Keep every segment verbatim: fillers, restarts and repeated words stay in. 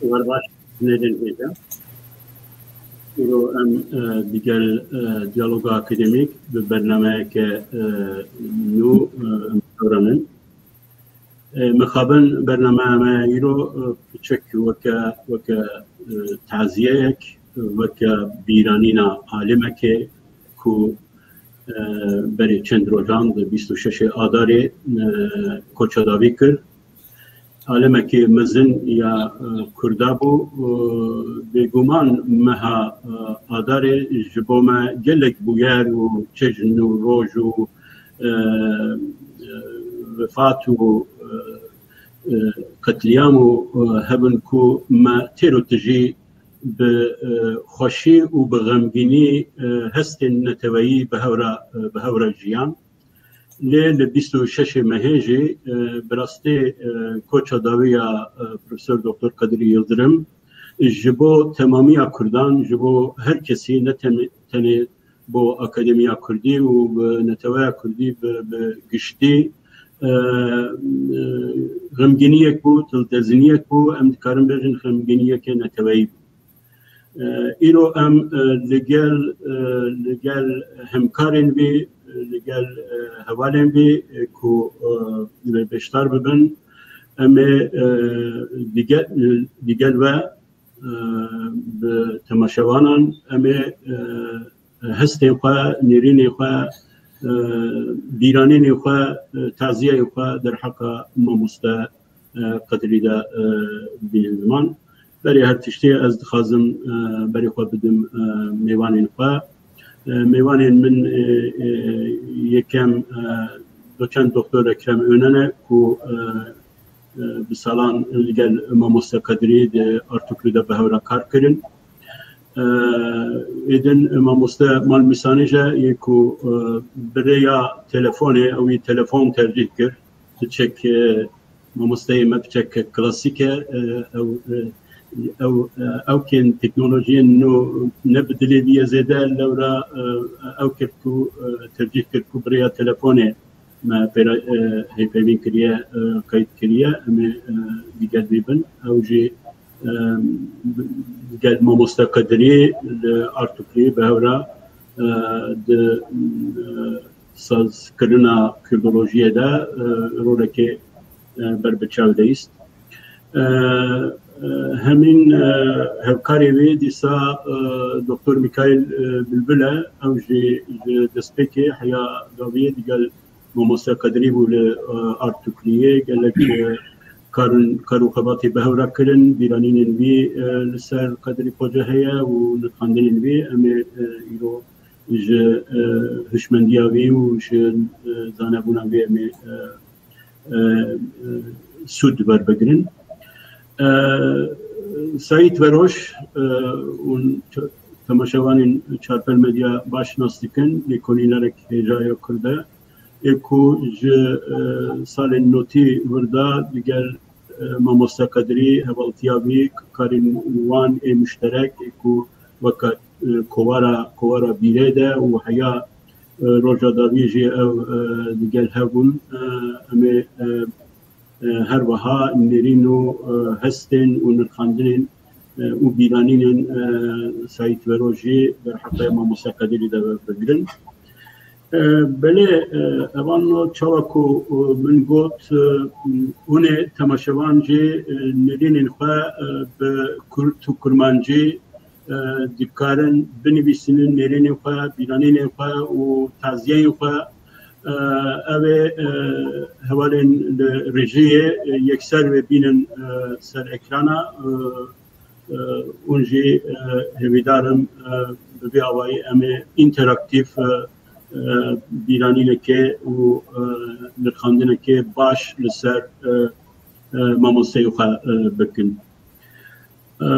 Wer baş, nêdên hêja. Îro em, e, digel, e, diyaloga akademîk bi bernameyeke, e, nû, e, em dewremin. E, mixabin bernameya me îro, e, piçek weke, weke, e, taziyeyek, e, weke bîranîna alimekê ku, e, berê çend rojan di bîst û şeşê Adarê, e, koça dawî kir. Alimekî mezin ya, e, Kurda bû. E, bêguman meha, e, Adarê ji bo me gelek bûyer û çejn û roj û, e, e, vefat û, e, e, qetlîam û, e, hebin ku me têr û tijî bi, e, xweşî û bi xemgînî, e, hestên neteweyî bi hev re, e, bi hev re jiyan. Lê li bîst û şeşê mehê jî, e, bi rastî, e, koça dawî ya, e, Profesor Doktor Kadirî Yildirim ji bo temamiya Kurdan, ji bo her kesî, ne tem-, tenê bo Akademiya Kurdî û bi neteweya Kurdî bi, bi giştî, e, e, xemgîniyek bû, dilteziniyek bû, em dikarin bêjin xemgîniyeke neteweyî bû. E, îro em, e, li gel, e, li gel hemkarên vî, e, li gel, e, hevalên vî, e, ku, e, li beşdar bibin, em ê, e, digel, digel ve, e, bi temaşevanan em ê, e, hestên xwe, nêrînên xwe, e, bîranînên xwe, e, taziyeyên xwe derheqa mamoste, e, Qedirî de, e, bînin ziman. Berê her tiştê ez dixwazim, e, berê xwe bidim, e, mêvanên xwe. E, mêvanên min, e, e, yekem, e, doçent Doktor Ekrem Önen e ku, e, e, bi salan li gel mamoste Qedirî di Artuklû de bi hev re kar kirin. E, êdin mamoste Malmîsanî jî yê ku, e, bi rêya telefonê, ew ê telefon tercîh kir. Piçek, e, mamosteyê me piçek klasîk e, e, ew, e, ew, e, ew kên teknolojiyên nû ne bi dilê vî ye zêde lewra, e, ew kir ku, e, tercîh kir ku bi rêya telefonê me pêra, e, hêvpeyvîn kiriye, e, qeyd kiriye, em ê, e, digel vî bin. Ew jî, e, digel mamoste Qedirî li Artuklî bi hev re, e, di, e, sazkirina kurdolojiyê de, e, rolekê, e, ber bi çav de îst. E, e, hemîn, e, hevkarê wê dîsa, e, Doktor Mîkaîl, e, Bilbil e. Ew jî ji destpêkê heya dawiyê digel Mamoste Qedirî bû li, e, Artukliyê. Gelek, e, karin, kar û xebatê bi hev re kirin, bîranînên wî, e, li ser Qedirî Xoce heye û nirxandinên wî. Em ê, e, îro ji, e, hişmendiya wî û ji, e, zanebûna wî em ê, e, e, e, sûd werbigirin. E, Saîd Veroş, e, û ç-, temaşevanên Çarpel Medya baş nas dikin, lêkolînerek hêja ya Kurd e, ê ku ji, e, salên notî vir de digel, e, mamoste Qedirî, hevaltiya wî, karên wan ê muşterek ê ku weke, e, kovara, kovara bîrê de û heya, e, roja dawiyê jî ew, e, digel hev bûn. E, em ê, e, e, her wiha nêrîn û, e, hestên û nirxandinên, e, û bîranînên, e, Saîd Veroş jî derheqê mamoste Qedirî de bigirin. E, belê, e, evan no çawa ku, e, min got, e, hûnê temaşevan jî, e, nêrînên xwe, e, bi kurt û kurmancî, e, dikarin binivîsînin nêrînên xwe, bîranînên xwe û taziyeyên xwe. E, ew ê, e, hevalên li rejiyê, e, yekser wê bînin, e, ser ekrana. E, e, hûn jî, e, hêvîdar im, e, bi vî awayî em ê înteraktîf, e, e, bîranînekê û, e, nirxandinekê baş li ser, e, e, mamosteyê xwe, e, bikin. E,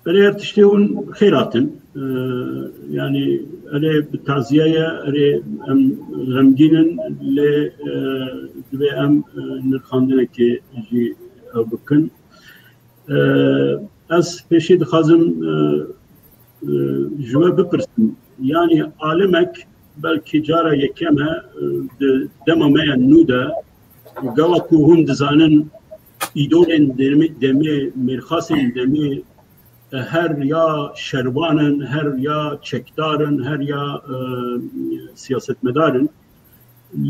Erê her tiştê hûn xêr hatin. E, yanî erê bi taziye ye, erê em xemgîn in, lê, e, divê em, e, nirxandinekê jî ew bikin. E, ez pêşî dixwazim, e, e, ji we bipirsim. Yanî alimek belkî cara yekem e, e, di dema me ya nû de, gava ku hûn dizanin, îdolên demê, demê mêrxasên demê, e, her ya şervan in, her ya çekdar in, her ya, e, siyasetmedar in.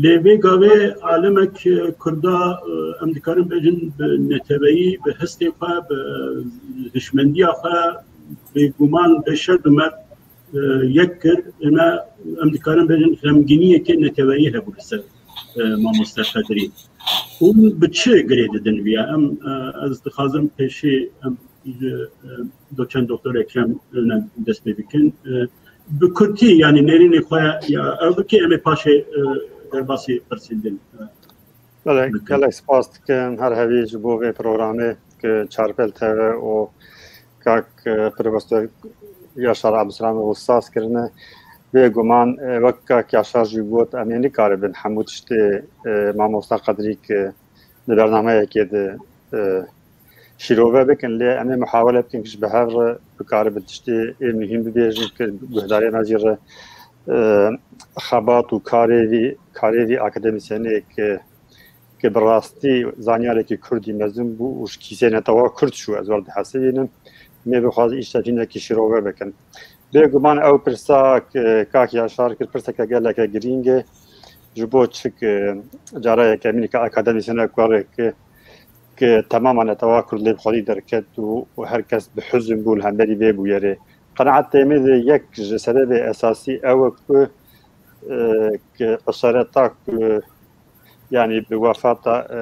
Lê vê gavê alemek, e, Kurda, e, em dikarin bêjin bi neteweyî, bi hestê xwe, bi hişmendiya xwe, bêguman bi şer bi merd, e, yek kir. Ême em dikarin bêjin xemgîniyeke neteweyî hebû li ser, e, mamoste Qedirî. Hûn bi çi girê didin viya? Em, e, ez dixwazim pêşî em ji, e, doçent doktor Ekrem Önen dest pê bikin. E, bi kurtî, yanî nêrînê xwe ya ew bike, em ê paşê, e, derbasî pirsî din, e, Belê, bikin. Gelek spas dikim her hevî ji bo vê programê ki Çarpel T V û kak, e, Profesor Yaşar Abdulselam û saz kirine. Bêguman, e, wek kak Yaşar jî got, em ê nikaribin hemû tiştê, e, mamosta Qedrî ki di bernameyekê de, e, şîrove bikin, lê em ê muhawele bikin ki ji bi hev re bikaribin tiştê ê muhîm bibêjin ki guhdarê me jî re, e, xebat û karê vî, karê vî akademîsyenê ki, ki bi rastî zanyarekî kurdî mezin bû û ji kîsê netewa kurd çû, ez wer dihesibînim. Em ê bixwazin îşte hinekî şîrove bikin. Bêguman ew pirsa ki kak Yaşar kir, pirseke geleke girîng e. Ji bo çi ki cara yekemîn ki akademîsyenek were ki, ki temama netewa kurd lê bi xwedî derket û, û her kes bi huzn bû li hemberî vê bûyerê. Qenaetê min de yek ji sebebê esasî ew e ku, e, ki eşareta ku, yanî bi wefata, e,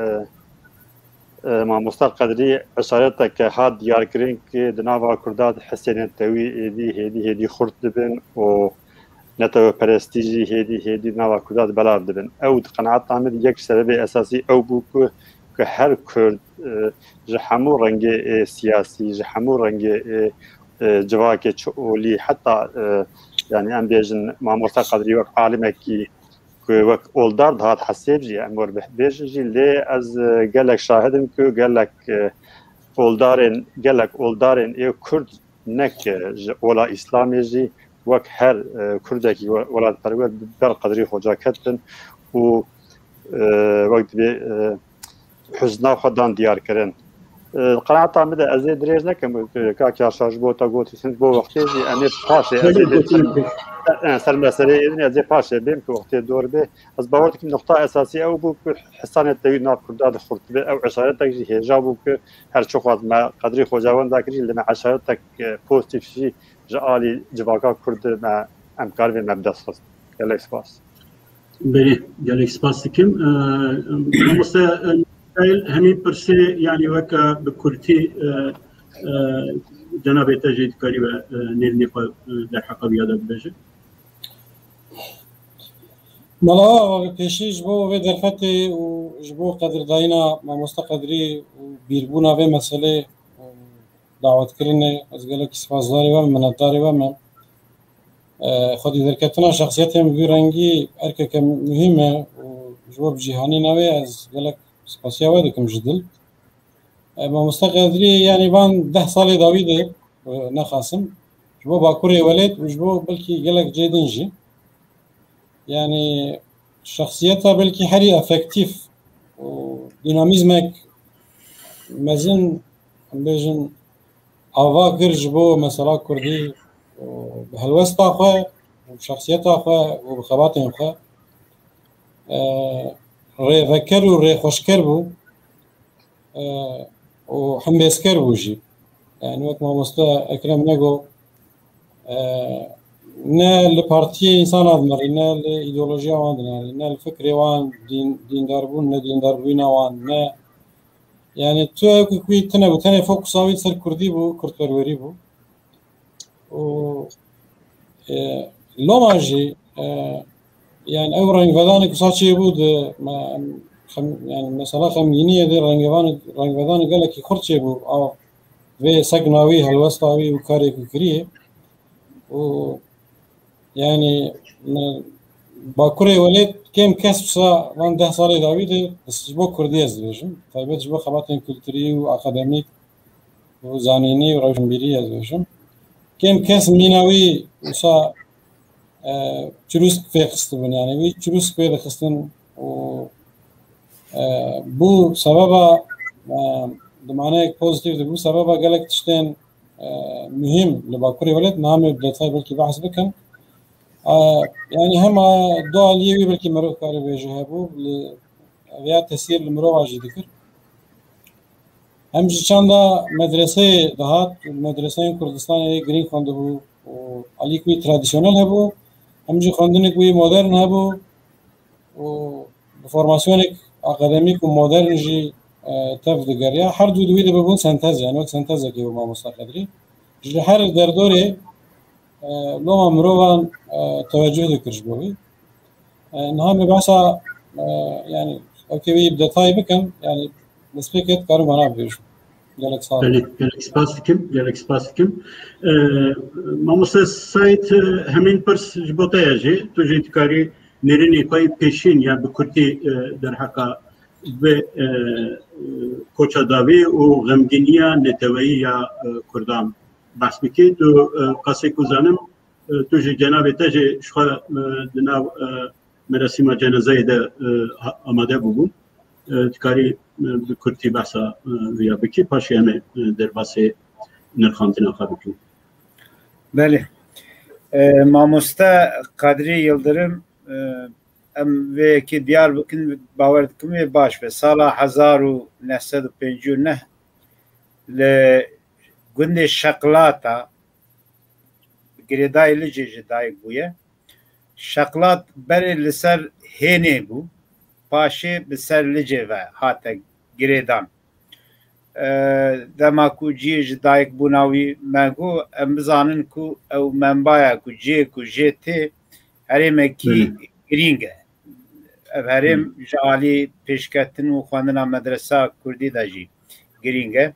e, mamosta Qedrî eşareteke hat diyarkirin ki di nava Kurda de hestê netewî êdî hêdî hêdî xurt dibin û neteweperestî jî hêdî hêdî di nava Kurda de belav dibin. Ew di qenaeta min de yek ji sebebê esasî ew bû ku, ku her Kurd, e, ji hemû rengê, e, siyasî, ji hemû rengê, e, e, civakê çi olî, heta, e, yanî em bêjin mamosta Qedrî wek alimekî ku wek oldar dihat hesêb jî, em wer bêjin jî, lê ez, e, gelek şahid im ku gelek, e, oldarên, gelek oldarên ê Kurd nek, e, ji ola Îslamê jî wek her, e, Kurdekî we-, welatperwer ber Qedrî Xoca ketin û, e, wek dibê, e, huzna xwe dan diyar kirin. E, qenaeta min de ez ê dirêj nekim, e, kak Yaşar ji bo te gotî, ji bo wextê jî em ê paşê, ez ê Belê, bê gotin ser, e, ser meseleyê din ez ê paşê bêm ku wextê dor bê. Ez bawer dikim nuqta esasî ew bû ku hesa netewî nav Kurda de xurt dibe. Ew eşaretek jî hêja bû ku her çi xwaz me Qedrî Xoca wenda kir jî, lê me eşaretek, e, pozîtîf jî ji alî civaka Kurd de me em karibên me bi dest xist. Gelek spas. Belê, gelek spas dikim. E, mamoste, e, Mikail, hemî pirsê, yanî weke bi kurtî, e, e, cenabê te jî dikarî ve, e, nêrînê xwe, e, derheqa viya de bibêje. Mala, pêşî ji bo vê derfetê û ji bo qedirdayîna mamoste Qedrî û bîrbûna vê meselê û dawetkirinê ez gelekî spasdarê we me, minetdarê we me. E, xwedî derketina şexsiyetên bi vî rengî erkeke muhîm e û ji bo bi cîhanî navê ez gelek spasiya we dikim ji dil. E, mamoste Qedrî, yanî van deh salê dawî de, e, nexasim, ji bo Bakurê welêt û ji bo belkî gelek cê din jî. Yanî şexsiyeta belkî herî efektîf û dînamîzmek mezin, em bêjin, ava kir ji bo mesela Kurdî û bi helwesta xwe û bi şexsiyeta xwe û bi xebatên xwe, e, rêveker û rêxweşker bû. E, û hembêzker bû jî. Yani wek mamoste Ekrem Nego, e, ne li partiyê însana dinerî, ne li îdeolojiya wan dinerî, ne li fikrê wan, dîn, dîndarbûn, ne dîndarbûyîna wan, ne, yani tu ew ku wî tune bû, tenê fokusa wî ser kurdî bû, kurdperwerî bû. Û, e, loma jî, e, yani ew rengvedanê ku sa çêbû di me-, em, xem-, yani mesela xemgîniyê de rengvedan-, rengvedanê gelekî xurt çêbû. A, vê sekna wî, helwesta wî û karê ku kiriye. Û yani me Bakurê welêt kêm kes wisa van deh salê dawî de ji bo kurdî ez dibêjim. Taybet ji bo xebatên kulturî û akademîk û zanînî û rewşenbîrî ez dibêjim. Kêm kes mîna wî wisa, e, çirûsk pê xistibûn, yani wî çirûsk pê dixistin û, e, bû sebeba e, di maneyek pozîtîf de bû, sebeba gelek tiştên, e, muhîm li Bakurê welêt, niha em ê bi detay belkî behs bikin. E, yanî hema du aliyê wî belkî mirov karê bêje hebû, li, ev ya tesîr li mirova jî dikir. Hem ji çanda medreseyê dihat, medreseyên Kurdistanê girîng xwendibû û alîk wî tradisyonel hebû, hem jî xwendinek wî modern hebû û bi formasyonek akademîk û modern jî, e, tev digeriya. Her du di wî de bibûn sentez, yani wek sentezekê bû mamosta Qedrî. Ji her derdorê, e, loma mirovan, e, tewecuh dikir ji bo wî. E, niha me behsa, e, yani, ewkê wî bi detayî bikim, yani, destpêkê dikarim vana bibêjim. Gelek sağ olun. Gelek, gelek spas dikim, gelek spas dikim. E, Mamoste Said, e, hemîn pirs ji bo te ye jî, tu jî dikarî nêrînê xwe yê pêşîn ya bi kurtî, e, derheqa vê, e, e, koça dawî û xemgîniya neteweyî ya, e, Kurdan behs bikî. Tu, e, qasê ku zanim, e, tu ji cenabê te jî ji xwe, e, di nav, e, merasîma cenazeyê de, e, ha-, amade bûbû. E, dikarî, e, bi kurtî behsa, e, viya bikî, paşê em ê, e, derbasê nirxandina xwe bikin. Belê. E, mamoste Kadrî Yildirim, e, em vê yekê diyar bikin, bawer dikim wê baş be. Sala hezar û neh sed û pêncî û neh li gundê Şeqlata, girêdayî Licê ji dayik bûye. Şeqlat berê li ser Hênê bû, paşê bi ser Licê ve hate girêdan. E, dema ku cihê ji dayik bûna wî me got, em bizanin ku ew membaya ku cihê ku jê tê herêmekî Belê. girîng e. Ev herêm Hı. ji alî pêşketin û xwendina medresa kurdî de jî girîng e.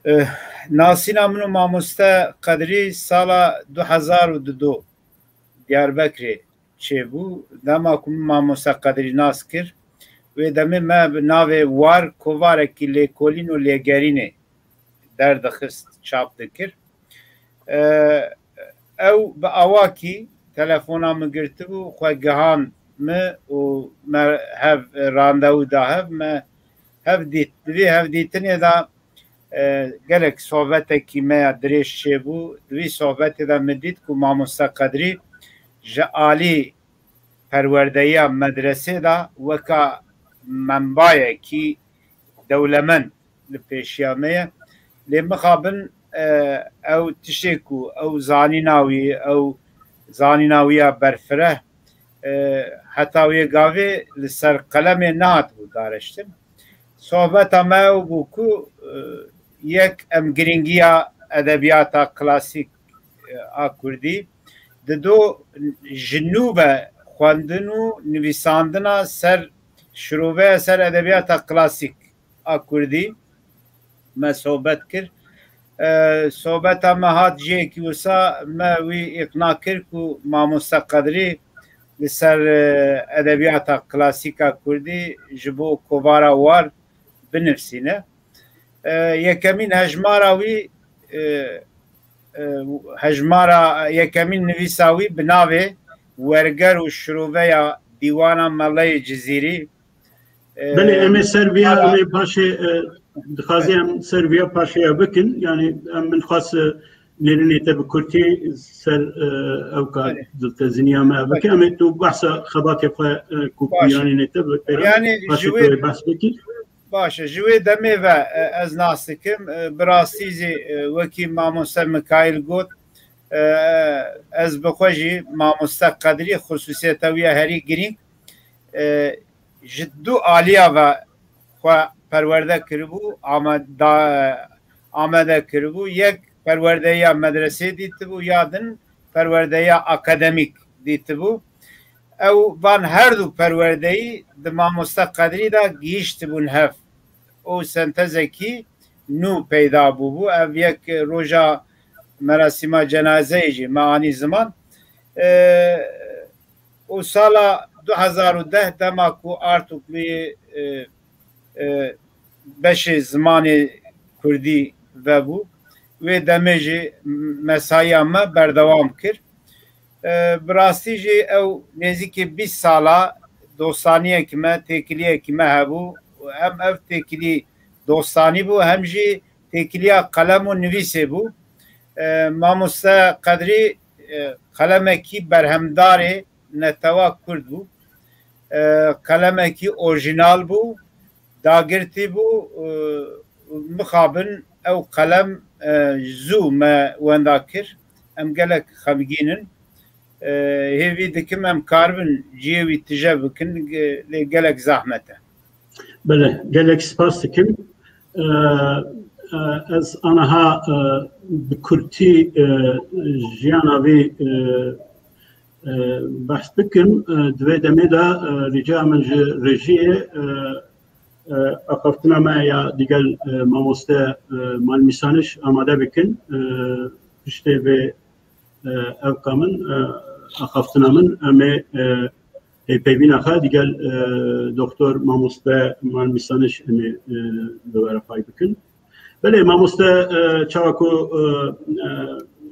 Eh, nasîna min û mamoste Qedrî sala du hezar û du Diyarbekirê çêbû. Dema ku min mamoste Qedrî nas kir, wê demê me bi navê War kovarekî lêkolîn û lêgerînê derdixist, çap dikir. E, ew bi awakî telefona min girtibû, xwe gihand min û me hev randewu da hev, me hev dît. Di vê hevdîtinê de, e, gelek sohbetekî me ya dirêj çêbû. Di vî sohbetê de min dît ku mamoste Qedrî ji alî perwerdeyiya medresê de weka membayekî dewlemend li pêşiya me ye. Lê mixabin, e, ew tiştê ku ew zanîna wî, ew zanîna wî ya berfireh, e, heta wê gavê li ser qelemê nehatibû dareştin. Sohbeta me ew bû ku, e, yek em girîngiya edebiyata klasîk, e, a kurdî, dido ji nû ve xwendin û nivîsandina ser şiroveya ser edebiyata klasîk a kurdî me sohbet kir. E, sohbeta me hat cihekî wisa, me wî îqna kir ku mamoste Qedrî li ser, e, edebiyata klasîk a kurdî ji bo kovara War binivîsîne. E, yekemîn hejmara wî, e, e, hejmara yekemîn nivîsa wî bi navê Werger û Şiroveya Dîwana Meleyê Cizîrî. E, Belê, em ê ser viya, ara- em ê paşê, e, dixwazî em ser viya paşê ya bikin. Yani, em min xwest, e, nêrînê te bi kurtî ser, e, ew ka Belê. dilteziniya me bike. Belê. Em ê tu behsa xebatê xwe, e, ku Baş. nêrînê te bi pêra Yani, paşê ji tu wê ê behs bikî. Baş e, ji wê demê ve, e, ez nas dikim. E, bi rastî jî, e, wekî mamoste Mikaîl got, e, ez bi xwe jî mamoste Qedrî xusûsiyeta wî ya herî girîng, e, ji du aliya ve xwe perwerde kiribû, ameda-, amade kiribû. Yek perwerdeya medresê dîtibû, ya din perwerdeya akademîk dîtibû. Ew van her du perwerdeyî di mamoste Qedrî de gihîştibûn hev. Û sentezekî nû peyda bûbû. Ev yek roja merasîma cenazeyê jî me anî ziman. E, û sala du hezar û deh dema ku Artuklu yê, e, e, beşê zimanê kurdî vebû, wê demê jî mesaiya me berdewam kir. E, bi rastî jî ew nêzîkî bîst sala dostaniyekî me, têkiliyekî me hebû. Em ev têkilî dostanî bû, hem jî têkiliya qelem û nivîsê bû. E, Mamoste Qedrî, e, qelemekî berhemdarê netewa Kurd bû. E, qelemekî orjînal bû, dagirtî bû. E, mixabin ew qelem, e, zû me wenda kir. Em gelek xemgîn in. E, hêvî dikim em karibin cihê wî tije bikin, ge-, lê gelek zehmet e. Belê, gelek spas dikim. E, e, ez aniha, e, bi kurtî, e, jiyana vî, e, e, behs bikim. E, di vê demê de, e, rica min ji rejiyê, e, e, axaftina me ya digel, e, mamoste, e, Malmîsaniş amade bikin. E, piştê vê, e, evka min, e, axaftina min, em ê, e, hêvpeyvîna xwe digel, e, doktor mamoste Malmîsaniş em ê, e, bi we re pay bikin. Belê, mamoste, e, çawa ku, e, e,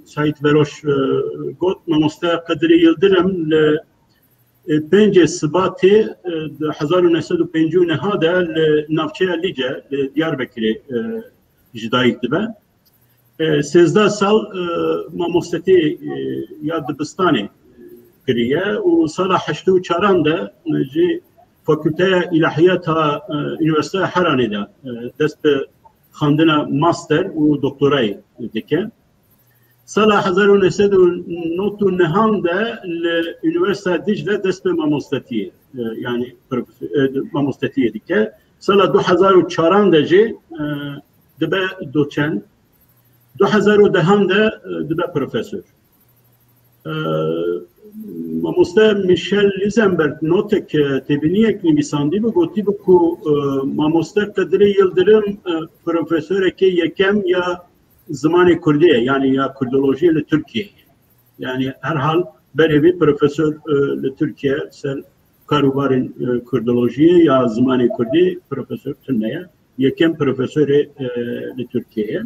Saîd Veroş, e, got, mamoste Qedirî Yildirim li, e, pêncê Sibatê, e, di hezar û neh sed û pêncî û neh de li navçeya Lîce, li Diyarbekirê, e, ji dayik dibe. E, sêzdeh sal, e, mamostetî, e, ya dibistanê kiriye û sala heştê û çaran de, e, ji Fakülteya Îlahiyata, e, Üniversiteya Heranê de, e, dest bi xwendina master û doktorayê dike. Sala hezar û neh sed û nod û nehan de li Üniversiteya Dicle dest bi mamostetiyê, e, yani prof-, e, mamostetiyê dike. Sala du hezar û çaran de jî, e, dibe doçent. Du hezar û dehan de, e, dibe profesor. E, mamoste Michel Lisenberg notek, e, têbîniyek nivîsandî bû, gotî bû ku, e, mamoste Qedirî Yildirim, e, profesorekê yekem ya zimanê kurdî ye, yani ya kurdolojiyê li Tirkiyeyê. Yani herhal berê vî profesor, e, li Tirkiye ser karûbarên, e, kurdolojiyê ya zimanê kurdî profesor tune ye. Yekem profesorê, e, li Tirkiye ye.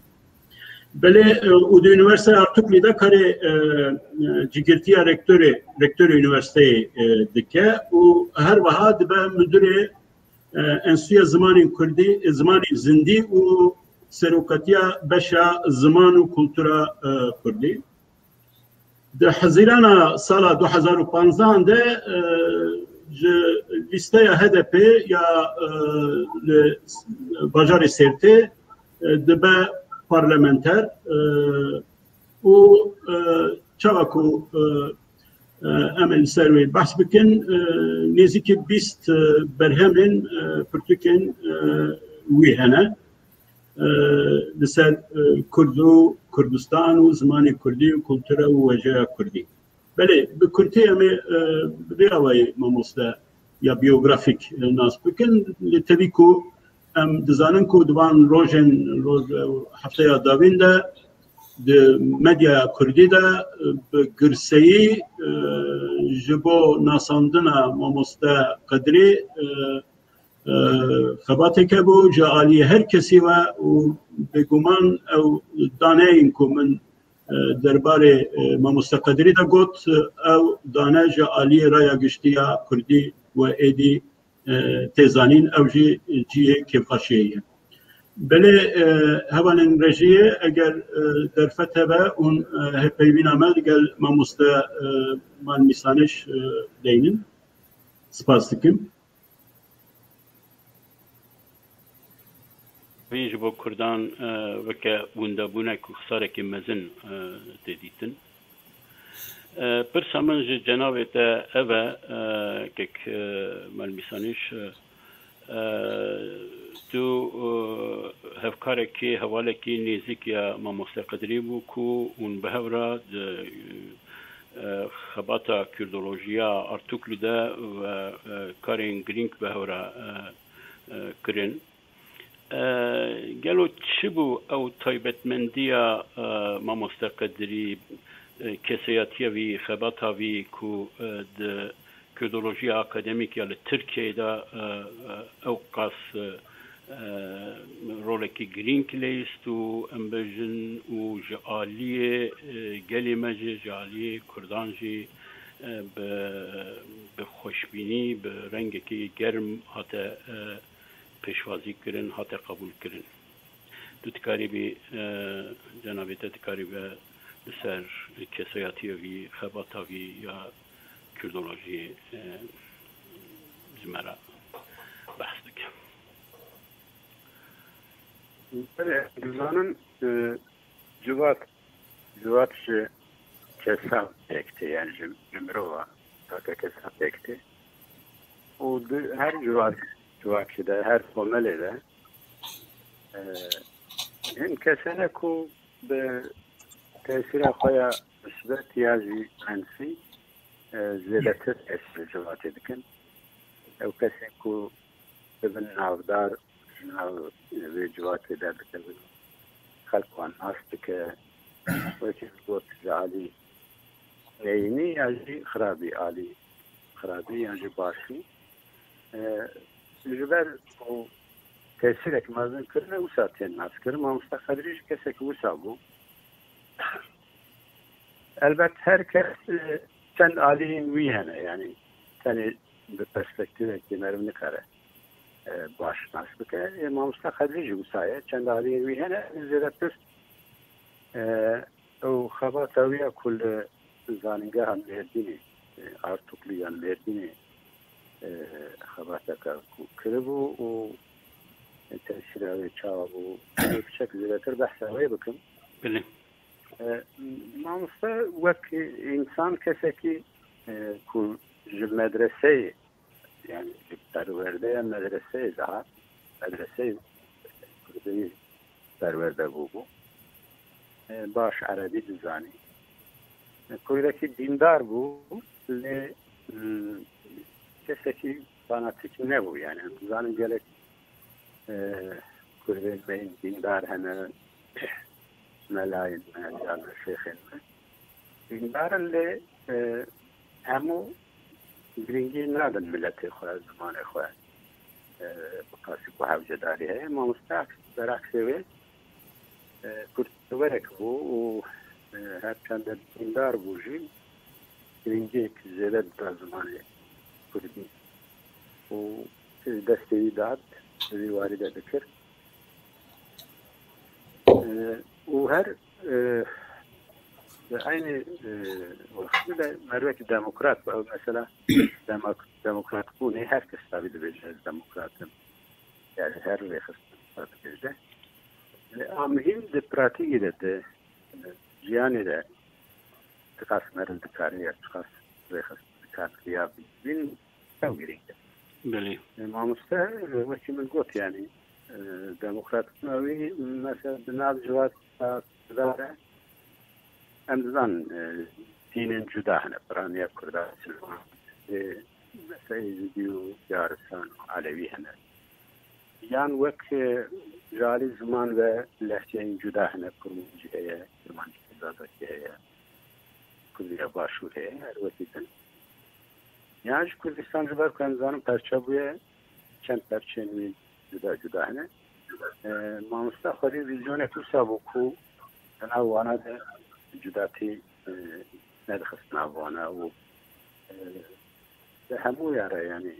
Belê, e, û di Üniversiteya Artuklu de karê, e, e, cigirtiya rektorê, rektorê üniversiteyê, e, dike û her wiha dibe müdürê, e, Enstitüya Zimanên Kurdî, e, Zimanên Zindî û serokatiya beşa ziman û kultura, e, kurdî. Di Hezîrana sala du hezar û panzdeh de, e, ji lîsteya H D P ya, e, li bajarê Sêrtê, e, dibe parlamenter, e, û, e, çawa ku, e, e, em ê li ser wê behs bikin, e, nêzîkî bîst, e, berhemên, e, pirtûkên, e, wî hene. E, li ser, e, Kurd û Kurdistan û zimanê Kurdî û kultura û wejeya Kurdî. Belê, bi kurtî em ê, e, bi vê awayî mamoste ya biyografîk, e, nas bikin. Lê tevî ku em dizanin ku di van rojên, roj, e, hefteya dawîn de di medyaya Kurdî de, e, bi girseyî, e, ji bo nasandina mamoste Qedirî, e, e, xebateke bû ji aliyê her kesî ve û bêguman ew daneyên ku min, e, derbarê, e, mamoste Qedirî de got, ew dane ji aliyê raya giştî ya Kurdî we êdî, e, tê zanîn, ew jî cihê kêfxweşiyê ye. Belê, e, hevalên rejiyê, eger, e, derfet hebe hûn, e, hevpeyvîna me digel mamoste, e, Malmîsaniş, e, deynin. Spas dikim. Vî ji bo Kurdan, e, weke windebûnek û xisarekî mezin, e, tê dîtin. E, pirsa min ji cenabê te ev e, e, kek, e, Malmîsaniş, e, e, tu, e, hevkarekî, hevalekî nêzîk ya Mamoste Qedirî bû ku hûn bi hev re di, e, xebata kurdolojiya Artuklu de ve, e, karên girîng bi hev re, e, e, kirin. E, gelo çi bû ew taybetmendiya, e, Mamoste Qedirî, e, keseyatiya vî, xebata vî ku, e, di kurdolojiya akademîk ya li Tirkiyeyê de, e, e, ew qas, e, e, rolekî girîng leyist û em bêjin û ji aliyê, e, gelê me jî, ji aliyê Kurdan jî, e, bi, bi xweşbînî, bi rengekî germ hate, e, pêşwazî kirin, hate qebûl kirin. Tu dikarî bî, e, cenabê te dikarî be li ser kesayetiya vî, xebata vî ya kurdolojiyê, e, ji me re behs bike. Belê, dizanin, e, civat, civat ji kesa pêk tê, yani ji, ji mirova, taka kesa pêk tê. Û di her civat, civakê de, her komelê de, e, hin kes hene ku bi tesîra xwe ya misbet ya jî mensî, e, zêdetir tesîr li civatê dikin. Ew kesên ku dibin navdar, ji nav vê civatê derdikevin, xelk wan nas dike. Wekî got, ji alî neyînî ya jî xirabî, alî xirabî ya jî başî. E, ji ber ku tesîrek mezin kirine, wisa tên naskirin. Mamoste Xedrî jî kesekî wisa bû. Elbet her kes, e, çend aliyên wî hene, yani tenê bi perspektîvekî meriv nikare, e, baş nas bike. E, Mamoste Xedrî jî wisa ye. Çend aliyên wî hene, zêdetir, e, ew xebata wî ya ku li zanîngeha Mêrdînê, e, Artuklu yan Mêrdînê, e, xebateke ku kiribû û tesîra wê çawa bû, piçek zêdetir behsa wê bikim. Belê. E, mamoste wek însan kesekî, e, ku ji medreseyê, yani ji perwerdeya medreseyê dihat, medreseyê kurdî perwerde bûbû. E, baş erebî dizanî. E, kurdekî dîndar bû, lê, m, kesekî fanatîk nebû, yani. Em dizanin gelek, e, kurdên me yên dîndar hene, melayên me, yan şêxên me. Dîndar in lê, e, hemû girîngî nadin miletê xwe, zimanê xwe. E, bi qasî ku hewcedarî heye. Mamoste aks-, beraksê wê, e, kurtperwerek bû û, e, her çende dîndar bû jî, girîngiyek zêde dida zimanê kurdî û destê wî dihat, di vî warî de dikir. E, û her, e, di eynî, e, wextî de merivekî demokrat bû. Ew mesela demok-, demokratbûnê her kes tabî dibêje, ez demokrat im. Yani her rêxistin dibêje. Lê a muhîm di pratîkê de, di, e, jiyanê de çiqas meriv dikare ya çiqas rêxistin dikare ya bîn, ew girîng e. Belê. E, mamoste, e, wekî min got, yani, e, demokratbûna wî, mesela, di nav civata Kurda de, em dizanin, e, dînên cuda hene, piraniya Kurda, Silvan, e, mesela, Êzidî û Yarisan û Elewî hene. Yan wek, e, ji alî ziman ve lehçeyên cuda hene, Kurmancî heye, Kurmancî Zazakî heye, Kurdiya Başûr heye, her wekî din. Yan ji Kurdistan, ji ber ku em zanin perçe bûye, çend perçeyên wî cuda cuda hene. E, mamoste xwedî vîzyonek wisa bû ku di nav wana de cudatî, e, nedixist nav wana û, e, li hemû ya re, yani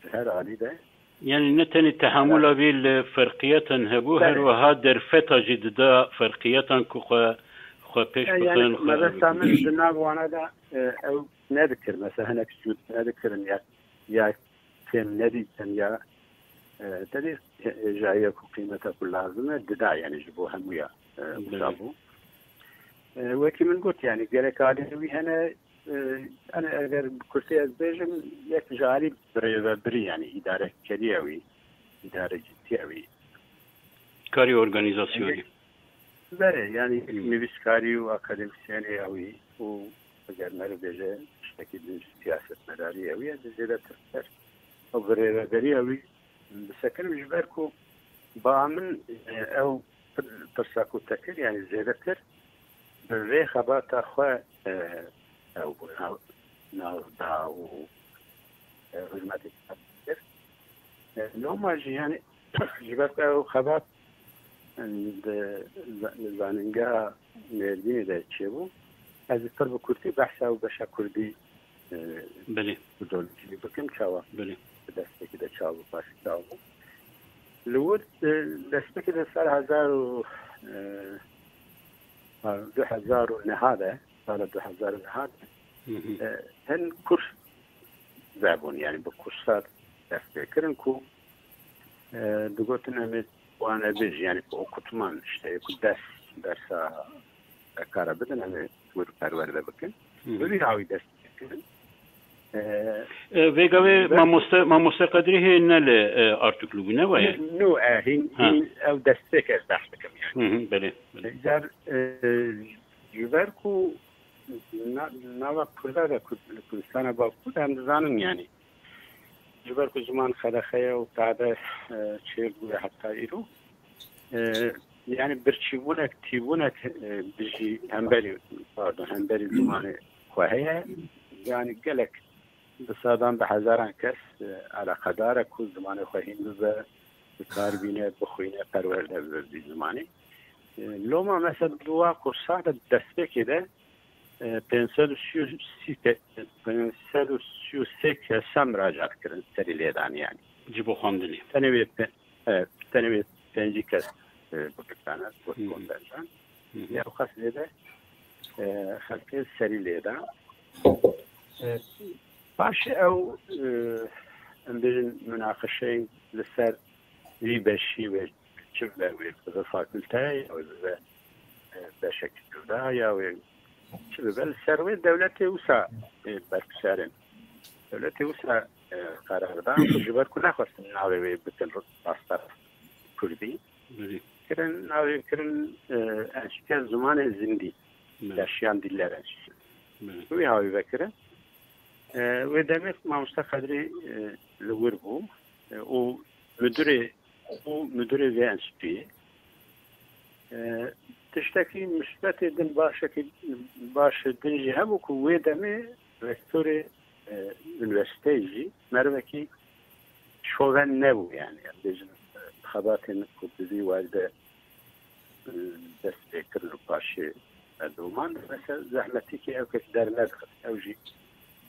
ji her alî de. Yani ne tenê tehemûla vî li ferqiyetan hebû, belê, her wiha derfeta jî dida ferqiyetan ku xwe, xwe pêş, yani, bixin, xwe mebesta min di nav wana de, e, ew nedikir, mesela hinek cût nedikirin ya, ya kêm nedîtin ya, e, tenê, e, hêjayî ku qîmeta ku lazim e dida, yani ji bo hemûya, e, wisa bû. E, wekî min got, yani gerek aliyên wî hene, e, yani eger bi kurtî ez bêjim, yek ji alî birêvebirî, yani îdarekeriya wî, îdarecîtiya wî. Karî organîzasyonî. Belê, yani nivîskarî û akademîsyenê ya wî û eger meriv bêje tiştekî din jî siyasetmedarî ya wî, ez ê zêdetir ser ew birêveberiya wî bisekinim, ji ber ku ba min, e, ew pir-, pirsa ku te kir, yani zêdetir bi vê xebata xwe, e, ew bû nav, nav da û, e, xizmetê kir. E, loma jî, yani, ji ber ku ew xebat, e, di za-, zanîngeha Mêrdînê de çêbû, ez ê pir bi kurtî behsa ew beşa kurdî, e, belê, kurdolojiyê bikim, çawa, belê, bi destekî de çawa bû, baş çawa bû. Li wir, e, destpêkê de sala hezar û, e, du hezar û neha de, sala du hezar û neha de, Hı hı. e, hin kurs vebûn, yani bi kursa dest pê kirin ku, e, digotin em ê wane bêj, yani ku okutman, işte, ku ders, dersa kara bidin, em ê wir perwerde bikin. Hı hı. Bi vî hawî dest pê kirin. E, E, vê gavê ve mamoste, mamoste Qedrî hê ne li, e, Artuklu bû, ne weye? Nû, e, hîn, Ha. hîn ew destpêk ez behs dikim, yani. Hı hı, belê, belê. Car, e, ji ber ku na-, nava Kurda de Kurd-, Kurdistana Bakur de em dizanin, yani. Ji ber ku ziman qedexe ye û tade, e, çêbûye heta îro. E, yani birçîbûnek, tîbûnek, e, dijî hemberî, pardon, hemberî zimanê xwe heye. Yani gelek bi sedan, bi hezaran kes, e, eleqedar e ku zimanê xwe hîn bibe, bi kar bîne, bixwîne, perwerde bibe vî zimanê. E, loma mesela di wa kursa de destpêkê de, e, pênc sed û sî û sî te-, pênc sed û sî û sê kesa miracat kirin serî lêdan yani. Ji bo xwendinê. Tenê wê pe-, e, tenê wê pêncî kes, e, bigirtane, got Hı hı. konverjan. Hı hı. Ya xas lê de, e, xelkê serî lê de. E, paşê ew, e, em bêjin, munaqişeyên li ser vî beşî wê çi bibe, wê bibe fakulte ya wê bibe, e, beşekî cuda ya wê çi bibe, li ser wê dewletê wisa, e, berpirsiyarên dewletê wisa, e, qerar dan ku ji ber ku nexwestin navê wê bikin rasterast kurdî. Belê. Kirin, navê kirin, e, enstîtuya zimanê zindî. Belê. Yaşayan Diller Enstitüsü. Belê. Wî hawî vekirin. E, wê demê Mamoste Qedrî, e, li wir bû. E, û müdürê, û müdürê vê enstîtuyê. E, tiştekî misbetê din, başekî baş din jî hebû ku wê demê rektorê, e, unîversîteyê jî mervekî şoven nebû, yani. Em bêjin, e, xebatên ku bi vî werde, e, dest pê kirin û paşê berdoman, mesela zehmetîkê ew kes dernedixist. Ew jî,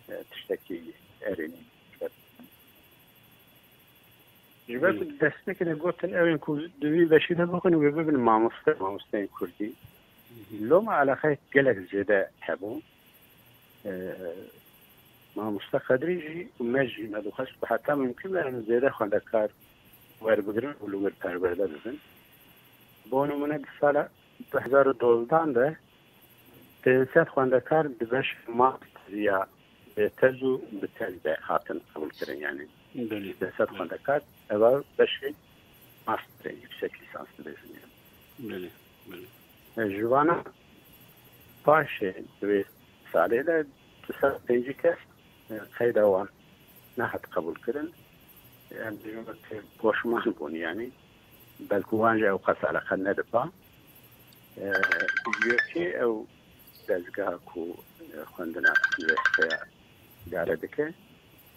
e, tiştekî erênî. Ji ber ku Hı. destpêkê de gotin, ew ên ku di vî beşî de bixwin, wê bibin mamoste, mamosteyên kurdî. Hı hı. Loma eleqeyek gelek zêde hebû. E, Mamoste Qedrî jî û me jî me dixwest ku heta mimkun be em zêde xwendekar werbigirin û li wir perwerde bibin. Bo nimûne di sala du hezar û dozdan de pênc sed xwendekar di beşê master ya bêtez û bi tez de hatin qebûlkirin, yanî Belê. pênc sed Belê. xwendekar eva beşê masterê, yüksek lisans dibêjin yani. Belê. Belê. E, ji vana paşê di vê salê de du sed pêncî kes, e, qeyda wan nehat qebûlkirin. Em dibêjin wek poşman bûn, yanî belku wan jî ew qas eleqe nediba. E, yekê ew dezgeha ku, e, xwendina unîversîteya îdare dike,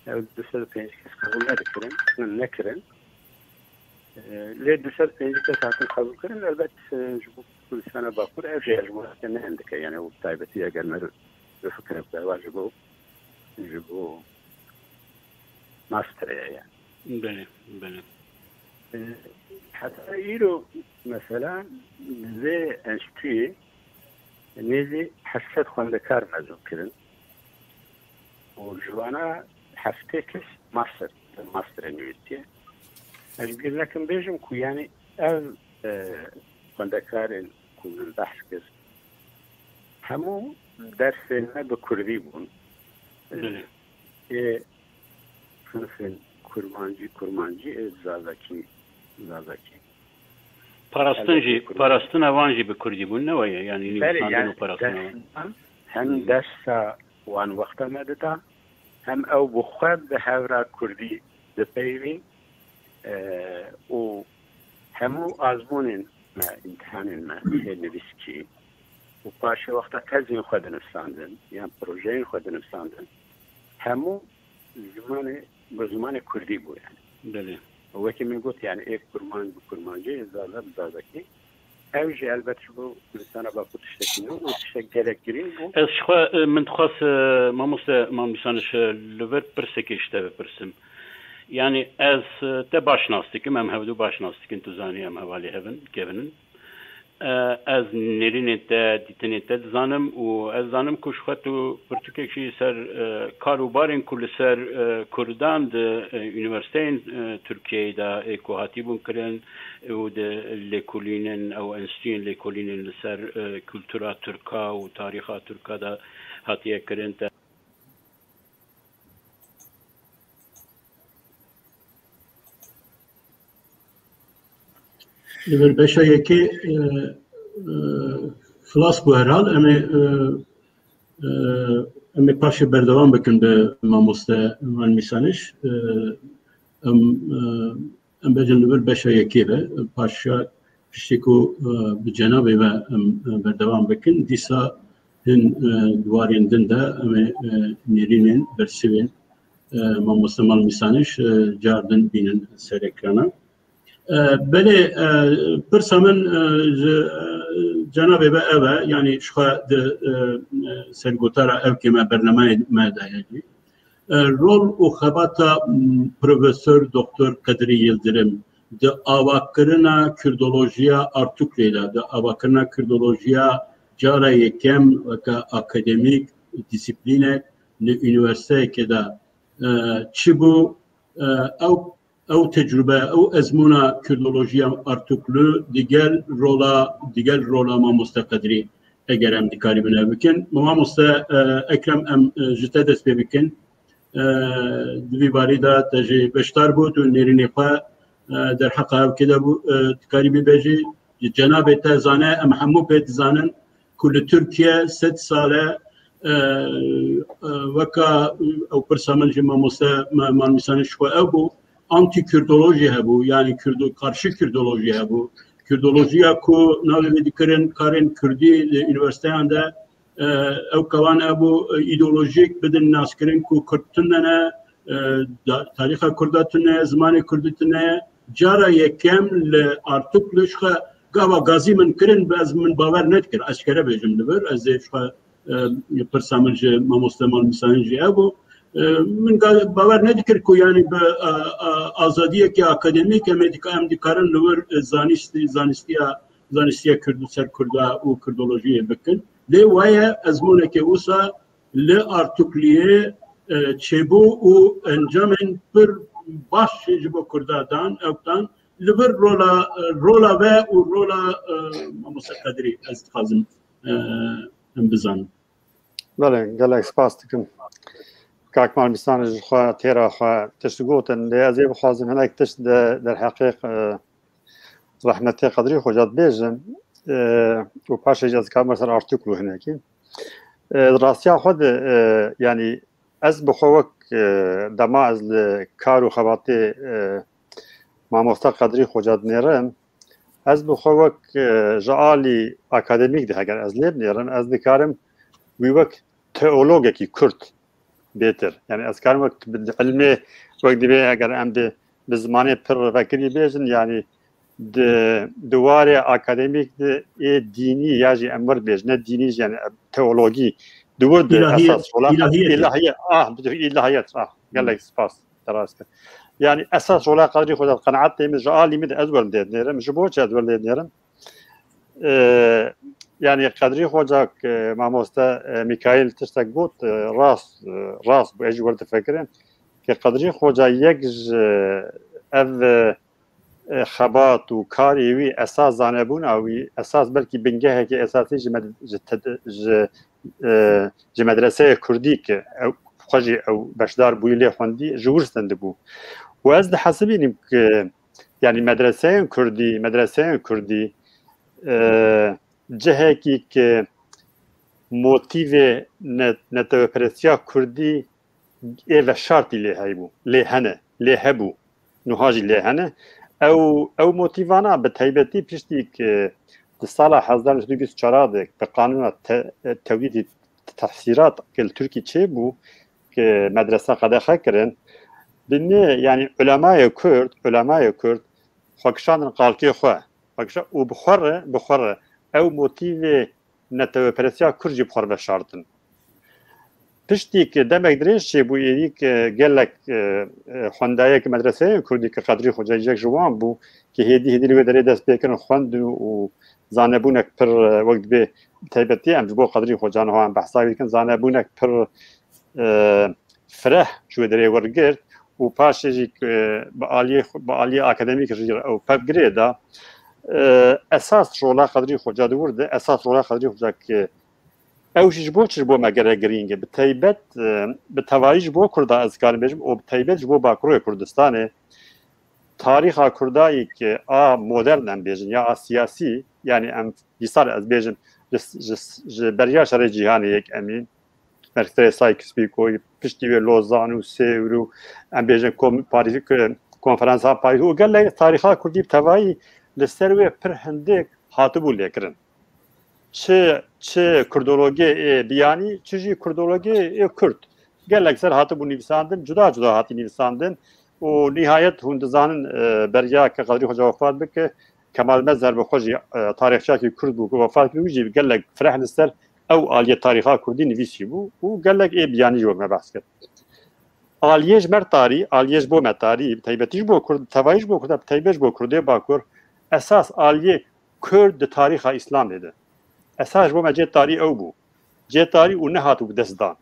ew du sed û pêncî kes qebûl nedikirin, nekirin. E, lê du sed pêncî kes hatin qebûlkirin, elbet, e, ji bo Kurdistana Bakur ev jî hejmareke ne hindike. Yani, û taybetî eger me bifikire ku ewa ji bo, ji bo masterê ye, yani. Belê, belê. E, heta îro, mesela, li vê enstituyê nêzî heft sed xwendekar mezûn kirin. û ji vana heftê kes master, masterê nivîsiye. Ez bîr nekim bêjim ku, yanî, ev, e, xwendekarên ku min behs kir, hemû dersên me bi kurdî bûn. Belê. Ê sinifên kurmancî, kurmancî, ê zazakî, zazakî. Parastin Elbette jî, kurmancî. Parastina wan jî bi kurdî bûn, ne weye? Yanî Belê, nivîsandin yani û parastina wan. Dersan, hem Hı. dersa wan wexta me dida, hem ew bi xwe bi hevra kurdî dipeyivîn, e, û hemû azmûnên me, îmtihanên me ê nivîskî û paşê wexta tezên xwe dinivîsandin, yan projeyên xwe dinivîsandin, hemû zimanê, bi zimanê kurdî bû yani. Belê. Wekî min got, yani, ê kurmanc bi kurmancî, ê zaza bi zazakî. Ew jî elbet ji bo Kurdistana Bakur tiştekî nû û tiştek gelek girîng bû. Ez ji xwe, e, min dixwest, e, mamoste Mamîsaniş, e, li vir pirsekê ji te bipirsim. Yanî ez, e, te baş nas dikim, em hevdu baş nas dikin, tu zanî em hevalê hev in, kevin in. E, ez nêrînên te, dîtinên te dizanim û ez zanim ku ji xwe tu pirtûkek jî ser, e, kar û barên ku li ser, e, Kurdan di, e, unîversîteyên, e, Tirkiyeyê de ê ku hatîbûn kirin û di lêkolînên, ew enstîtûyên lêkolînên li ser, e, kultura Tirka û tarîxa Tirka de hatiye kirin te. Li vir beşa yekê, e, e, xilas bû herhal. Em ê, e, e, em ê paşê berdewam bikin bi mamoste Van Mîsaniş. E, em, e, Em bêjin li vir beşa yekê ve, paşa piştî ku, e, bi cenabê ve em, e, berdewam bikin, dîsa hin, e, di warên din de em ê, e, nêrînên bersivên, e, mamoste Malmîsaniş, e, car din bînin ser ekrana. E, belê, e, pirsa min, e, ji, e, cenabê ve ev e, yanî ji xwe di, e, e, sergotara ev kêm e bernameyê me de ye jî. E, rol û xebata, m, Profesor Doktor Qedirî Yildirim di avakirina Kurdolojiya Artuklê de, di avakirina Kurdolojiya cara yekem weke akademîk dîsîplînek li unîversîteyekê de, e, çi bû, e, ew, ew tecrube, ew ezmûna Kurdolojiya Artuklu digel rola, digel rola mamoste Qedirî eger em dikarîbin ev bikin. Mamoste, e, Ekrem, em, e, ji te dest pê bikin. E, di vî barî de te jî beşdar bû, tu nêrînê xwe, e, derheqa ev kê de bû, e, dikarî bibêjî, ji cenabê te zane, em hemû pê dizanin ku li Tirkiye sed sal e, e, e, weka ew pirsa min jî mamoste Ma-, Malmîsanî ji xwe ew bû, anti-Kurdolojî hebû, yanî Kurdo-, karşı Kurdolojî hebû. Kurdolojiya ku navê wê dikirin karên Kurdî li unîversîteyan de, e, ew kevan hebû, e, îdeolojîk bidin naskirin ku Kurd tune ne, e, da-, tarîxa Kurda tune ye, zimanê Kurdî tune ye. Cara yekem li Artuklu ji xwe gava gazî min kirin, ez min bawer nedikir, eşkere bêjim li vir, ez ê ji xwe, e, pirsa min ji mamoste Malmîsanî jî ev bû. E, min ga-, bawer nedikir ku yanî bi, e, e, azadiyekê akademîk em ê dika-, em dikarin li wir, e, zanîstî-, zanîstiya, zanîstiya Kurd ser Kurda û Kurdolojiyê bikin. Lê waye ezmûnekê wisa li Artukliyê, e, çêbû û encamên pir baş jî ji bo Kurda dan, ew dan. Li vir rola, e, rola ve û rola, e, Mamoste Qedirî ez dixwazim, e, em bizanin. Belê, gelek spas dikim. Kak Malmîsan ji xwe têra xwe tişt gotin, lê ez ê bixwazim hinek tişt de derheqê, e, rehmetê Qedirî Xoca dibêjim, e, û paşê jî ez dikarim ser Artuklu hinekî. E, rastiya xwe de, e, yanî ez bi xwe wek, e, dema ez li kar û xebatê, e, mamosta Qedirî Xoca dinêrim, ez bi xwe wek, e, ji alî akademîk de heger ez lê binêrim, ez dikarim wî wek teologekî Kurd bêtir. Yani ez karim wek bi ilmê wek divê eger em bi, bi zimanê pir vekirî bêjin, yani di, di warê akademîk de ê dînî ya jî em wir dibêjin, ne dînî jî yani teologî di wir de ilahiyet, esas rola ilahiyet. İlahiyet, ah, bi ilahiyet, ah, gelek spas. Te rast kir. Yani esas rola Qedirî Xoca qenaetê min ji alî min de ez wir lê dinêrim. Ji bo çi ez wir lê dinêrim? E, yani Qedrî Xoca, e, mamoste, e, Mîkaîl tiştek got, e, rast, e, rast bû, ez jî wir difikirim. Ke Qedrî Xoca yek ji ev, e, xebat û karê wî esas zanebûna wî, esas belkî bingehekî esasî ji med-, ji ted-, ji, e, ji medreseyê kurdî ke ew xwe jî ew beşdar bûyî lê xwendî, ji wir stendibû. Û ez dihesibînim ke, yani medreseyên kurdî, medreseyên kurdî, e, cihekî ke motîvê ne-, neteweperestiya kurdî ê veşartî lê heybû, lê hene, lê hebû, nuha jî lê hene. Ew, ew motîvana bi taybetî piştî ke di sala hezar neh sed û bîst û çar de bi qanûna te-, tewlîdî tehsîrat ke li Tirkî çêbû, ke medresa qedexe kirin, binê, yani ulemayê Kurd, ulemayê Kurd xwe kişandin qalkê xwe, xwe kişa-, û bi xwe re, bi xwe re ew motîvê neteweperestiya Kurd jî bi xwe re veşartin. Piştî ku demek dirêj çêbû êdî ku gelek, e, e, xwendayek medreseyên kurdî ku Qedrî Xoca yek ji wan bû, ku hêdî hêdî li wê derê dest pê kirin xwendin û zanebûnek pir, e, wek dibê, bi taybetî em ji bo Qedrî Xoca niha em behsa wî dikin, zanebûnek pir, e, fireh ji wê derê wergirt û paşê jî, e, bi aliyê xwe, bi aliyê akademîk jî ew pevgirê da. E, esas rola Qedrî Xoca di wir de, esas rola Qedrî Xoca ku ew jî ji bo çi ji bo me gelek girîng e. Bi taybet, e, bi tevayî ji bo Kurda ez dikarim bêjim û bi taybet ji bo Bakurê Kurdistanê tarîxa Kurdayê ku a modern em bêjin ya a siyasî, yanî em dîsar ez bêjim ji, ji, ji beriya şerê cîhanê yek emîn, merkezê Sykes-Picot, piştî wê Lozan û Sêwr û em bêjin kom-, Parîs, konferansa Parîs û gelek tarîxa Kurdî bi tevayî li ser wê pir hindek hatibû lêkirin. Çi, çi kurdologê ê biyanî, çi jî kurdologê ê kurd. Gelek ser hatibû nivîsandin, cuda cuda hatî nivîsandin û nihayet hûn dizanin, e, beriya ke Qedrî Xoca wefat bike, Kemal Mezher bi xwe jî, e, tarîxçiyakî kurd bû ku wefat kir, wî jî gelek fireh li ser ew aliyê tarîxa kurdî nivîsî bû û gelek ê biyanî jî wek me behs kir. Aliyê ji me tarî, aliyê ji bo me tarî, bi taybetî ji bo kurd, tevayî ji bo kurd, bi taybet ji bo kurdê bakur, esas aliyê kurd di tarîxa Îslamê de. Esas ji bo me cê tarî ew bû. Cê tarî û nehatibû bi dest dan.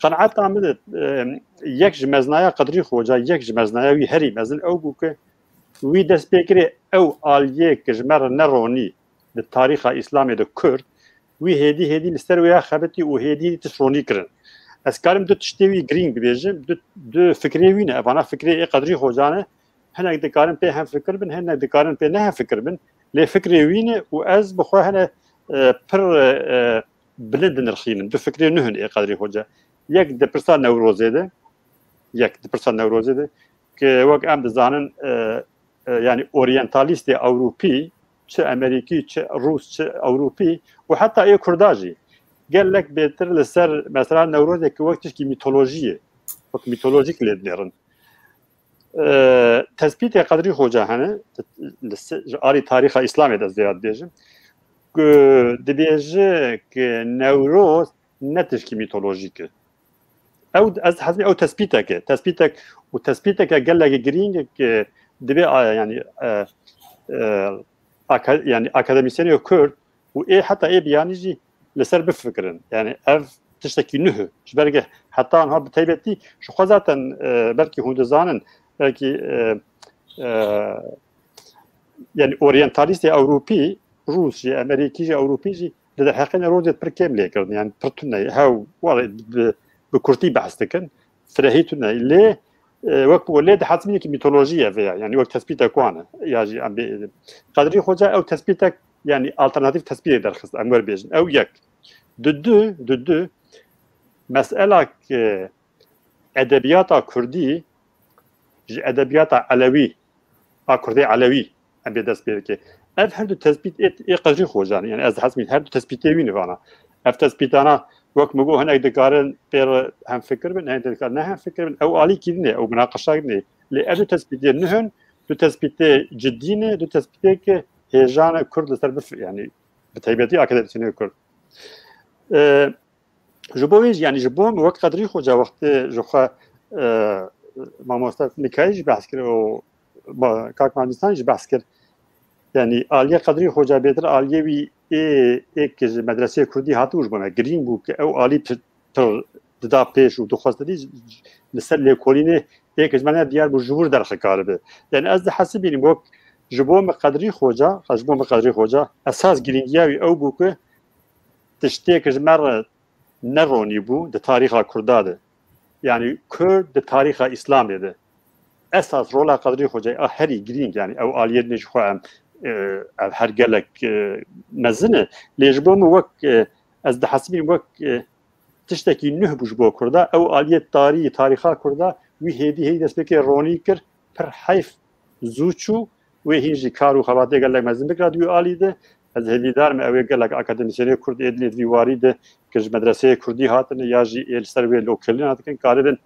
Qenaeta min de, e, yek ji mezinaya Qedrî Xoca, yek ji mezinaya wî herî mezin ew bû ku wî dest pê kirê ew aliyê ku ji me re neronî di tarîxa Îslamê de kurd, wî hêdî hêdî li ser wê ya xebitî û hêdî hêdî tişt ronî kirin. Ez karim du tiştê wî girîng bibêjim, du, du fikrê wî ne. Evana fikrê ê Qedrî Xoca ne, hinek dikarin pê hemfikir bin, hinek dikarin pê nehemfikir bin. Lê fikrê wî ne û ez bi xwe hene, e, pir, e, e, bilind dinirxînim. Du fikrê nuh in ê Qedrî Xoca. Yek di pirsa Newrozê de, yek di pirsa Newrozê de, ke wek em dizanin, e, e, yanî oryantalîstê Ewropî, çi Amerîkî, çi Rûs, çi Ewropî û heta ê Kurda jî gelek bêtir li ser mesela Newrozê ki wek tişkî mîtolojî ye, wek mîtolojîk lê dinêrin. E, tespîtê Qedrî Xoca hene, li se-, ji alî tarîxa Îslamê de ez vêya dibêjim, ku dibêje ki Newroz ne tişkî mîtolojîk e. Ew, ez dihezim ew tespîtek e. Tespîtek û tespîteke gelekî girîng e ku dibê a, yanî, e, e, aka-, yanî akademîsyenê Kurd û ê heta ê biyanî jî li ser bifikirin. Yanî ev tiştekî nuh e. Ji ber ku heta niha bi taybetî ji xwe zaten, e, belkî hûn dizanin, belkî, e, e, yanî oryantalîstê Ewropî, Rûs jî, Amerîkî jî, Ewropî jî li derheqê Newrozê pir kêm lê kirin. Yanî pir tune. Hew, were bi, bi kurtî behs dikin. Firehî tune. Lê, e, wek, lê dihesibîne ki mîtolojî ye vê ya. Yanî wek tespîtek wan e. Ya jî em bê, Qedrî Xoca ew tespîtek, yanî alternatîf tespîtê derxist. Em wer bêjin. Ew yek. Di du, di du, mesela ki edebiyata kurdî ji edebiyata elewî, a kurdê elewî em bê dest pê dike. Ev her du tespît ê, ê Qedrî Xocan, yanî ez dihesibînim her du tespîtê wî ne vana. Ev tespîtana wek min got hinek dikarin pê re hemfikir bin, hinek dikarin ne hemfikir bin. Ew alîkî din e, ew minaqeşa din e. Lê ev du tespîtê nuh in, du tespîtê cidî ne, du tespîtê ki hêjane kurd li ser bif-, yanî bi taybetî akademîsyenê kurd. E, Ji bo wê jî, yanî ji bo min wek Qedrî Xoca wextê ji xwe, e, mamoste Mîkaîl jî behs kir û ma-, kak Mamîstan jî behs kir. Yanî aliyê Qedrî Xoca bêtir aliyê wî ê, ê ki ji medreseyê kurdî hatibû ji bo me girîng bû ki ew alî pir, pir dida pêş û dixwest li ser lêkolînê ê ki ji me ne diyar bû ji wir derxikaribe. Yanî ez dihesibînim wek ji bo min Qedrî Xoca, ji bo min Qedrî Xoca esas girîngiya wî ew bû ku tiştê ki ji me re neronî bû di tarîxa Kurda de. Yanî Kurd di tarîxa Îslamê de. Esas rola Qedrî Xocayê a herî girîng, yanî ew aliyê din jî xwe em, e, ev her gelek, e, mezin e. Lê ji bo min wek, e, ez dihesibînim wek, e, tiştekî nuh bû ji bo Kurda. Ew aliyê tarî, tarîxa Kurda wî hêdî hêdî dest pê kir, ronî kir, pir heyf zû çû. Wê hîn jî kar û xebatê gelek mezin bikira di wî alî de. Ez hêvîdar me ew ê gelek akademîsyenê kurd ê dinê di vî warî de ki ji medreseyê kurdî hatine ya jî ê li ser wê lokelîna dikin, karibin,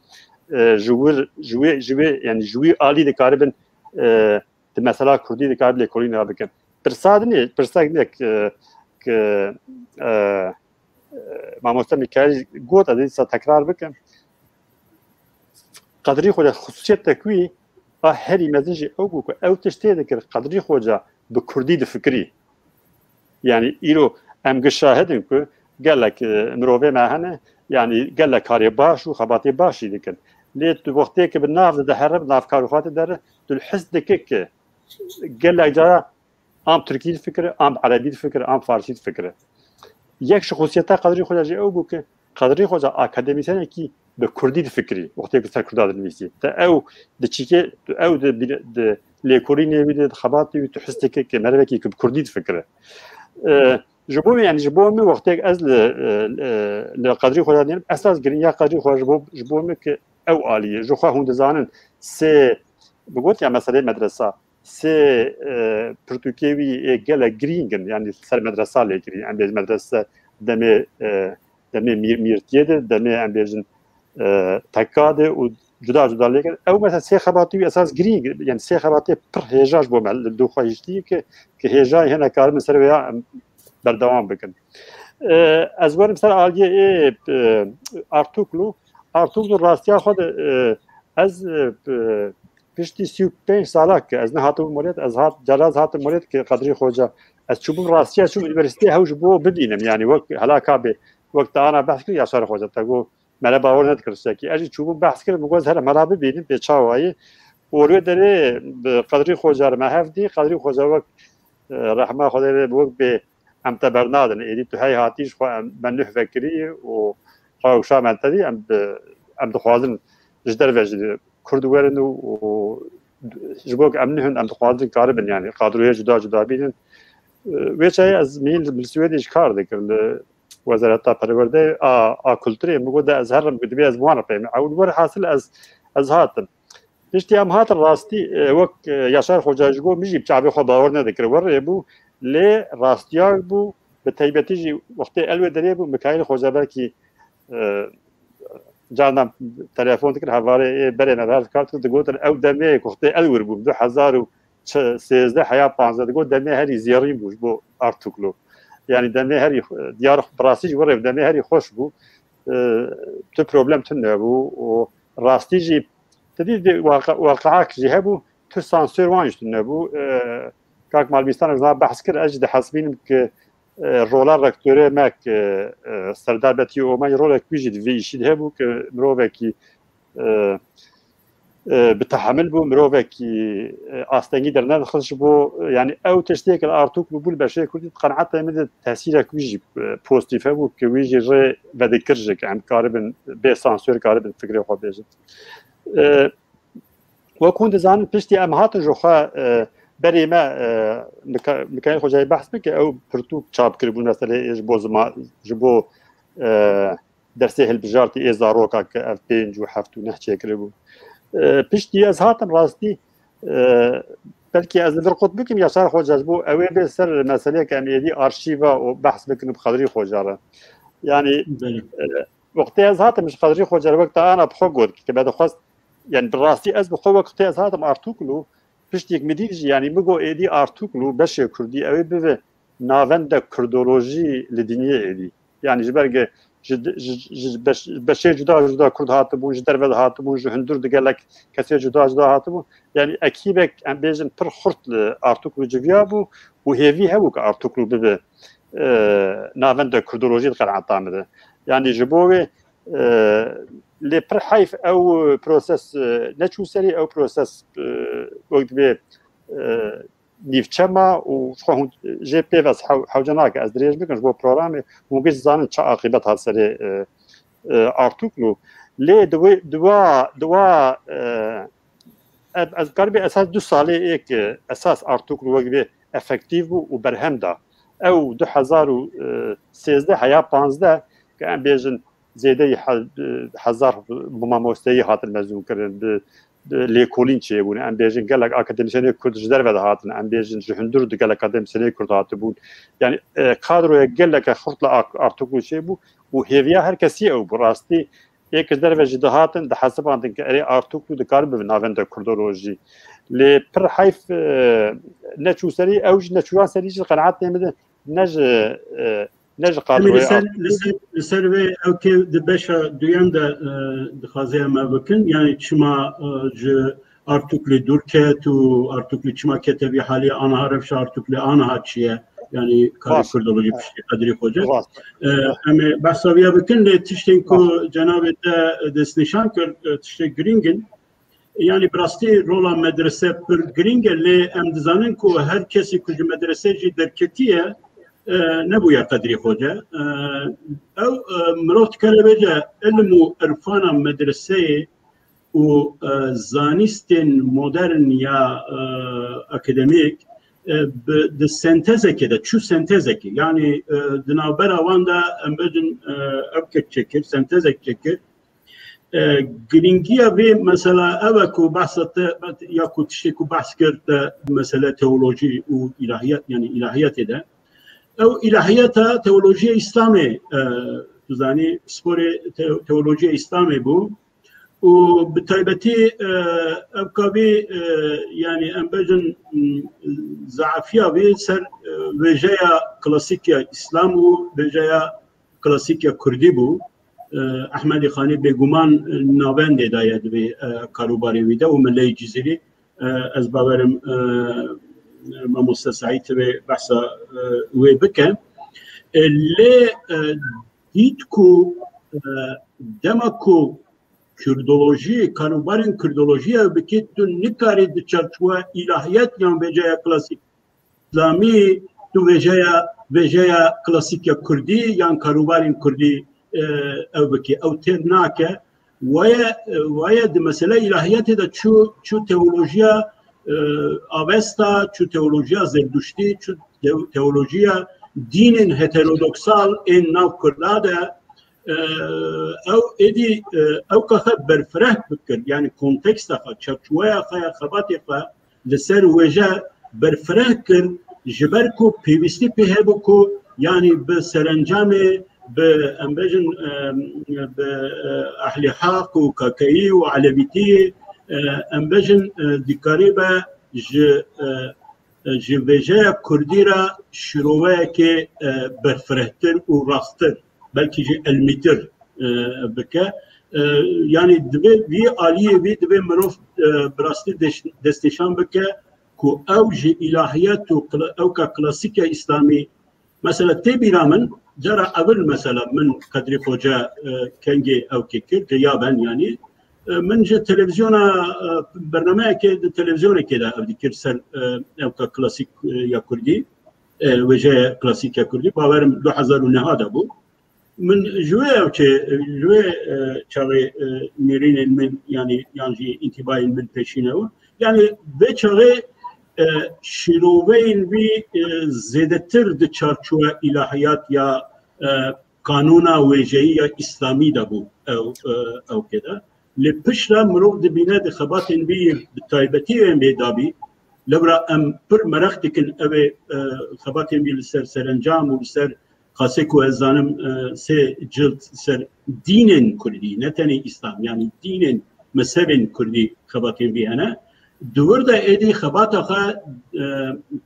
e, ji wir, ji wê, ji wê, yanî ji wî alî de karibin, e, di mesela kurdî de karibin lêkolîna bikin. Pirsa dinê, pirsa dinê ki, ki, e, e, mamoste Mîkaîl got, ez ê dîsa tekrar bikim. Qedrî Xoca xusûsiyet te ku a herî mezin jî ew bû ku ew tişt tê dikir, Qedrî Xoca bi kurdî difikirî. Yanî îro em gi şahid in ku gelek, e, mirovê me hene, yanî gelek karê baş û xebatê baş jî dikin. Lê tu wextê ki bi nav de dihere, bi nav kar û xebatê dere, tu li his dike ki gelek cara am tirkî difikire, am erebî difikire, am farsî difikire. Yek ji xusiyeta Qedrî Xoca jî ew bû ki Qedrî Xoca akademîsyenekî bi kurdî difikirî, wextê ku ser kurda dinivîsî. Te ew di çîkê, tu ew di bîne-, di lêkolînê wî de, di xebatê wî tu his dike ki merivekî ku bi kurdî difikire. E, ji bo min, yanî ji bo min wextê ez li, e, e, li Qedrî Xoca dînim, esas girîngiya Qedrî Xoca ji bo, ji bo min ki ew alî ye. Ji xwe hûn dizanin sê, bi gotiya meselê medresa, sê, e, pirtûkê wî ê gelek girîng in, yanî ser medresa lê kirî. Em bêjin medrese demê, e, demê mîr-, mîrtiyê de, demê em bêjin, e, tekka de û cuda cuda lê kirin. Ew mesela sê xebatî wî esas girîng, yanî sê xebatê pir hêja ji bo me li dû xwe hiştî ki, ki hêjayê hene karibin ser vêya em berdewam bikin. E, ez werim ser aliyê ê, e, Artuklu. Artuklu rastiya xwe de, e, ez, e, e, piştî sî û pênc sala ki ez nehatibûm welêt, ez hat, cara ez hatim welêt ki Qedrî Xoca, ez çûbûm rastiya çûm unîversîteyê hew ji bo bibînim, yanî wek hela ka bê, wek te ana behs kir Yaşar Xoca, te got, me re bawer nedikir tiştekî. Ez jî çûbûm behs kir, min got, ez herim hela bibînim, bê çawayî. Û li wê derê bi Qedrî Xoca re me hev dî, Qedrî Xoca wek, e, rehma Xwedê lê bi wek bê em te bernadin. Êdî tu hey hatî ji xwe em, me nuh vekirî û xwe wişa me te dî, em bi, em dixwazin ji derve jî Kurd werin û, û ji bo em nuh in, em dixwazin karibin, yanî kadroyê cuda cuda bînin. E, wê çayê ez mîn li Swêdê jî kar dikir, li Wezareta Perwerdeyê a, a Kulturê, min got, de ez herim, divê ez bi wan re peyvîn. Ew li wir hasil ez, ez hatim. Piştî em hatin rastî, e, wek, e, Yaşar Xoca jî got, min jî bi çavê xwe bawer nedikir. Werê bû, lê rastiya bû, bi taybetî jî wextê el wê derê bû, Mikaîl Xoca belkî, e, carna telefon dikir, hevalê ê berê me ber dikar, digotin, ew demê ku wextê el wir bûm, du hezar û sêzdeh heya panzdeh, digot, demê herî zêrîn bû ji bo Artuklu. Yanî demê herî, diyar bi rastî jî werê demê herî xweş bû. E, tu problem tune bû û rastî jî Te dî, dî waqa-, waqaek jî hebû, tu sansor wan jî tune bû. E, kak Malbîstan ez niha behs kir, ez jî dihesibînim ki, e, rola rektorê me ki, e, Serdar Betî Omay rolek wî jî di vê îşî de hebû ki mirovekî, e, e, bi tehemil bû, mirovekî, e, astengî dernedixist ji bo, e, yanî ew tiştê ki li Artuklu bû li beşê Kurdî di qenaetê min de tesîrek wî jî, e, pozîtîf hebû ki wî jî rê vedikir ji ki em karibin bê sansor karibin fikrê xwe bêjin. E, wek hûn dizanin, piştî em hatin ji xwe, e, berê me, e, Mika-, Mikaîl Xocayê behs bike, ew pirtûk çap kiribûn, meselê ji bo zima-, ji bo, e, dersê hilbijartî ê zaroka ke ev pênc û heft û neh çêkiribû. E, piştî ez hatim rastî, e, belkî ez li vir qut bikim, Yaşar Xoca ji bo ew ê bê ser meseleyeke em êdî arşîva û behs bikin bi Xedrî Xoca re. Yanî, Belê. e, Wextê ez hatim ji Qedrî Xoca re wek te ana bi xwe got, ke me dixwest, yani bi rastî ez bi xwe wek wextê ez hatim Artuklu, piştîk min dît jî, yani min got êdî Artuklu beşê Kurdî ew ê bibe navenda Kurdolojî li dinyê êdî. Yani ji ber ge ji, ji, ji beş, beşê cuda cuda Kurd hatibûn, ji derve de hatibûn, ji hundir digelek kesê cuda cuda hatibûn. Yani ekîbek, em bêjin, pir xurt li Artuklu civiya bû û hêvî hebû ke Artuklu bibe, e, navenda Kurdolojî di qenaeta min de. Yani ji bo wê, e, lê pir heyf ew proses, e, neçû serî, ew proses, e, wek dibê, e, nîvçe ma û ji xwe hûn jê pêv ez hew-, hewce nake ez dirêj bikim ji bo programê, hûn giş dizanin çi aqîbet hat serê, e, e, Artuklu. Lê di wê, di wa, di wa, e, ez, ez karibê esas du salê ê ke esas Artuklu wek vê efektîf bû û berhem da. Ew du hezar û sêzdeh heya panzdeh ke em bêjin zêdeyî he-, hezar bi mamosteyî hatin mezûn kirin, bi, bi lêkolîn çêbûne. Em bêjin gelek akademîsyenê Kurd ji derve de hatin, em bêjin ji hundir de gelek akademîsyenê Kurd hatibûn. Yani, e, kadroya geleke xurt li Ak-, Artuklu çêbû û hêviya her kesî ew bû. Rastî ê ke ji derve jî dihatin, dihesibandin ke erê Artuklu dikare bibe navenda Kurdolojî. Lê pir heyf, e, neçû serî, ew jî neçûyan serî jî qenaetê min de ne ji, e, ne ji qadroyê li ser, li ser, li ser vê ew kê di beşa duyan de, e, dixwaze em ev bikin. Yani çima, e, ji Artukli dûr ket û Artukli çima kete vî halî, aniha rewşa Artukli aniha çi ye? Yani karê kurdolojî piştî Qedrî Xoce. E, em ê behsa vîya bikin, lê tiştên ku cenabê te destnîşan kir, e, tiştê girîng in. Yani bi rastî rola medrese pir girîng e, lê em dizanin ku her kesî ku ji medrese jî derketiye, e, nebûye Qedrî Xoce. E, ew, e, mirov dikare bêje, ilm û irfana medreseyê û, e, zanîstên modern ya, e, akademîk, e, bi, di sentezekê de, çû sentezekê, yani, e, di navbera wan de em bêjin, e, ew kek çêkir, sentezek çêkir. E, girîngiya vê mesela ev e ku behsa te, ya ku tiştê ku behs kir te mesele teolojî û îlahiyat, yani îlahiyatê de. Ew îlahiyata teolojiya Îslamê, e, tu zanî, sporê te-, teolojiya Îslamê bû. Û bi taybetî, e, ev kavî, e, yani em bêjin, m, zaafiya vî ser, e, wêjeya klasîk ya Îslam û wêjeya klasîk ya Kurdî bû. E, Ehmedî Xanî bêguman, e, navendê daye di vê, e, karûbarê wî de û mileyê Cizîrî, e, ez bawerim, e, mamoste Seîd divê behsa, e, wê bike. E, lê, e, dît ku, e, dema ku kurdolojî, karûbarên kurdolojî ew bikî, tu nikarî di çarçowa îlahiyat yan vêjeya klasîk Îslamî, tu vêjeya, vêjeya klasîk ya Kurdî yan karûbarên Kurdî, e, ew bikî. Ew têr nake. Waye, waye di mesele îlahiyatê de çû, çû teolojiya, e, Avesta, çû teolojiya Zerduştî, çû te-, teolojiya dînên heterodoksal ên nav Kurda de, e, ew êdî, e, ew ka xwe berfireh bikir, yani konteksta xwe, çarçoweya xwe ya xebatê xwe li ser wêje berfireh kir, ji ber ku pêwîstî pê hebû ku, yani bi serencamê, bi, em bêjin, e, bi, e, ehlî heq û kakeyî û elewîtî, e, em bêjin, e, dîkarî be ji, e, e, ji vêjeya Kurdî re şîroveyekê, e, berfirehtir û rasttir, belkî jî elmîtir, e, bike. E, yani divê vî aliyê vî divê mirov, e, bi rastî deş-, destnîşan bike ku ew ji îlahiyet û kla-, ewka klasîk ya Îslamî, mesela tê bîra min, cara evil mesela min Qedrî Xoce, e, kengê ewkê kir, giya ben yani. E, min ji televîzyona, e, bernameyekê di televîzyonekê de ev dikir ser, e, ewka klasîk, e, ya Kurdî, e, wêjeya klasîk ya Kurdî. Bawerim du hezar û neh de bû. Min ji wê ew çê, ji wê, e, çaxê, e, nêrînên min, yani, yan jî întîbayên min pêşî ne û, yani, vê çaxê, e, şîroveyên wî, e, zêdetir di çarçoya îlahiyat ya, e, kanûna wêjeyî ya Îslamî de bû ew, e, ew kê de. Lê piştre mirov dibîne di xebatên wî, bi taybetî ên bê dabî, lewra em pir mereq dikin ew ê, e, xebatên wî li ser serencam û li ser xasê ku ez zanim, e, sê cilt ser dînên Kurdî, ne tenê Îslam, yani dînên, mezhebên Kurdî xebatên vî hene. Di wir de êdî xebata xwe, e,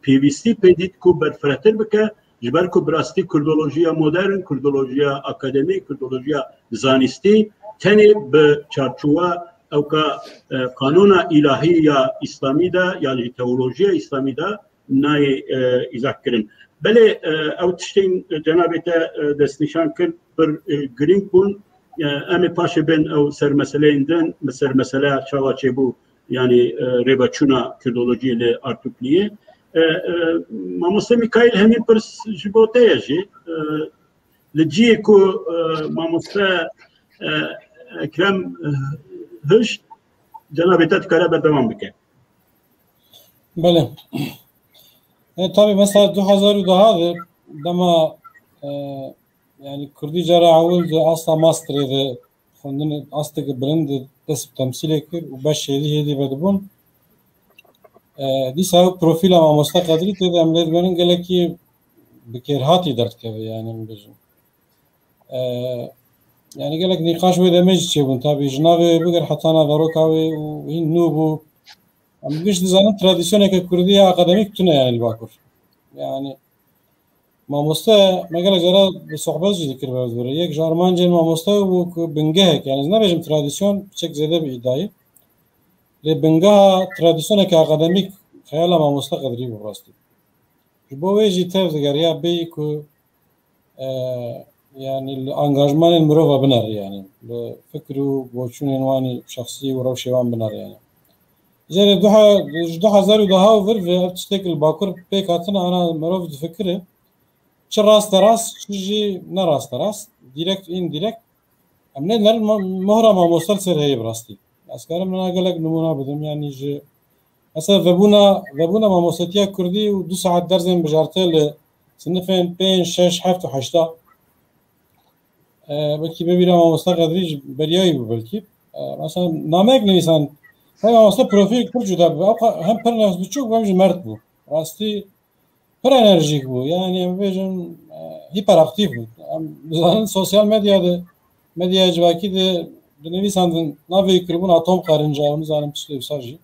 pêwîstî pê dît ku berfirehtir bike, ji ber ku bi rastî kurdolojiya modern, kurdolojiya akademîk, kurdolojiya zanistî tenê bi çarçowa ewka, e, qanûna îlahî ya Îslamî de, yan jî teolojiya Îslamî de nayê, e, îzah kirin. Belê, e, ew tiştên cenabê te, e, destnîşan kir, pir, e, girîng bûn. E, em ê paşê bên ew ser meseleyên din, ser meseleya çawa çêbû, yanî, e, rêveçûna kurdolojiyê li Artukliyê. E, e, Mamoste Mîkaîl, hemî pirs ji bo te ye jî. E, li cihê ku, e, mamoste, e, Ekrem, e, hişt, cenabê te dikare berdewam bike. Belê. E, tabii mesela du hezar û deh de dema, e, yani Kurdî cara ewil di asta masterê de xwendin asteke bilind dest bi temsîlê kir û beş hêdî hêdî vedibûn. E, dîsa ew profîla mamoste Qedrî tê de em lê dibênin gelekî bi kêrhatî derdikeve, yani em bêjin. E, yani gelek nîqaş wê demê jî çêbûn. Tabii ji navê wê bigir heta naveroka wê û hîn nû bû. Em giş dizanin tradisyoneke kurdî ya akademîk tune yani li Bakur. Yani Mamoste, me gelek cara bi sohbet jî dikir, bervire. Yek ji armancên mamoste bû ku bingehek, yani ez nebêjim tradisyon, piçek zêde bi îdayî. Lê bingeha tradisyoneke akademîk xeyala mamoste Qedrî bû rastî. Ji bo wê jî tev digeriya bêyî ku, e, yani li angajmanên mirova binere, yani li fikir û boçûnên wanî şexsî û rewşê wan binere yani. Jê re du he-, ji du hezar û deha û vir ve ev tiştek li Bakur pêk hatine, ana mirov difikire. Çi raste rast, çi jî ne raste rast. Direkt, indirekt. Em ne ner mo-, mohra mamoste li ser heye bi rastî. Ez karim nina gelek nimûna bidim, yani ji, mesela vebûna, vebûna mamostetiya kurdî û du saet derzên bijarte li sinifên pênc, şeş, heft û heşta. E, belkî bibîra mamoste Qedrî ji beriyayî bû belkî. E, mesela nameyek nivîsan, hey mamoste profîl pir cuda bû. Ew qa-, hem pir nefs biçûk bû hem jî mert bû. Rastî pir enerjîk bû. Yani em bêjin, e, hiperaktif bû. Em dizanin sosyal medya de, medya civakî de dinivîsandin, navê kiribûn atom qerinca, em nizanin tiştê wisa jî.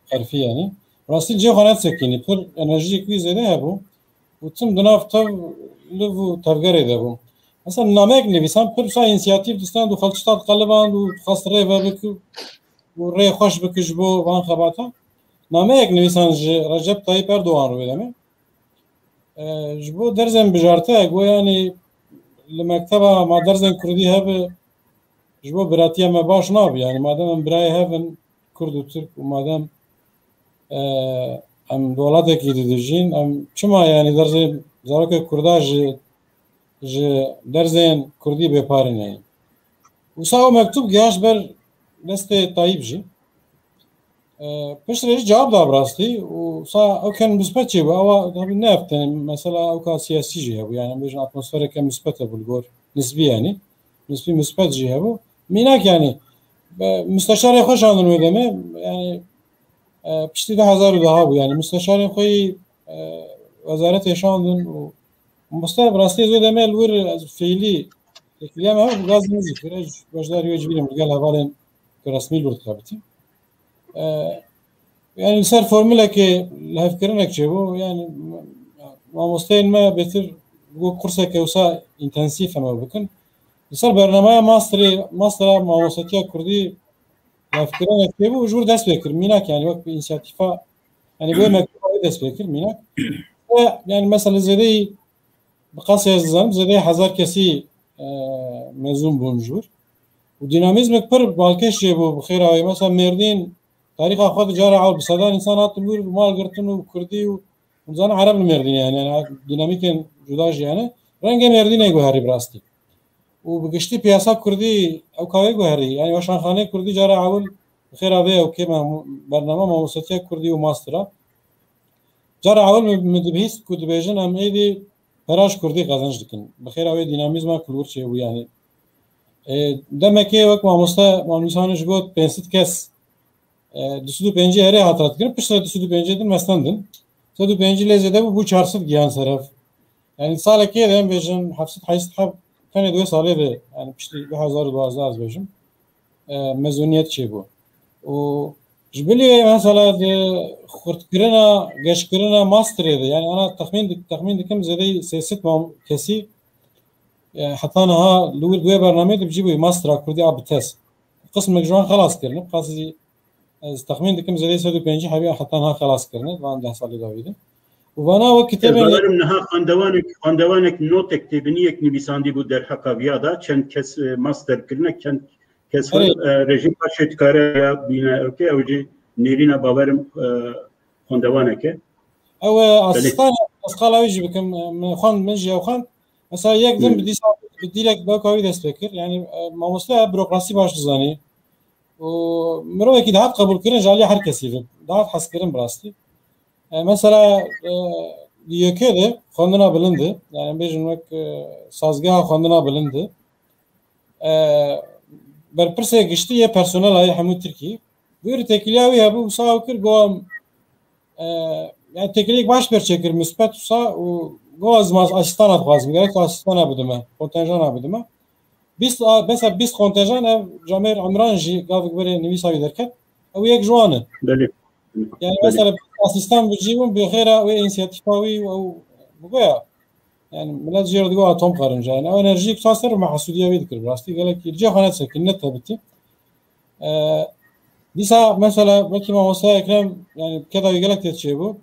Qerfî yani. Rastî cê xwe nesekînî. Pir enerjiyek wî zêde hebû. Û tim di nav tev, liv û tevgerê de bû. Mesela nameyek nivîsan, pir wisa însiyatîf distend û xelk tişta diqeliband û dixwest rê vebik û rê xweş bik ji bo van xebata. Nameyek nivîsan ji Recep Tayyip Erdogan re wê demê. E, ji bo derzên bijarte, got, yani li mekteba ma derzên kurdî hebe, ji bo biratiya me baş nabe. Yani madem em birayê hev in, kurd û tirk, û madem, e, em di welatekî de dijîn, em çima yani derzên zarokê kurda ji, ji derzên kurdî bêparî neyên? Wisa ew mektûb gihaşt ber destê Tayyip jî. E, piştre jî cewab da bi rastî û sa ew ken misbet çêbû. Ewa tabii ne ev tenê mesela ew ka siyasî jî hebû. Yani em bêjin atmosfereke misbet hebû li gor nisbî yani. Nisbî misbet jî hebû. Mînak yani, e, musteşarê xwe şandin wê demê. Yani, e, piştî du hezar û deha bû. Yani musteşarên xwe yî, e, wezaretê şandin û mamoste bi rastî ez wê demê li wir ez fiilî têkiliya me hebû, gazî min jî kir. Ez beşdarî wê civînê li gel hevalên ku resmî li wir dixebitî. E, yani li ser formulekê lihevkirinek çêbû. Yani mamosteyên me bêtir got kurseke wisa întensîf em ew bikin. Li ser bernameya masterê, mastera mamostetiya kurdî lihevkirinek çêbû û ji wir dest pê kir. Mînak yani wek bi însiyatîfa, yani bi wê mektuba wê dest pê kir mînak. Ve yani mesela zêdeyî Bi qasê ez dizanim zêdeyê hezar kesî, e, mezûn bûn ji wir. Û dînamîzmek pir balkêş çêbû bi xêra wê. Mesela Mêrdîn, tarîxa xwe di cara ew bi sedan însan hatin wir, mal girtin û kurdî û, hûn zanin Ereb li Mêrdînê yani, yani dînamîkên cuda jî yani. Rengê Mêrdînê guherî bi rastî. Û bi giştî piyasa kurdî ew ka wê guherî. Yani weşanxaneyê kurdî cara ewil bi xêra vê ew kê me bername mamostetiya kurdî û mastera. Cara ewil min, min dibihîst ku dibêjin em êdî pera ji kurdî qezenc dikin. Bi xêra wê dînamîzma ku li wir çêbû yani. E, demekê wek mamoste Mamîsan ji got pênc sed kes, e, du sed û pêncî herê hatira dikirin, piştre du sed û pêncî din mestendin. Sed û pêncî lê zêde bû, bû çar sed gihan seref. Yani salekê de em bêjin heft sed heyşt sed heb tenê di wê salê de, yani piştî du hezar û duwazdeh ez bêjim, e, mezûniyet çêbû. Û ji bilî mesela di xurtkirina, geşkirina masterê de, yani ana texmîn dik-, texmîn dikim zêdeyî sê sed mam-, kesî, e, heta niha li wir di wê bernameyê de bi cî bûyî mastera kurdî a bi tez. Qismek ji wan xelas kirine, qasî ez texmîn dikim zêdeyî sed û pêncî hebî heta niha xelas kirine, van deh salê dawî de. Û vana wek Ez kitêbên bawerim niha xwendewanek, xwendewanek notek têbiniyek nivîsandî bû derheqa viya da, çend kes, e, master kirine, çend kes Erê. xwe, e, rejîm paşê dikare ya bîne, ew kê, ew jî nêrîna bawerim, e, xwendewanek e. Ew, e, Belê. asistan, ez qala wî jî bikim, e, min xwend, min jî ew xwend. Mesela yek din Hmm. bi dîsa, bi dîlek bi ew kawî dest pê kir. Yani, e, mamoste ya burokrasî baş dizanî. Û mirovekî dihat qebûlkirin ji alî her kesî ve. Dihat hezkirin bi rastî. E, mesela, e, di YKê de xwendina bilind e. Yani em bêjin wek, e, sazgeha xwendina bilind e. E, berpirsê giştî yê personela yê hemû Tirkiyê. Wî têkiliya wî hebû, wisa ew kir, got, e, yani têkiliyek baş pêr çêkir, misbet wisa û got, ez mas-, asîstana dixwazim, gerek tu asîstana bidime, kontenjana bidime. Bîst a-, mesela bîst kontenjan ev Camêr Emran jî gavik berê nivîsa wî derket. Ew yek ji wan e. Belê. Yani Belê. mesela asîstan bi cî bûn, bi xêra wê însiyatîfa wî û ew bigoya. Yani millet jê re digo atom qerinca. Yani ew enerjiyê ku ser me hesûdiya wî dikir. Rastî gelek cê xwe nesekin, ne tebitî. E, dîsa mesela wekî mamoste Ekrem, yani keda wî gelek tê çêbû.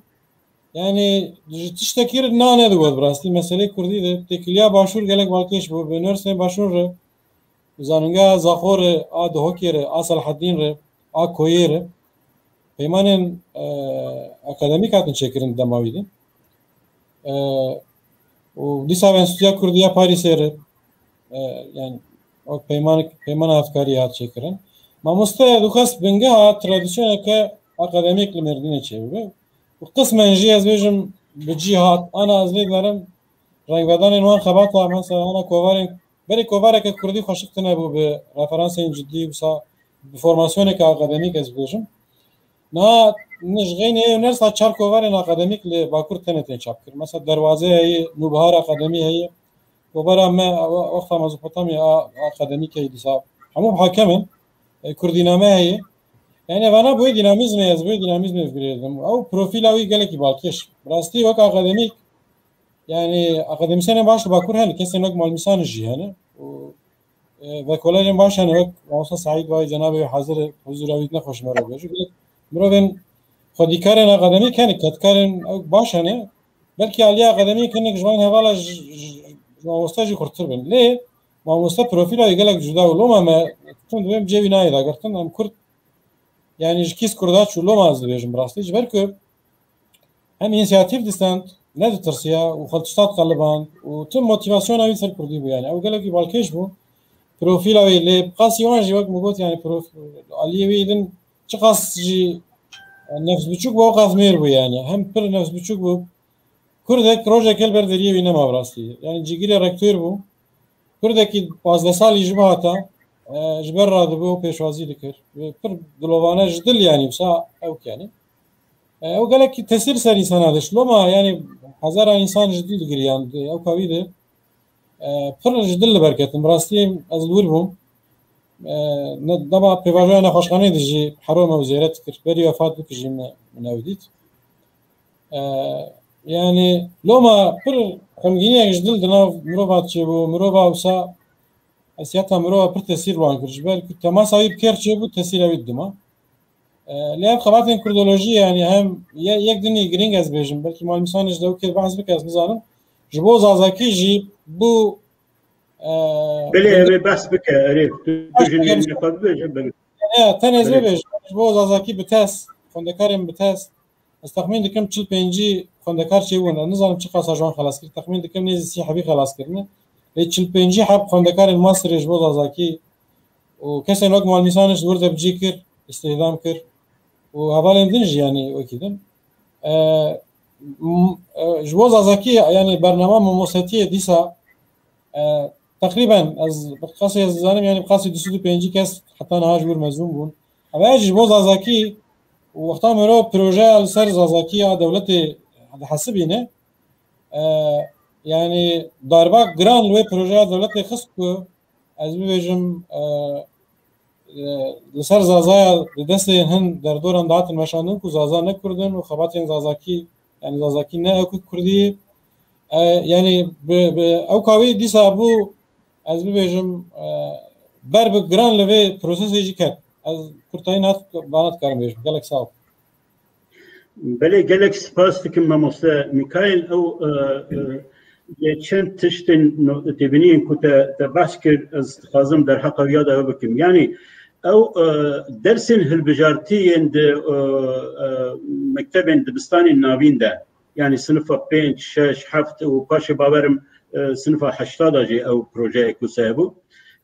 Yani ji tiştekî re na nedigot bi rastî. Meselê Kurdî de têkiliya Başûr gelek balkêş bû. Bi üniversiteyên Başûr re, zanîngeha Zaxo re, a Duhokê re, a Selahaddîn re, a Koyê re peymanên, e, akademîk hatin çêkirin dema wî de. E, û dîsa Enstîtuya Kurdî ya Parîsê re, e, yani o peymanek, peymana hevkariyê hat çêkirin. Mamoste dixwest bingeha tradisyoneke akademîk li Mêrdînê çêbibe. Û qismen jî ez bêjim bi cî hat, ana ez lê dimerim rengvedanên wan xebata, mesela ana kovarên, berê kovareke Kurdî xweşik tune bû bi referansên cidî, wisa bi formasyoneke akademîk ez bêjim. Niha nijxeynê û nersa çar kovarên akademîk li Bakur tenê tên çapkir. Mesela Derwaze heye, Nûbihar Akademî heye, kovara me, wexta Mezopotamya a, akademîk heye dîsa. Hemû bi hakem in. E, Kurdîname heye. Yani vana boy dinamizmê, ez boy dinamizmê girêdim. Ew profîla wî gelekî balkêş. Rastî wek akademîk, yani akademîsyenên baş li Bakur hene, kesên wek Malmîsan jî hene. Û, e, vekolerên baş hene, wek Mamosta Seîd vay cenabê hazir huzura wî nexweş me re bêjî. Gelek mirovên xwedîkarên akademîk hene, kedkarên ew baş hene. Belkî aliya akademîk hinek ji van hevala ji, ji, ji mamoste jî xurttir bin. Lê mamoste profîla wî gelek cuda û loma me tim dibêm cê wî nayê dagirtin. Em Kurd, yani ji kîs Kurda çû, loma ez dibêjim bi rastî. Ji ber ku hem însiyatîf distend, neditirsiya û xwe tişta diqeliband û tim motîvasyona wî ser Kurdî bû. Yani ew gelekî balkêş bû. Profîla wî lê bi qasî wan jî wek min got, yani prof-, aliyê wî din çiqas jî, yani nefs biçûk bû, ew qas mêr bû yani. Hem pir nefs biçûk bû. Kurdek rojek li ber deriyê wî nema bi rastî. Yani cîgirê rektor bû. Kurdekî pazdeh salî ji bihata, e, ji ber radibû û pêşwazî dikir. Pir dilovane ji dil yani wisa ew kenî. E, ew gelekî tesîr ser însana dişt. Loma yani hezaran însan ji dil digiriyan, di ew kawî de, e, pir ji dil li ber ketin. Bi rastî ez li wir bûm. E, ne, dema pêvajoya nexweşxaneyê de jî hero me û zêret dikir. Berî wefat bike jî me, min ew dît. E, yani loma pir xemgîniyek ji dil di nav mirova çêbû. Mirova wisa hesiyata mirova pir tesîr wan kir. Ji ber ku temasa wî bi kêr çêbû, tesîra wî didima. E, lê ev xebatên kurdolojî yani hem ye-, yek dinî girîng ez bêjim. Belkî Malmîsan ji dewkê behs bike, ez nizanim. Ji bo Zazakî jî bû, e, Belê, ev ê behs bike, erê, tu, tu jî nêzî xwe bibêje, belê. Ya, tenê ez Belê. bibêjim. Ji bo Zazakî bi test, xwendekarên bi test, ez texmîn dikim çil pêncî xwendekar çêbûn. Ez nizanim çiqas ji wan xelas kir. Texmîn dikim nêzî sî hebî xelas kirine. Lê çil pêncî heb xwendekarên masterê ji bo Zazakî û kesên wek Malmîsan ji wir de bi cî kir, îstihdam kir. Û hevalên din jî, yani wekî din. E, m-, e, ji bo Zazakî, yani bernama mamostetiyê dîsa, e, teqrîben ez bi qasî ez dizanim, yani bi qasî du sed û pêncî kes heta niha ji wir mezûn bûn. Ev jî ji bo Zazakî û wexta mero projeya li ser Zazakî ya dewletê dihesibîne, e, yani darba giran li wê projeya dewletê xist ku ez bibêjim, e, e, li ser Zazaya di destê hin derdoran dihatin meşandin ku Zaza ne Kurd in û xebatên Zazakî, yani Zazakî ne ew ku Kurdî ye. E, yani bi, bi ew kawî dîsa bû, ez bibêjim, e, ber bi giran li vê prosesê jî ket. Ez kurtayî niha vana dikarim bêjim. Gelek sağ ol. Belê, gelek spas dikim mamoste Mikail. Ew, e, e, yê çend tiştên no-, têbîniyên ku te, te behs kir, ez dixwazim derheqa wiya de ew bikim. Yanî ew, e, dersên hilbijartî yên di, e, e, mektebên dibistanên navîn de, yanî sinifa pênc, şeş, heft û paşê bawerim, e, sinifa heşta de jî ew projeyek wisa hebû.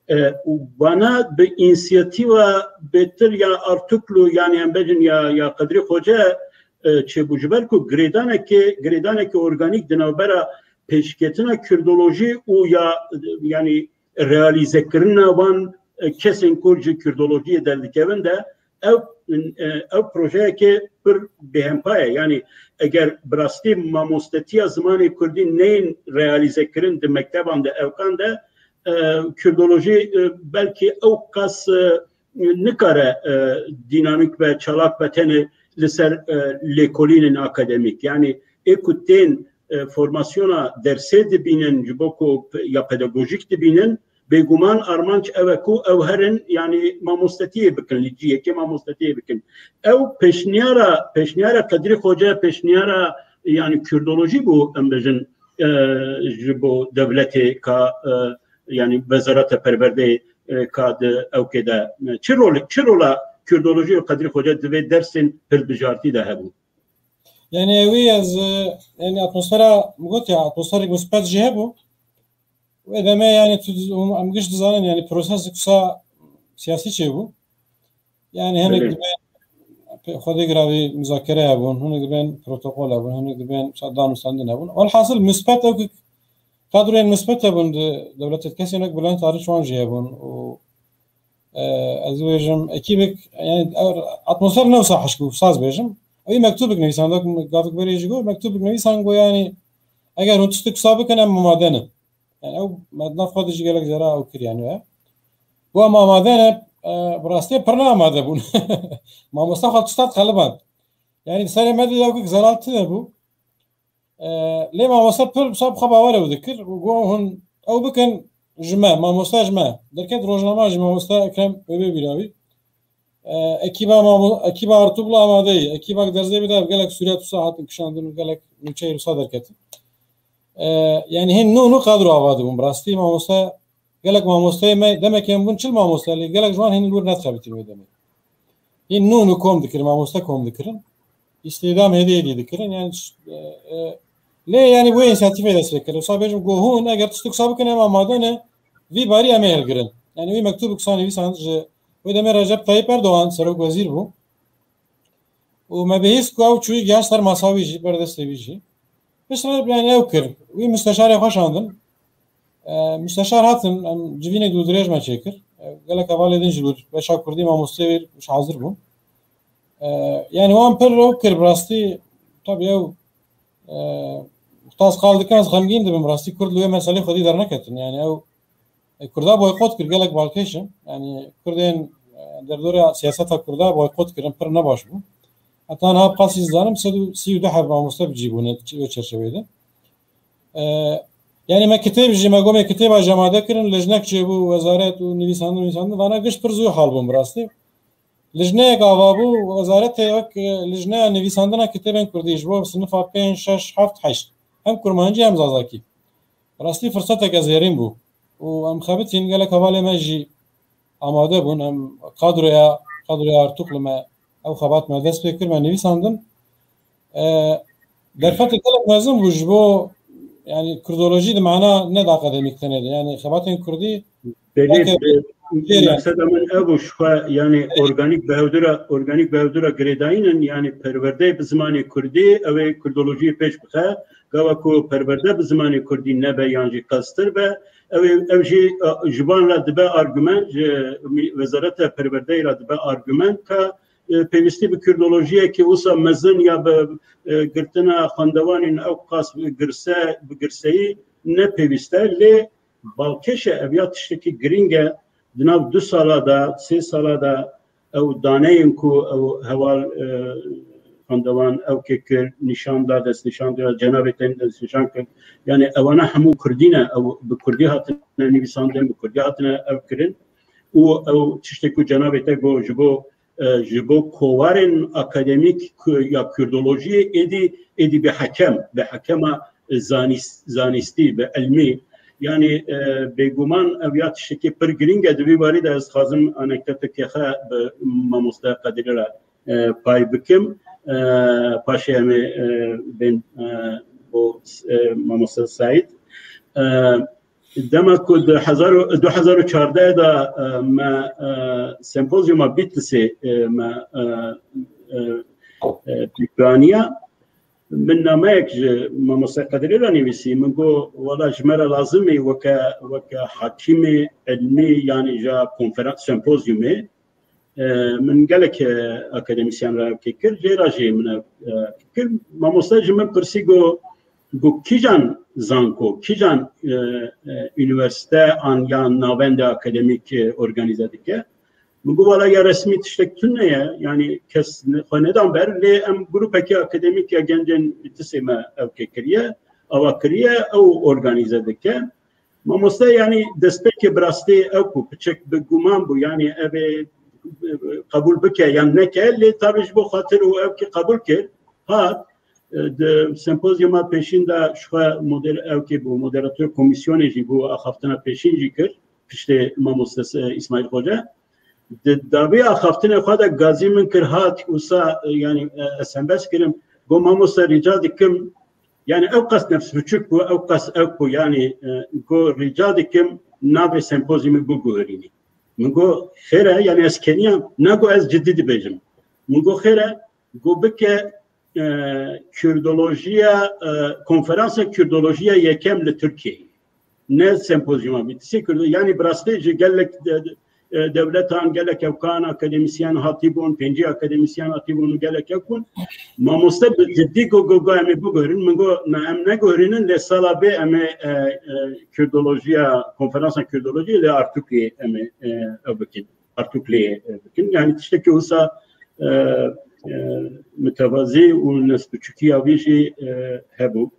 E, û vana bi însiyatîva bêtir ya Artuklu, yanî em bêjin ya, ya Qedrî Xoce, e, çêbû. Ji ber ku girêdanekê, girêdanekê organîk di navbera pêşketina Kurdolojî û ya, yanî realîzekirina van, e, kesên ku ji Kurdolojiyê derdikevin de ew, e, ew projeyekê pir bêhempa ye. Yanî eger bi rastî mamostetiya zimanê Kurdî neyên realîzekirin di mekteban de, ewkan de, e, Kurdolojî, e, belkî ew qas, e, nikare, e, dînamîk be, çalak be tenê li ser, e, lêkolînên akademîk. Yanî ê ku tên, e, formasyona dersê dibînin, ji bo ku pe-, ya pedagojîk dibînin, bêguman armanc ew e ku ew herin, yanî mamostetiyê bikin, li cihekê mamostetiyê bikin. Ew pêşniyara, pêşniyara Qedrî Xoce, pêşniyara, yanî kurdolojî bû, em bêjin, e, ji bo dewletê ka, e, yanî Wezareta Perwerdeyê, e, ka di ewkê de, e, çi rol, çi rola kurdolojî û Qedrî Xoce di vê dersên hilbijartî de hebû? Yani ewî ez, e, yani atmosfera, min got ya, atmosferek musbet jî hebû. Wê demê yani tu diz-, em giş dizanin yani proses kısa siyasî çêbû. Yani hinek Belê. dibe Xwedê giravî muzakere hebûn, hinek dibên protokol hebûn, hinek dibên dan û standin hebûn. Welhasil musbet ew ki kadroyên musbet hebûn di dewletê kesên wek Bülent Arınç wan jî hebûn û, e, ez bêjim ekîbek, yani ew atmosfer ne wisa hişk bû, saz bêjim. Ew mektubek nivîsan, wek gavik berê jî got, mektubek nivîsan got yani eger hûn tiştek wisa bikin em amade ne. Yani ew me nav xwe de jî gelek cara ew kir yani we. Got em amade ne, e, bi rastî pir ne amade bûn. Mamosta xwe tişta qeliband. Yani serê me de ew ki zelal tune bû. E, lê mamoste pir wisa bi xwe bawer ew dikir û got hûn ew bikin ji me, mamoste ji me. Derket rojnama jî mamoste Ekrem Öbebî ra wî. E, ekîba mamo-, ekîba Artuglu amade ye. Ekîba derzê bide ev gelek sûret wisa hatin kişandin û gelek nûçeyê wisa derketin. E, yani hên nû nû kadro ava dibûn. Bi rastî mamoste, gelek mamosteyê me demekê em bûn çil mamoste, lê gelek ji wan hên li wir nedixebitîn wê demê. Hîn nû nû kom dikirin, mamoste kom dikirin. Îstîdam hêdî hêdî dikirin. Yani, e, e, lê yani bu înisiyatifê dest pê kir. Wisa bêjim ku hûn eger tiştek wisa bikin em amade ne, vî barî em ê hilgirin. Yani wî mektûbek wisa nivîsand ji wê demê Recep Tayyip Erdogan serok wezîr bû. Û me bihîst ku ew çûyî gihaşt ser masa wî jî, ber destê wî jî. Piştre yani ew kir. Wî musteşarê xwe şandin. E, musteşar hatin, em civînek dûdirêj me çêkir. E, gelek hevalê din jî bû, beşa kurdî mamosteyê wî ji hazir bûn. E, yani wan pir ew kir, bi rastî, tabii ew, e, tas qal dikin, ez xemgîn dibim, bi rastî kurd li wê meselê xwedî derneketin. Yani ew, e, kurda boykot kir, gelek balkêş in. Yani kurdên, e, derdora siyaseta kurda boykot kirin, pir nebaş bû. Heta niha bi qasî dizanim sed û sî û du heb mamoste bi cî bûne, çi-, wê çerçeveyê de. E, yani me kitêb jî, me gomê kitêba jî amade kirin, lijnek çêbû, wezaret û nivîsandin, nivîsandin, vana giş pir zû hal bûn bi rastî. Lijneyek ava bû, wezaretê wek, e, lijneya nivîsandina kitêbên kurdî ji bo sinifa pênc, şeş, heft, heşt. Hem kurmancî hem zazakî. Bi rastî firsetek zêrîn bû. Û em xebitîn, gelek hevalê me jî amade bûn. Em kadroya, kadroya Artuklu me ew xebat me dest pê kir, me nivîsandin. E, derfetek gelek mezin bû ji bo, yani kurdolojî di mana ne de akademîk tenê de. Yani xebatên kurdî Belê, belkî be-, jêr yani. Mekseda min ev bû, ji xwe, yani organîk bi hevdû re, organîk bi hevdû re girêdayîn in, yani perwerdeyê bi zimanê kurdî, ew ê kurdolojiyê pêş bixe, gava ku perwerde bi zimanê kurdî nebe yan jî qestir be, ew ê, ew jî, e, ji van re dibe argument, ji mî-, Wezareta Perwerdeyê re dibe argument ka, e, pêwîstî bi kurdolojiyekê wisa mezin ya bi, e, girtina xwendevanên ew qas girse, bi girseyî ne pêwîst e, lê balkêş e, ev ya tiştekî girîng e. Di nav du sala de, sê sala de ew daneyên ku ew heval, e, xwendevan ew kê kir, nîşan da, destnîşan da, cenabê te destnîşan kir. Yani ewana hemû kurdî ne, ew bi kurdî hatine nivîsandin, bi kurdî hatine ev kirin. Û ew tiştê ku cenabê te got ji bo, e, ji bo kovarên akademîk ku-, ya kurdolojiyê êdî, êdî bi hekem, bi hekema zanîs-, zanîstî, bi ilmî. Yani, e, bêguman ev ya tiştekî pir girîng e. Di vî barî de ez dixwazim anekdotekê xwe bi mamoste Qedirî re, e, pay bikim. E, paşê em ê, e, bên, e, bo, e, mamoste Saîd. E, dema ku di hezar û, du hezar û çardeh de, e, me, e, sempozyuma Bitlisê, e, me, e, e, e, pêk aniya. Min nameyek ji mamoste Qedirî re nivîsî. Min got, wela ji me re lazim e weke, weke hakîmê ilmî, yanî ja konferans, sempozyumê. E, min gelek, e, akademîsyen re ev kê kir, jê re jî min ev, e, kir. Mamoste ji min pirsî, got, got, kîjan zanko, kîjan, e, e, unîversîte an yan navende akademîk, e, organîze dike? Min got, wela ya resmî tiştek tune ye, yanî kes ne-, xwe nedan ber, lê em grûpekî akademîk ya gencên Bitlisê me ew kê kiriye. ava kiriye, ew organîze dike. Mamoste, yanî destpêkê bi rastî ew ku piçek bi guman bû, yanî ev ê qebûl bike yan neke, lê tabi ji bo xatir û ew kî qebûl kir, hat, e, di sempozyuma pêşîn de ji xwe moder-, ew kî bû, moderator komîsyonê jî bû, axaftina pêşîn jî kir, piştê mamoste, e, Îsmaîl Xoce. Di dawî axaftinê xwe de gazî min kir, hat, wisa, e, yanî, e, ez hembes kirim, got, mamoste, rica dikim, yanî ew qas nefsbiçûk bû, ew qas ew ku, yanî, e, got, rica dikim, navê sempozyumê biguherînî. Min got, xêr e, yanî ez keniyam, ne got, ez cidî dibêjim. Min got, xêr e, got, bike, e, Kurdolojiya, e, konferansa Kurdolojiya yekem li Tirkiyeyê. Ne sempozyuma bî. Tiştê Kurdo-, yanî bi rastî ji gelek de-, e, dewletan, gelek ewkan, akademîsyen hatîbûn, pêncî akademîsyen hatîbûn û gelek ew bûn. Mamoste bi cidî got, got, got, em ê biguherin. Min got, na, em neguherînin, lê sala bê em ê, e, e, Kurdolojiya, konferansa Kurdolojiyê li Artûklê em ê, e, ew bikin. Artûklê, e, bikin. Yanî tiştekî wisa, e, e, mitevazî û nestbiçûkiya wî jî, e, hebû.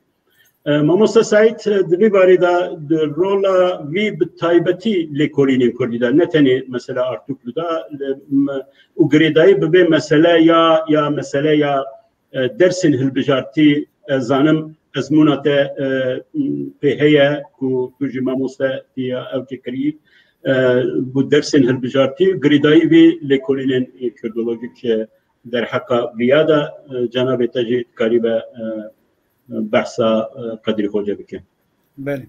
E, Mamoste Seîd, e, di vî barê de di rola wî bi taybetî lêkolînên kurdî de, ne tenê mesela Artûklû de, li, m-, û girêdayî bi vê mesele ya, ya mesele ya, e, dersên hilbijartî, ez zanim ezmûna te, e, pê heye ku tu jî mamoste tî ya ew kê kirî, e, bû dersên hilbijartî, girêdayî vê lêkolînên kurdolojîk, e, derheqa viya de, e, cenabê te jî dikarîbe, e, behsa, e, Qedrî Xoce bike. Belê.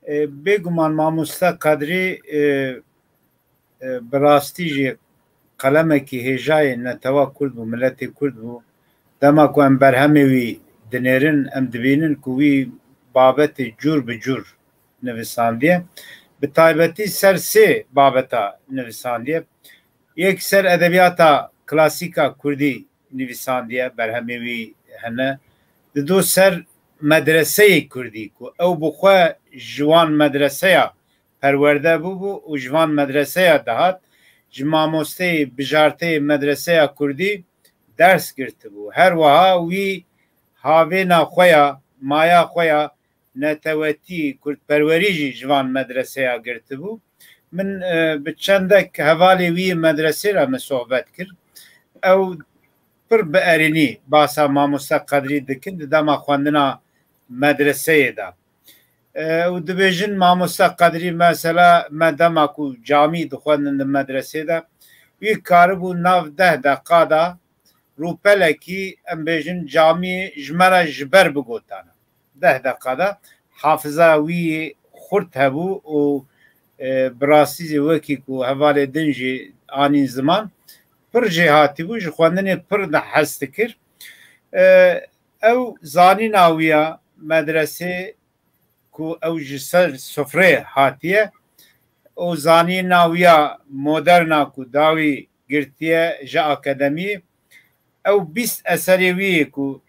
E, bêguman mamoste Qedrî, e, e, bi rastî jî qelemekî hêjayê netewa Kurd bû, miletê Kurd bû. Dema ku em berhemê wî dinêrin, em dibînin ku wî babetê cûr bi cûr nivîsandiye. Bi taybetî ser sê babeta nivîsandiye. Yek ser edebiyata klasîka Kurdî nivîsandiye, berhemê wî hene. Dido ser medreseyê Kurdî ku ew bi xwe ji wan medreseya perwerde bûbû û ji van medreseya dihat, ji mamosteyê bijarteyê medreseya Kurdî ders girtibû. Her wiha wî havêna xwe ya, maya xwe ya netewetî kurdperwerî jî ji van medreseya girtibû. Min, e, bi çendek hevalê wî yê medresê re min sohbet kir. Ew pir bi erênî basa mamoste Qedrî dikin di dema xwendina medreseyê de. E, û dibêjin mamoste Qedrî mesela me dema ku camî dixwendin di medresê de, wî karibû nav deh deqa de rûpelekî, em bêjin, camiyê ji me re ji ber bigotane. Deh deqa de hafiza wî xurt hebû û, e, bi rastî jî wekî ku hevalê din jî anîn ziman, pir jêhatî bû, ji xwendinê pir de hez dikir. E, ew zanîna wî ya medresê ku ew ji ser sofrê hatiye û zanîna wî ya moderna ku dawî girtiye ji akademiyê, ew bîst eserê wî yê ku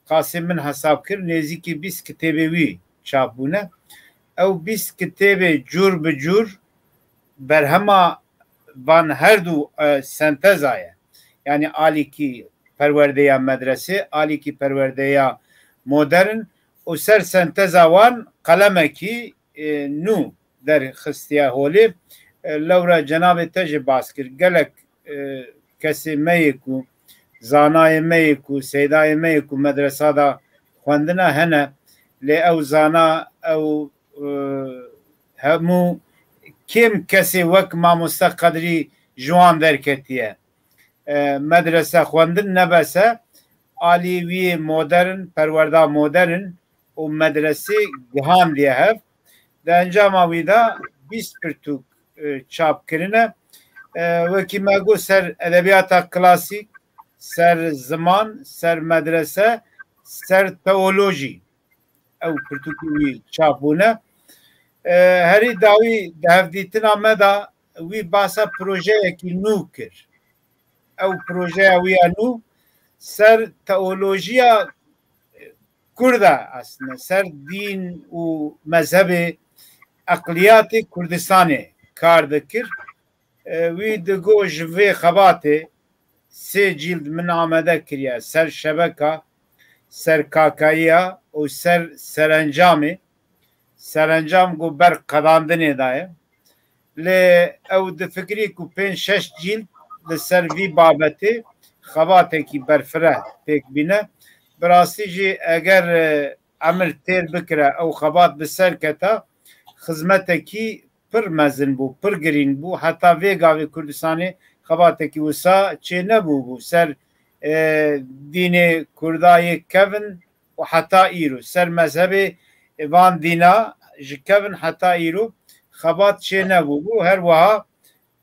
qasê min hesab kir, nêzîkî bîst kitêbê wî çap bûne. Ew bîst kitêbê cûr bi cûr berhema van her du, e, senteza ye. Yanî alîkî perwerdeya medresê, alîkî perwerdeya modern û ser senteza wan qelemekî, e, nû derxistiye holê. E, lewra cenabê te jî bas kir. Gelek, e, kesê me yê ku, zanayê me yê ku, seydayê me yê ku medresa de xwendina hene, lê ew zana, ew, e, hemû kêm kesê wek mamoste Qedrî ji wan derketiye. E, medrese xwendin nebese, alî wî yê modern, perwerda modern û medresê gihandiye hev. Di encama wî de bîst pirtûk, e, çap kirine. E, wekî me got, ser edebiyata klasîk, ser ziman, ser medrese, ser teolojî. Ew pirtûkî wî çap bûne. E, herî dawî di hevdîtina me de wî basa projeyekî nû kir. Ew projeya wî ya nû ser teolojiya Kurd e aslında, ser dîn û mezhebê, eqliyatê Kurdistanê kar dikir. E, wî digo ji vê xebatê sê cîld min amade kiriye ser şebeka. ser kakayiya û ser serencamê. Serencam ku ber qedandinê de ye. Lê ew difikirî ku pênc şeş cîld li ser vî babetê xebatekî berfireh pêk bîne. Bi rastî jî eger, e, emir têr bikire, ew xebat bi ser keta, xizmetekî pir mezin bû, pir girîng bû. Heta vê gavê Kurdistanê xebatekî wisa çê nebûbû ser, e, dînê Kurda yê kevin û heta îro ser mezhebê van dîna ji kevin heta îro xebat çê nebûbû. Her wiha,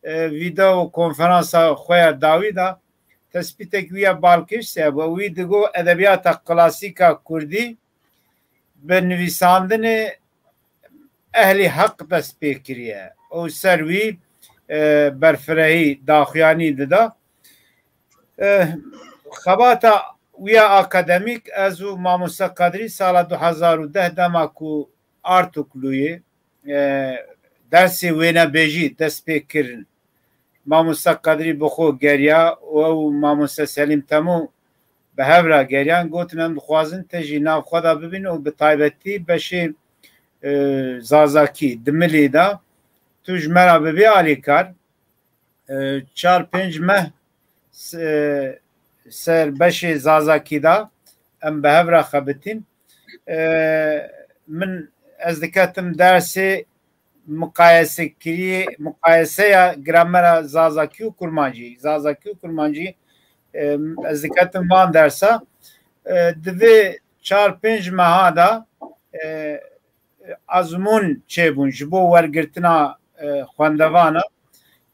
e, vîdeo konferansa xwe ya dawî de tespîtek wî ya balkêş se bû. Wî digo edebiyata klasîka kurdî bi nivîsandinê ehlî heq dest pê kiriye. Ew ser wî, e, berfirehî daxuyanî dida. E, xebata wî ya akademîk, ez û Mamoste Qedrî sala du hezar û deh dema ku Artukluyê, e, dersê wênebêjî dest pê kirin. Mamoste Qedrî bi xwe geriya û ew û Mamoste Selîm Temo bi hev re geriyan, gotin, em dixwazin te jî nav xwe de bibîn û bi taybetî beşê, e, Zazakî, Dimilî de tu ji me re bibî alîkar. E, çar pênc meh s-, e, ser beşê Zazakî de em bi hev re xebitîn. E, min, ez diketim dersê muqayesekirî, muqayeseya gramera Zazakî û Kurmancî. Zazakî û Kurmancî, e, ez diketim van dersa. E, di vê çar pênc meha de, e, azmûn çêbûn ji bo wergirtina, e, xwendevana.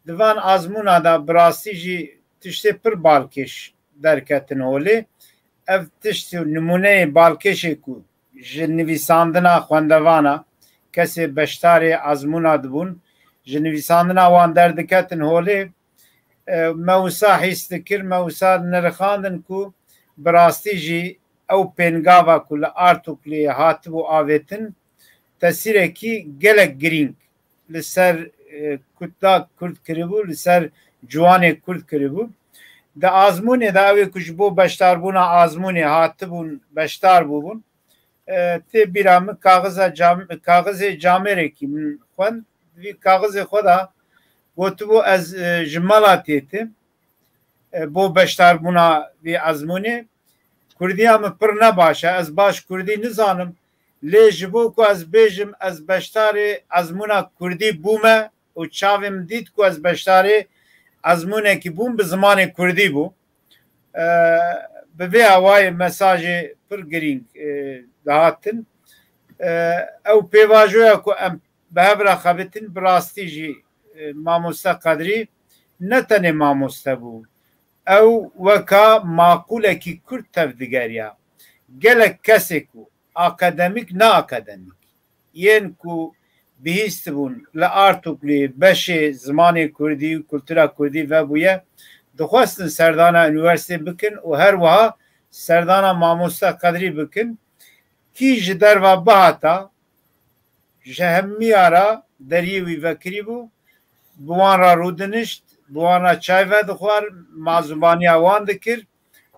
Di van azmûna de bi rastî jî tiştê pir balkêş derketin holê. Ev tişt û nimûneyê balkêşê ku ji nivîsandina xwendevana, kesê beşdarê ezmûna dibûn, ji nivîsandina wan derdiketin holê, e, me wisa hîs dikir, me wisa nirxandin ku bi rastî jî ew pêngava ku li Artuklê hatibû avêtin, tesîrekî gelek girîng li ser, e, kutla Kurd kiribû, li ser ciwanê Kurd kiribû. Di azmûnê de ew ê ku ji bo beşdarbûna azmûnê hatibûn, beşdar bûbûn, e, tê bîra min kaxiza cam-, kaxizê camêrekî min xwend. Di vî kaxizê xwe de gotibû, ez, e, ji mala têtim, e, bo beşdarbûna vî ezmûnê. Kurdiya min pir ne baş e, ez baş kurdî nizanim. Lê ji bo ku ez bêjim, ez beşdarê ezmûna kurdî bûme û çavê min dît ku ez beşdarê ezmûnekî bûm, bi zimanê kurdî bû. E, bi vê awayê mesajê pir girîng, e, dihatin. E, ew pêvajoya ku em bi hev re xebitin, bi rastî jî, e, Mamoste Qedrî ne tenê mamoste bû. Ew weka maqûlekî Kurd tevdigeriya. Gelek kesê ku akademîk, ne akademîk, yên ku bihîstibûn li Artukluyê beşê zimanê kurdî û kultura kurdî vebûye, dixwestin serdana unîversîtê bikin û her wiha serdana Mamoste Qedrî bikin. Kî ji derva bihata, ji hemiya re deriyê wî vekirî bû, bi wan re rûdinişt, bi wan re çay vedixwar, mazûbaniya wan dikir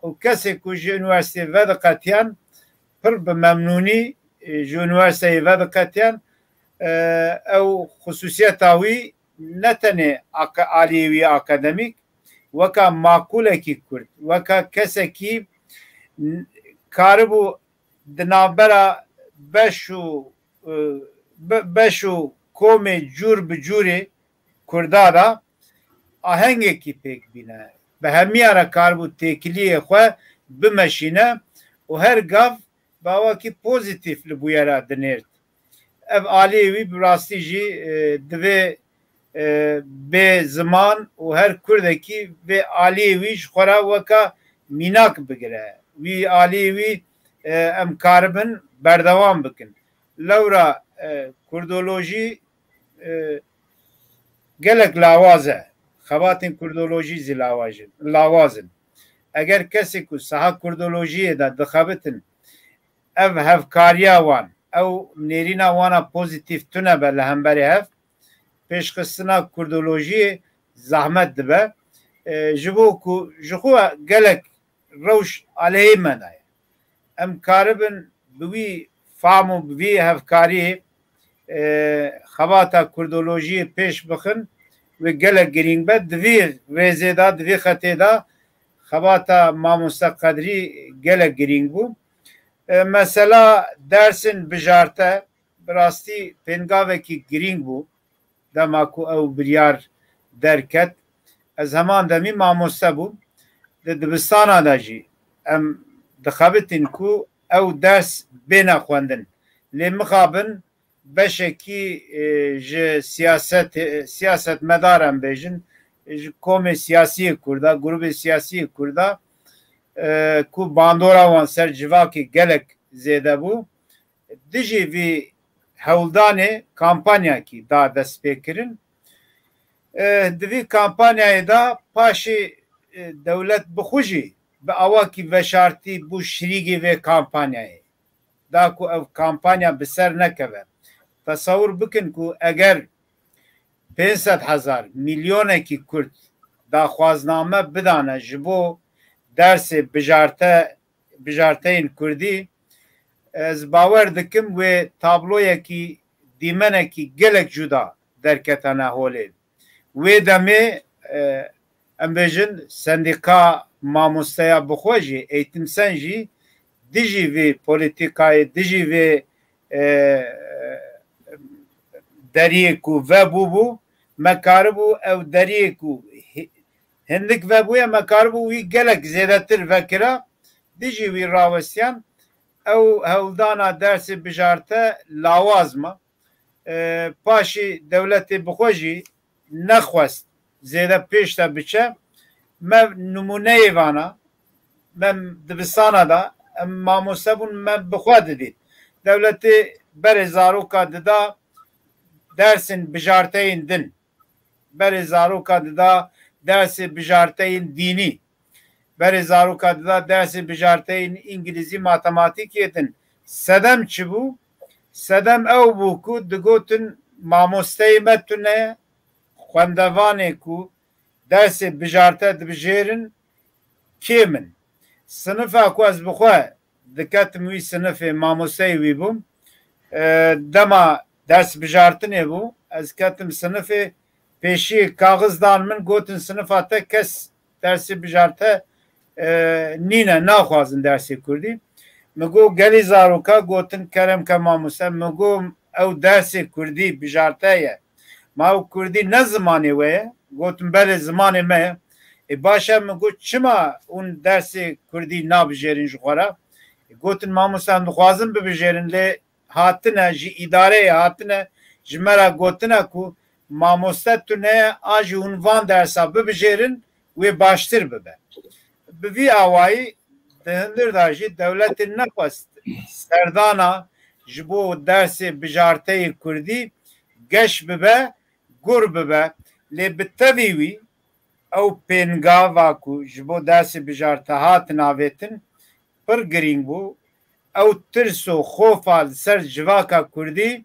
û kesê ku ji unîversîtê vediqetiyan, pir bi memnûnî, e, ji unîversîteyê vediqetiyan, e, ew xusûsiyeta wî ne tenê aka-, aliyê wî akademîk, weka maqûlekî Kurd, weka kesekî n-, karibû di navbera beş û, e, be-, beş û komê cûr bi cûrê Kurda de ahengekî pêk bîne. Bi hemiya re karibû têkiliyê xwe bimeşîne û her gav bi awakî pozîtîf li bûyera dinêrt. Ev aliyê wî bi rastî jî, e, divê, e, bê ziman û her Kurdekî vê aliyê wî ji xwe re weka mînak bigire. Wî aliyê wî, e, em karibin berdewam bikin. Lewra, e, kurdolojî, e, gelek lawaz e. Xebatên kurdolojî zî lawaz in, lawaz in. Eger kesê ku saha kurdolojiyê de dixebitin, ev hevkariya wan, ew nêrîna wan a pozîtîf tune be li hemberê hev, pêşxistina kurdolojiyê zehmet dibe. E, ji bo ku ji xwe gelek rewş aleyhê me de ye. em karibin bi wî fam û bi vî hevkariyê, e, xebata kurdolojiyê pêş bixin, wê gelek girîng be. Di vî rêzê de, di vî xetê de xebata mamoste Qedrî gelek girîng bû. E, mesela dersên bijarte, bi rastî pêngavekî girîng bû. Dema ku ew biryar derket, ez heman demî mamoste bûm. Di dibistana de jî em dixebitin ku ew ders bêne xwendin. Lê mixabin beşekî, e, ji siyaset, e, siyasetmedar em bêjin, ji komê siyasiyê Kurda, grûbê siyasiyê Kurda, e, ku bandora wan ser civakê gelek zêde bû, dijî vî hewldanê kampanyakî da destpêkirin. E, di vî kampanyayê de paşê, e, dewlet bi xwe jî bi awakî veşartî bû şirîgê vê kampanyayê. Da ku ev kampanya bi ser nekeve. Tesewir bikin ku eger pênc sed hezar, milyonekî Kurd daxwazname bidane ji bo dersê bijarte, bijarteyên Kurdî, ez bawer dikim wê tabloyekî, dîmenekî gelek cuda derketene holê. Wê demê, e, em bêjin sendîka mamosteya bi xwe jî, Eğitim Sen jî dijî vê polîtîkayê, dijî vê, e, deriyê ku vebûbû, me karibû ew deriyê ku hi-, hindik vebûye, me karibû wî gelek zêdetir vekira, dijî wî rawestiyan. Ew hewldana dersê bijarte lawaz ma. E, paşî dewletê bi xwe jî nexwest zêde pêş de biçe. Me nimûneyê vana, me dibistana de, em mamoste bûn, me bi xwe didît. Dewletê berê zaroka dida dersên bijarteyên din. Berê zaroka dida dersê bijarteyên dînî. Berê zaroka dida dersê bijarteyên îngilîzî, matematîkê din. Sedem çi bû? Sedem ew bû ku digotin, mamosteyê me tune, xwendevanê ku dersê bijarte dibijêrin kêm in. Sinifa ku ez bi xwe diketim wî sinifê, mamosteyê wî bûm. E, dema ders bijartinê bû, ez ketim sinifê, pêşiyê kaxiz dan min, gotin, sinifa te kes dersê bijarte, e, nîne, naxwazin dersê kurdî. Min got, gelî zaroka? Gotin, kerem ke mamoste. Min got, ew dersê kurdî bijarte ye. Ma ew kurdî ne zimanê we ye? Gotin, belê, zimanê me ye. Ê baş e, min got, çima hûn dersê kurdî nabijêrin ji xwe re? Ê, gotin, mamoste, em dixwazin bibijêrin, lê hatine, ji îdareyê hatine, ji me re gotine ku mamoste tune ye, a jî hûn van dersa bibijêrin, wê baştir bibe. Bi vî awayî di hundir de jî dewletê nexwest serdana ji bo dersê bijarteyê kurdî geş bibe, gur bibe. Lê bi tevî wî ew pêngava ku ji bo dersê bijarte hatin avêtin pir girîng bû. Ew tirs û xofa li ser civaka kurdî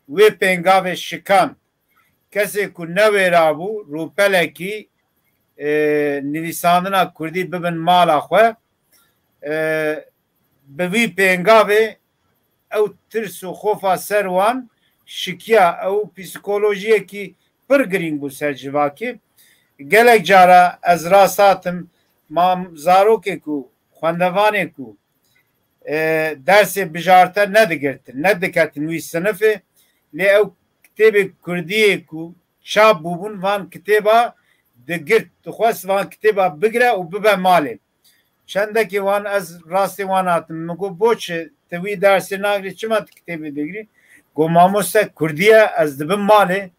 wê pêngavê şikand. Kesê ku newêra bû rûpelekî, e, nivîsandina kurdî bibin mala xwe, e, bi vî pêngavê ew tirs û xofa ser wan şikiya. Ew psîkolojiyekî pir girîng bû ser civakê. Gelek cara ez rast hatim, mam zarokê ku, xwendevanê ku, e, dersê bijarte nedigirtin, nediketin wî sinifê, lê ew kitêbê kurdiyê ku çap bûbûn, van kitêba digirt, dixwest van kitêba bigire û bibe malê. Çendekî wan, ez rastî wan hatim, min got, boçi tu wî dersê nagirî, çima tu kitêbê digirî? Got, mamoste, kurdî ye, ez dibim malê,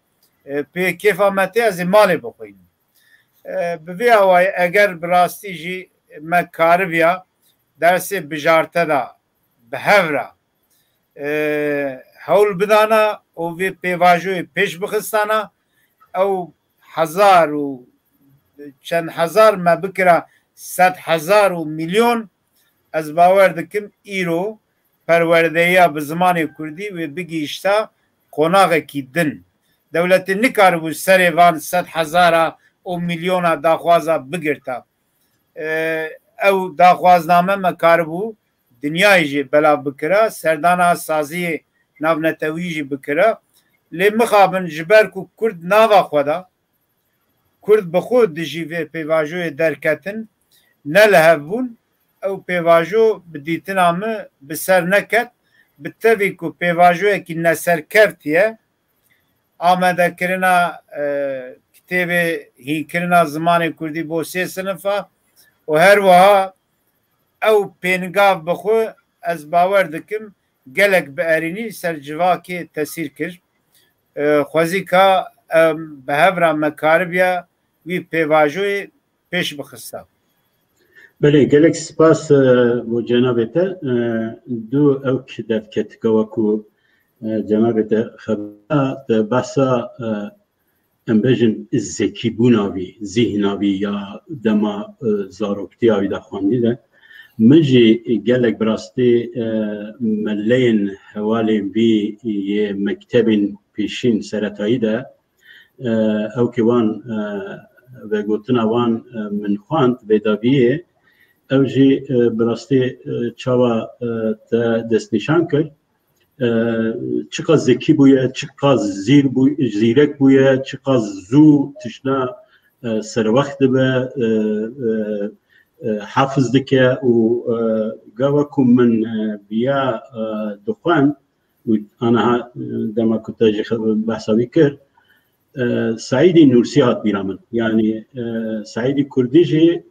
e, pê kêfa me tê, ez ê malê bixwînim. E, bi vî awayî eger bi rastî jî me karibiya dersê bijarte de bi hev re, e, hewl bidana û vê pêvajoyê pêş bixistana, ew hezar û çend hezar me bikira sed hezar û milyon, ez bawer dikim îro perwerdeyiya bi zimanê kurdî wê bigihişta qonaxekî din. Dewletê nikaribû serê van sed hezara û milyona daxwaza bigirta. E, ew daxwazname me karibû dinyayê jî belav bikira, serdana saziyê navnetewî jî bikira. Lê mixabin ji ber ku Kurd nava xwe da, Kurd bi xwe dijî vê pêvajoyê derketin, ne li hev bûn, ew pêvajo bi dîtina min bi ser neket, bi tevî ku pêvajoyekî neserkevtî ye, amadekirina, e, kitêbê hînkirina zimanê kurdî bo sê sinifa û her wiha ew pêngav bi xwe, ez bawer dikim, gelek bi erînî ser civakê tesîr kir. E, xwezîka em bi hev re me karibiya wî pêvajoyê pêş bixista. Belê, gelek spas, e, bo cenabê te. E, du ewk derketika we ku, e, cenabê te xebera te behsa, e, em bêjin zekîbûna wî, zîhna wî ya dema, e, zaroktiya wî de xwendî de. Min jî gelek bi rastî, e, meleyên hevalên vî yê mektebên pêşîn seretayî de, e, ewkê wan, e, vegotina wan, e, min xwend vê daviyê, ew jî, e, bi rastî, e, çawa, e, te destnîşan kir, e, çiqas zekî bûye, çiqas zîr bû-, zîrek bûye, çiqas zû tiştna, e, serwext dibe, e, e, e, hafiz dike û, e, gava ku min, e, viya, e, dixwend û aniha, e, dema ku te jî xe-, behsa wî kir, e, Seîdî Nûrsî hat bîra min. Yanî, e, Seîdî Kurdî jî,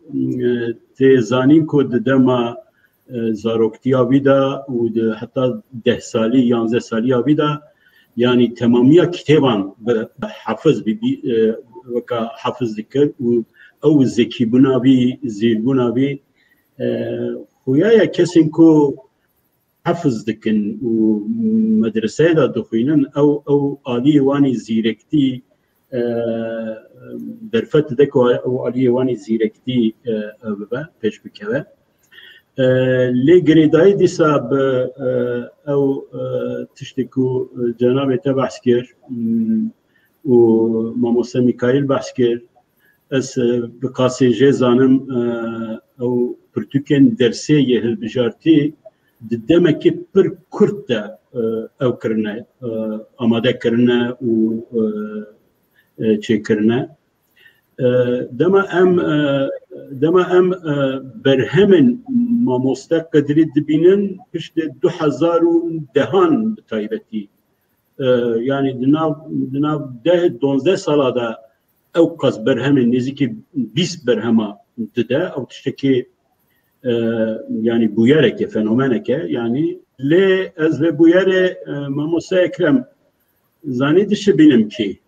e, tê zanîn ku di dema, e, zaroktiya wî de û di heta deh salî, yanzdeh saliya wî de, yanî temamiya kitêban bi hafiz bî, bî, e, weka hafiz dikir û ew zekîbûna wî, zîrbûna wî, e, xuya ye kesên ku hefiz dikin û medreseyê de dixwînin, ew, ew aliyê wan ê zîrektî, e, derfet dide ku ew aliyê wan ê zîrektî, e, ew bibe, pêş bikeve. E, lê girêdayî dîsa bi, e, ew, e, tiştê ku cenabê te behs kir, m, û mamoste Mîkaîl behs kir, ez, e, bi qasê jê zanim, e, ew pirtûkên dersê yê hilbijartî di demekî pir kurt de, e, ew kirine, e, amade kirine û, e, e, çêkirine. E, dema em, e, dema em, e, berhemên mamoste Qedirî dibînin, piştê du hezar û dehan bi taybetî, e, yanî di nav, di nav deh, donzdeh sala de ew qas berhemên nêzîkî bîst berhema dide, ew tiştekî, e, yanî bûyereke, fenomeneke, yanî lê ez vê bûyerê, e, mamoste Ekrem zanî dişibînim kî.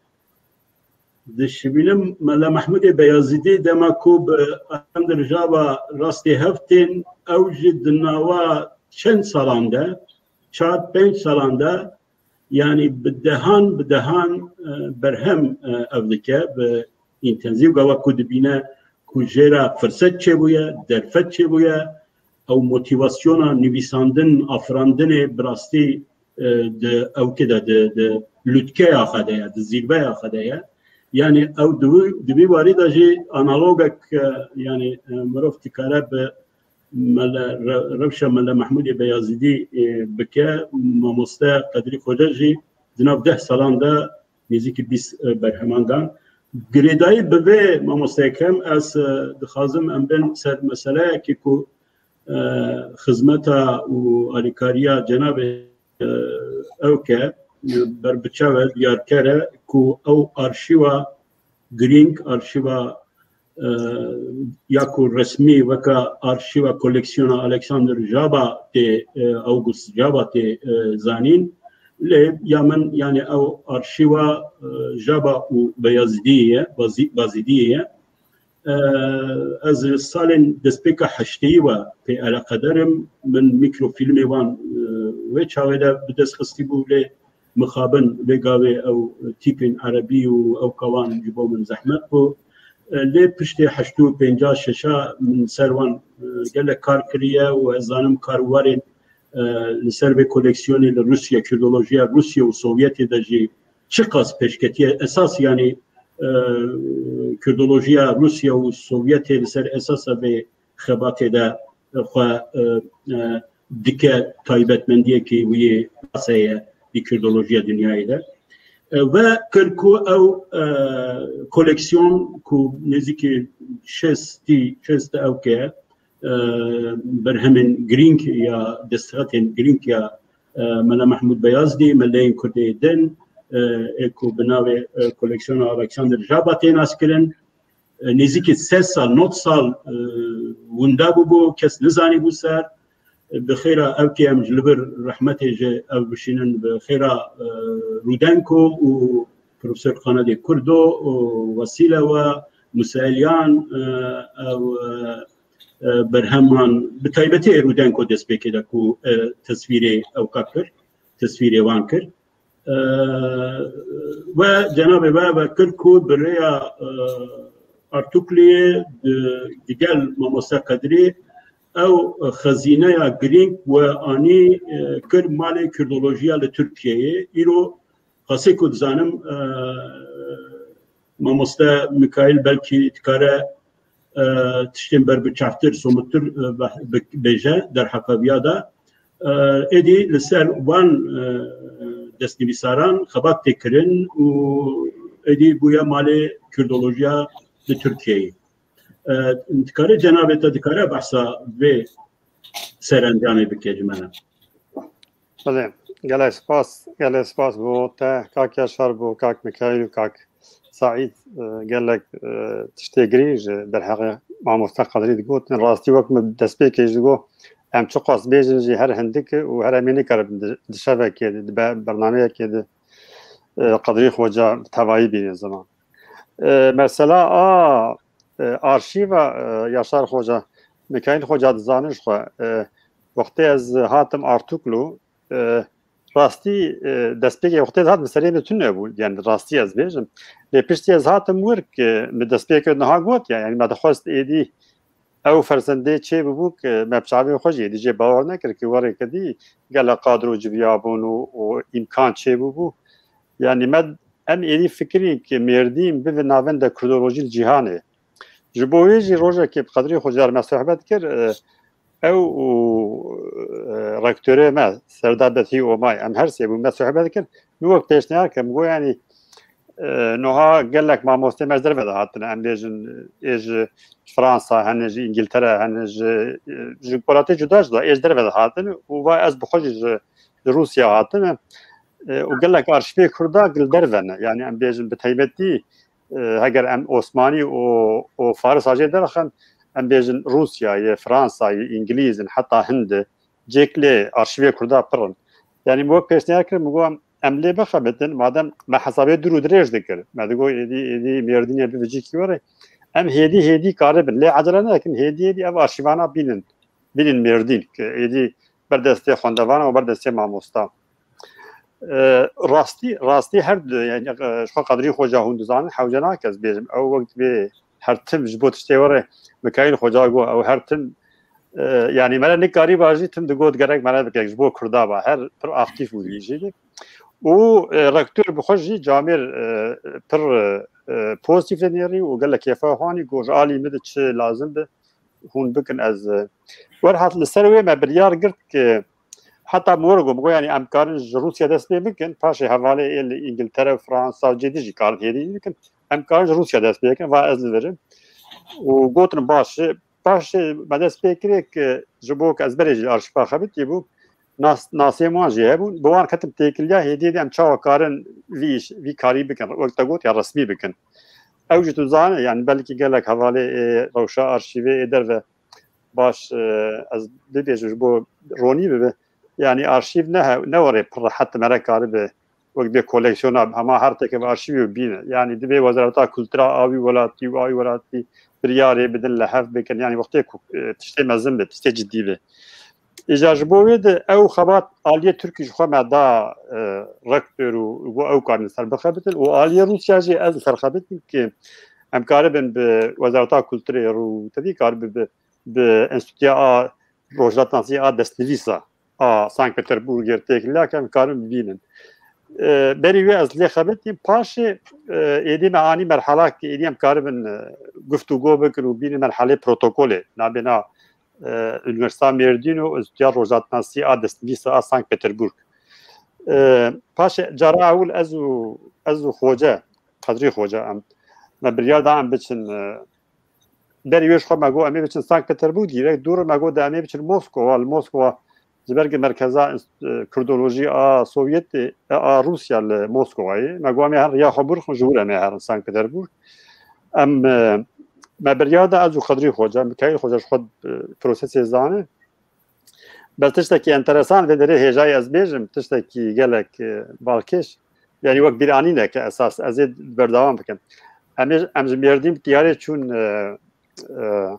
Dişibînim Mela Mehmûdê Beyazîdî dema ku bi Alexander Jaba rastê hev tên, ew jî di nava çend salan de, çar pênc salan de, yanî bi dehan, bi dehan, e, berhem, e, ev dike, bi întenzîv gava ku dibîne ku jê re firset çêbûye, derfet çêbûye, ew motivasyona nivîsandin, afirandinê bi rastî, e, di ewkê de, di, di lûtkeya xwe de ye, di zîrveya xwe de ye. Yanî ew di wî, di vî warî de jî analogek, e, yanî, e, mirov dikare bi Mele, re-, rewşa Mele Mehmûdê Beyazîdî, e, bike, mamoste Qedirî Xoce jî di nav deh salan de nêzîkî bîst, e, berheman dan. Girêdayî bi vê mamoste Ekrem ez, e, dixwazim em bên ser meseleyekê ku, e, xizmeta û alîkariya cenabê, e, ewke, e, berbiçav e, diyarker e ku ew arşîwa girîng, arşîva, e, ya ku resmî weka arşîva koleksiyona Alexander Jaba tê, e, August Jaba tê, e, zanîn. Lê ya min, yanî ew arşîva, e, Jaba û Beyazîdiyê ye, Bazî-, Bazîdiyê ye. E, ez salên destpêka heşteyî ve pê eleqedar im. Min mîkrofîlmê wan, e, wê çaxê de bi dest xistî bû, lê mixabin vê gavê ew tîpên erebî û ew kawan ji bo min zehmet bû. E, lê piştê heştê û pênca şeşa min ser wan, e, gelek kar kiriye û ez zanim kar warên, e, li ser vê koleksiyonê li Rûsya, Kurdolojiya Rûsya û Sovyetê de jî çiqas pêşketiye. Esas, yanî, e, Kurdolojiya Rûsya û Sovyetê li ser esasa vê xebatê de xwe, e, e, dike taybetmendiyekî wî yê xas heye di Kurdolojiya dinyayê de. E, ve kir ku ew, e, koleksiyon ku nêzîkî şêstî, şêst ewke, e, berhemên girîng ya destxetên girîng ya, e, Mela Mehmûd Beyazdî, meleyên Kurdê din, e, ê ku bi navê, e, koleksiyona Alexander Jaba tê naskirin, e, nêzîkî sed sal, nod sal, e, winda bûbû, kes nizanîbû ser. E, bi xêra ew kê em ji li vir rehmetê ji ev bişînin, bi xêra, e, Rudenko û Profesor Xanadê Kurdo û Wasîlewa, Musa Elyan, e, ew, e, e, berheman, bi taybetî Rudenko destpêkê de ku, e, tesvîrê ew ka kir, tesvîrê wan kir. E, we cenabê we ve kir ku bi rêya, e, Artukliyê di, digel mamoste Qedrî ew xezîneya girîng we anî, e, kir malê Kurdolojiya li Tirkiyeyê. Îro qasê ku dizanim, e, mamoste Mikaîl belkî dikare, e, tiştên ber bi çavtir, somutir, e, be-, bi-, bêje derheqeviya de. E, êdî li ser van, e, destnivîsaran xebat tê kirin û êdî bûye malê Kurdolojiya li Tirkiyeyê. E, dikare cenabê te dikare behsa vê serencamê bike ji me re? Belê, gelek spas, gelek spas bo te, kak Yaşar, bo kak Mikaîl û kak Saîd, e, gelek, e, tiştê girîng ji derheqê mamoste Qedrî digotin. Rastî wek min destpêkê jî digot, em çiqas bêjin jî her hindik e û her em ê nikaribin di, di şevekê de, di be-, bernameyekê de, e, Qedrî Xoca bi tevayî bînin ziman. E, mesela a, e, arşîva, e, Yaşar Xoca, Mikaîl Xoca dizane ji xwe, e, wextê ez hatim Artuklu, e, rastî, e, destpêkê wextê ez hatim serê min tune bû, yani rastî ez bêjim. Lê piştî ez hatim wir ki min destpêkê niha got ya, yani me dixwest êdî ew fersendê çê bibû ki me bi çavê xwe jî êdî jê bawer nekir ki werê kedî gelek qadro civiyabûn û, û îmkan çê bibû. Yani me, em êdî fikirîn ki Mêrdîn bibe navenda Kurdolojî li cîhanê. Ji bo wê jî rojekê bi Qedrî Xoca re me sohbet kir, e, ew û, e, rektorê me, Serdar Bethî Omay, em her sê bûn me sohbet kir. Min wek pêşniyar kir, min got, yanî, e, niha gelek mamostê me ji derve de hatine, em bêjin, ê ji Fransa hene, ji Îngiltere hene, ji, e, ji welatê cuda cuda ê ji derve de hatine û va ez bi xwe jî ji, ji Rûsya hatime. E, û gelek arşîvê Kurda li derve ne. Yani em bêjin bi taybetî, e, heger em Osmanî û, û Faris a jê derxin, em bêjin Rûsyayê, Fransayê, Îngilîz in, heta Hind e, cêk lê arşîvê Kurda pir in. Yani min wek pêşniyar kir, min got em lê bixebitin, madem me hesabê dûr û dirêj dikir, me digot êdî, êdî Mêrdînê bibe cîkî were, em hêdî hêdî karibin, lê ecele nekin, hêdî hêdî ev arşîvana bînin, bînin Mêrdîn, ki êdî ber destê xwendevan û ber destê mamosta. E, rastî, rastî her du, yani, e, ji xwe Qedrî Xoca hûn dizanin, hewce nake ez bêjim. Ew wek divê her tim ji bo tiştê were Mikaîl Xoca got, ew her tim, e, yani me re nikarîba jî tim digot gerek me re bike, ji bo Kurda ba. Her pir aktîf bû di jî de. Û, e, rektor bi xwe jî camêr, e, pir, e, pozîtîf dinêrî û gelek kêfa xwe anî, got ji alî min de çi lazim be, hûn bikin, ez, e, werhat li ser wê me biryar girt ki heta min were got, min got, yani em karin ji Rûsya dest pê bikin, paşê hevalê ê li Îngiltere, Fransa û cêdî jî karin hêdî bikin. Em karin ji Rûsya dest pê bikin, va ez li vir im. Û gotin baş e. Paşê me dest pê kirê ki ji bo ku ez berê jî li arşîva xebitî bû, nas-, nasê wan jî hebûn. Bi wan ketim têkiliya hêdî hêdî em çawa karin vî îş, vî karî bikin, wek te got ya resmî bikin. Ew jî tu zane, yani belkî gelek hevalê ê rewşa arşîvê ê derve baş, e, ez bibêjim ji bo ronî bibe. Yani arşîv ne he-, ne were pir rehet me re karibe wek bê koleksiyona hema her teke bi arşîvê bîne. Yani divê Wezareta Kultura a wî welatî û a wî welatî biryarê bidin, li hev bikin. Yani wextê ku, e, tiştê mezin be, tiştê cidî be. Îcar ji bo wê de ew xebat aliyê Tirkî ji xwe me da, e, rektor û got ew karin ser bixebitin û aliyê Rûsya jî ez li ser xebitim ki em karibin bi Wezareta Kulturê rû tevî karibin bi, bi Enstîtuya a Rojhilatnasî a destnivîsa a Sankt Peterburgê têkiliya ke em karin bibînin. E, berî wê ez lê xebitîm, paşê, e, êdî me anî merhala ki êdî em karibin, e, guftûgo bikin û bînin merhalê protokolê. Nabêna e, Unîversîteya Mêrdîn û Enstîtuya Rojhatnasî a Destnivîsa a Sankt Peterburg. E, paşê cara ewil ez û, ez û Xoce, Qedrî Xoce em, me biryar da em biçin, e, berî wê ji xwe me got em ê biçin Sankt Peterburg, direkt dûr me got de em ê biçin Moskova, li Moskova ji ber ku merkeza ins-, e, Kurdolojî a Sovyetê, e, a Rûsya li Moskova ye. Me got em ê herin riya xwe birxin ji wir em ê herin Sankt Peterburg. Em, e, me biryar da ez û Qedrî Xoce, Mikaîl Xoce ji xwe, e, prosesê zane. Bes tiştekî enteresan vê derê hêjayî ez bêjim, tiştekî gelek, e, balkêş, yanî wek bîranîneke esas, ez ê berdewam bikim. Em ê, em ji Mêrdîn bi tiyarê çûn, e, e,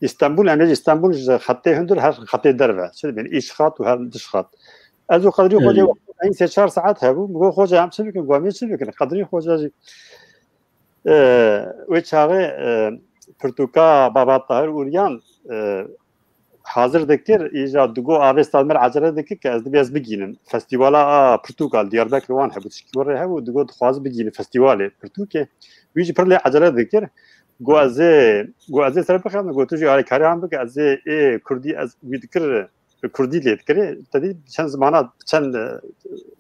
Îstanbul, em ê ji Îstanbul ji xetê hundir her xetê derve, çi dibên îç xat û her diş xat. Ez û Qedrî Xoce, evet, wextê sê çar saet hebû, min got, Xoce, em çi bikin? Got, em ê çi bikin? Qedrî Xoce jî, e, wê çaxê, e, pirtûka Baba Tahir Uryan, e, hazir dikir, îja digot, Avêsta min ecele dikir ke ez dibê ez bigînim. Festîvala a pirtûka li Diyarbekir wan hebû, tişkî were hebû, digot, dixwaz bigînim festîvalê pirtûkê. Wî jî pir lê ecele dikir. Got, ez ê, got, ez ê ser bixem, got, tu jî alîkariya min bike, ez ê ê kurdî ez wî dikir, kurdî lê dikirê. Te dî çend zimana, çend, e,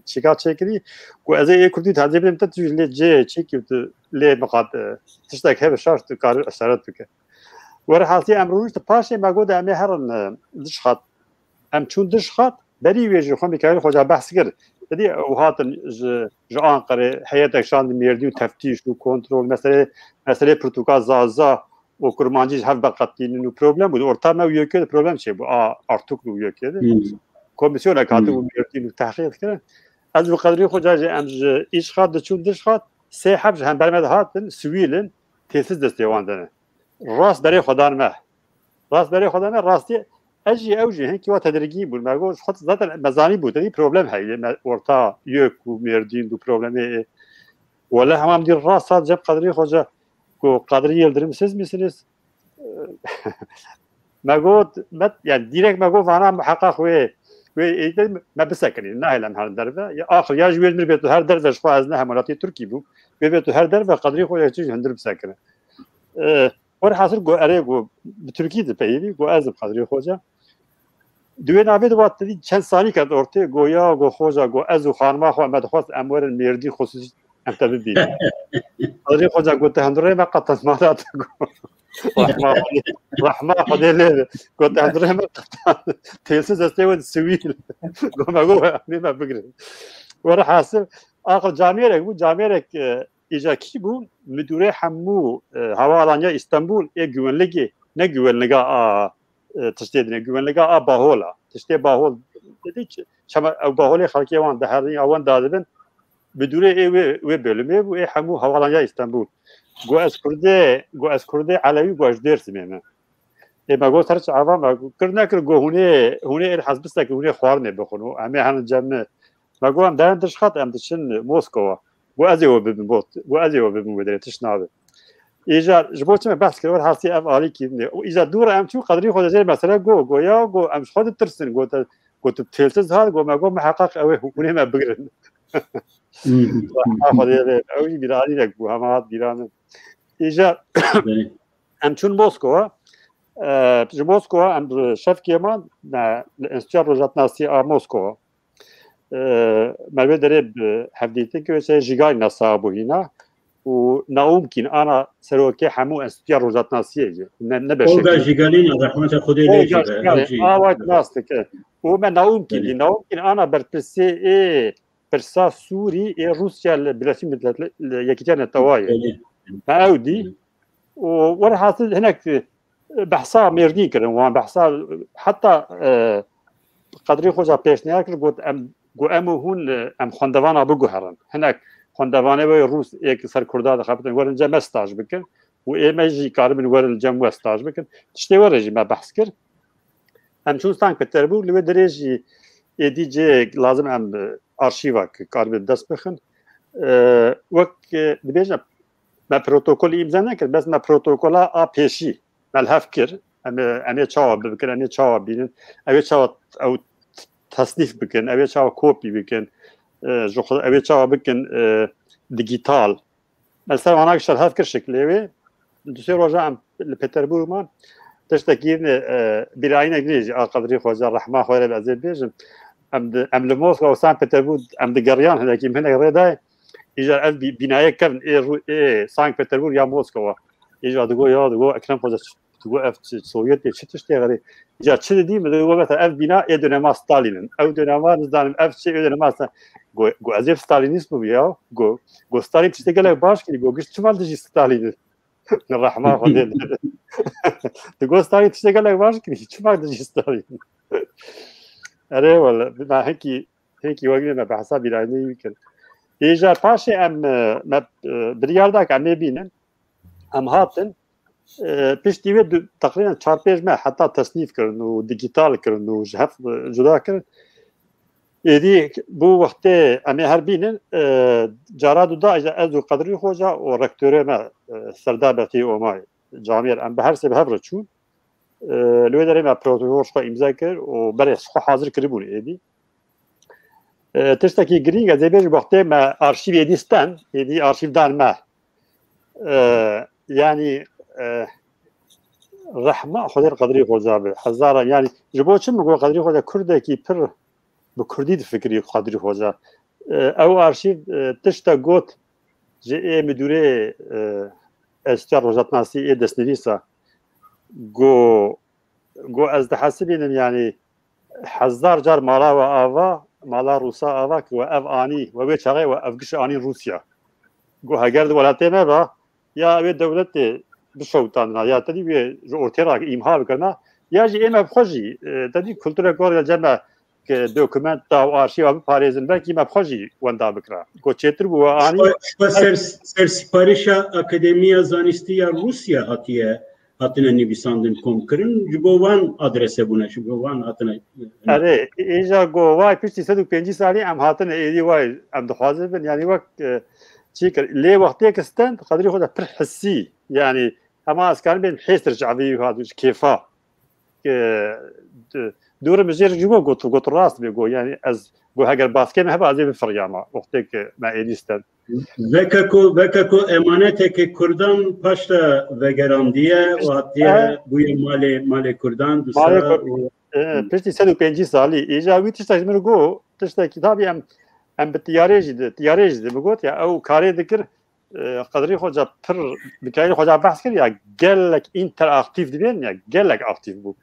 çîka çêkirî. Got, ez ê ê kurdî tazê bidim te, tu jî lê cê çêkî tu lê miqat, e, tiştek hebe şaş tu karî işaret bike. Werhasî em rûnişt paşê me got em ê herin, e, diş xat. Em çûn diş xat, berî wê jî xwe Mîkaîl Xoca behs kir. Didî ew hatin ji, ji Anqerê, heyetek şandin Mêrdîn û teftîş û kontrol, meselê, meselê pirtûka Zaza û Kurmancî ji hev veqetînin û problem bû. Orta me û YK'ê de problem çêbû. A Artuklu û YK'ê de. Hmm. Komîsyonek hatibû Mêrdîn û tehqîq dikirin. Ez û Qedrî Xoca jî em ji îç xat diçûn diş xat, sê heb ji hember me de hatin, sivîl in, têsiz destê wan de ne. Rast berê xwe dan me. Rast berê xwe dan me, rastî ez jî ew jî hinkî wa tedirgîn bûn. Me got, xwe zaten me zanî bû, tedî problem heye, me orta YK û Mêrdîn û problemê. Wele hema min dî rast hat cem Qedrî Xoca, ku Qedrî Yildirim siz misiniz? Me got, me, yani direkt me got vana muheqaq wê, wê êdî me bisekinî, nahêle em herin derve. Ya axir ya ji wê mir bê tu her derve, ji xwe ez ne hemwelatî Tirkî bûm. Wê bê tu her derve Qedrî Xoca tu jî hundir bisekine. E, Werhasil got, erê, got, bi Tirkî dipeyivî, got, ez im Qedrî Xoca. Di wê navê de vat didî çend sanî ket ortê, got, ya, got, Xoca, got, ez û xanima xwe me dixwest em werin Mêrdîn xusûsî em te bibînin. Qedrî Xoca got, te hundirê me qetan mala te, got. Rehma Xwedê, rehma Xwedê lê be. Got, te hundirê me qetan. Têsiz destê we sivîl. Got, me got, em ê me bigirin. Werhasil, axir camêrek bû, camêrek, e, Îca kî bû? Midûrê hemû, e, hevalanya Îstanbul ê güvenligê, ne güvenliga a, e, tiştê dinê, güvenliga a Bahol a. Tiştê Bahol dedi ki, çema ew Baholê xelkê wan diherin ya wan dadibin, midûrê ê wê, wê bölümê bû, ê hemû hevalanya Îstanbul. Got ez Kurdê, got ez Kurdê Elewî, got ez ji Dêrsimê me. Ê me got her çi ava me kir nekir, got hûnê, hûnê êr hez bisekin, hûnê xwarinê bixwin û em ê henin cem me. Me got em derin diş xat, em diçin Moskova. Got ez ê we bibim, got, got ez ê we bibim wê derê, tişt nabe. Îcar, ji bo çi me behs kir, werhasî ev alîkî ne. Û îcar dû re em çû Qedrî Xoca jê mesele got, got ya, got em ji xwe ditirsin, got, got tu têlsiz hat, got me got miheqaq ew ê hûnê me bigirin. Xwedê lê, ew jî bîranînek bû, hema hat bîra min. Îcar em çûn Moskova. E, ji Moskova em şevkê man, me li Enstîtuya Rojhatnasî a Moskova. E, me wê derê bi hevdîtin kir, wê çê Jigalîna sahib bû hîna. Û Naumkîn ana serokê hemû Enstîtuya Rojhatnasiyê ye. Ne, ne beşek. Olga Jigalina, rehmeta Xwedê lê Olga jî be, Jigalina, ew jî. Awa nas dike. Û me Naumkîn dî. Belê. Naumkîn ana berpirsê ê pirsa Sûrî ê Rûsya li Birleşmiş Milletler, li Yekîtiya Netewayê. Belê. Me ew dî. Belê. Û werhasil hinek, e, behsa Mêrdîn kirin, wan behsa, heta, e, Qedrî Xoca pêşniyar kir, got em, got em û hûn, e, em xwendevana biguherin. Hinek xwendevanê wê Rûs ê ki ser Kurda dixebitin, werin cem me staj bikin û ê me jî karibin werin cem we staj bikin. Tiştê were jî me behs kir. Em çûn Sankt Peterburg, li wê derê jî êdî cihê lazim em, e, arşîva ki karibin dest bixin. E, wek, e, dibêjin, me protokolî îmze nekir, bes me protokola a pêşî me li hev kir. Em ê, em ê çawa bikin, em ê çawa bînin, ew ê çawa ew tesnîf bikin, ew ê çawa kopî bikin, e, ji xwe, ew ê çawa bikin, e, digital. Me ser wana şerhef kir şiklê wê. Du sê roja em li Peterburg man. tiştekî ne, e, bîrayînek nê jî a Qedirî Xoca, rehma xwe re, ez ê bêjim. Em di, em li Moskva û Sankt Peterburg em digeriyan, hinekî min hinek rê dayê. Îcar ev bî-, bînayê kevin ê Rû-, ê Sankt Peterburg ya Moskova. Îcar digo ya, digo Ekrem Xoca, digo ev çi, Sovyetê çi tiştê xerê. Îcar çi didî, min digo mesela ev bîna ê dönema Stalin in. Ew dönema nizanim ev çi, ê dönema Stalin. Go, go ez ê Stalinîst bû ya. Go, go Stalin tiştê gelek baş kirî, go giş çima dijî Stalin in. Rehma Xwedê lê. Digo Stalin tiştê gelek baş kirî, çima dijî Stalin. Erê wele, me hinkî, hinkî wegirê me behsa bîrayînê wî kir. Îja paşê em, e, me, e, biryar da ke em ê bînin. Em hatin, e, piştî wê du, teqrîben çar pênc meh heta tesnîf kirin û digital kirin û ji hev, e, cuda kirin. Êdî bû wextê em ê her bînin, e, cara du da, îja ez û Qedrî Xoca û rektorê me, e, Serdar Betî Omayê, camiyê em bi her sê bi hev re çûn. E, li wê derê me protokol ji xwe îmze kir û berê ji xwe hazir kiribûn êdî. E, tiştekî girîng ez ê bêjim, wextê me arşîv êdî stand, êdî arşîv dan me. E, yanî, e, rehma Xwedê Qedrî Xoca be. Hezaran, yanî ji bo çi min got Qedrî Xoca kurdekî pir bi kurdî difikirî Qedrî Xoca. E, ew arşîv, e, tiştek got ji ê midûrê, e, Enstîtuya Rojhatnasî ê destnivîsa go, go ez dihesibînim, yanî hezar car mala we ava, mala Rûsa ava ku we ev anî, we wê çaxê we ev giş anî Rûsya. Go heger di welatê me ba, ya wê dewletê bişewitandina, ya tedî wê ji ortê re îmha bikirina, ya jî ê me bi xwe jî, e, tedî kulturek war ya cem me ke dokumenta û arşîva biparêzin, belkî me bi xwe jî wenda bikira. Go çêtir bû we anî. Ji xwe, ji xwe ser, ser siparişa Akademiya Zanistî ya Rûsya hatiye, hatine nivîsandin, kom kirin, ji bo wan adrese bûne, ji bo wan hatine. Erê, êja go vay piştî sed û pêncî salî em hatine êdî vay em dixwazin bin, yanî wek, e, çi kir, lê wextê ki stand, Qedrî Xoca pir hissî, yanî hema ez karim bên hêstir ji evî hat, ji kêfa. E, d-, dûrim jêr ji go got, got rast bê go, yanî ez go heger baskê me heba ez ê bifiriyama, wextê ki me êdî stand. Veke ku, veke ku emaneteke Kurdan paşta vegerandiye û hatiye bûye malê, malê Kurdan, di Malê sa Kur-, û e, piştî sed û pêncî salî. Îja wî tiştek ji min got, tiştekî tabî em, em bi tiyarê jî di, tiyarê jî di. Min got ya ew karê dikir, e, Qedrî Xoca pir, bi Qedrî Xoca behs kir ya gelek înteraktîf dibên ya gelek aktîf bû.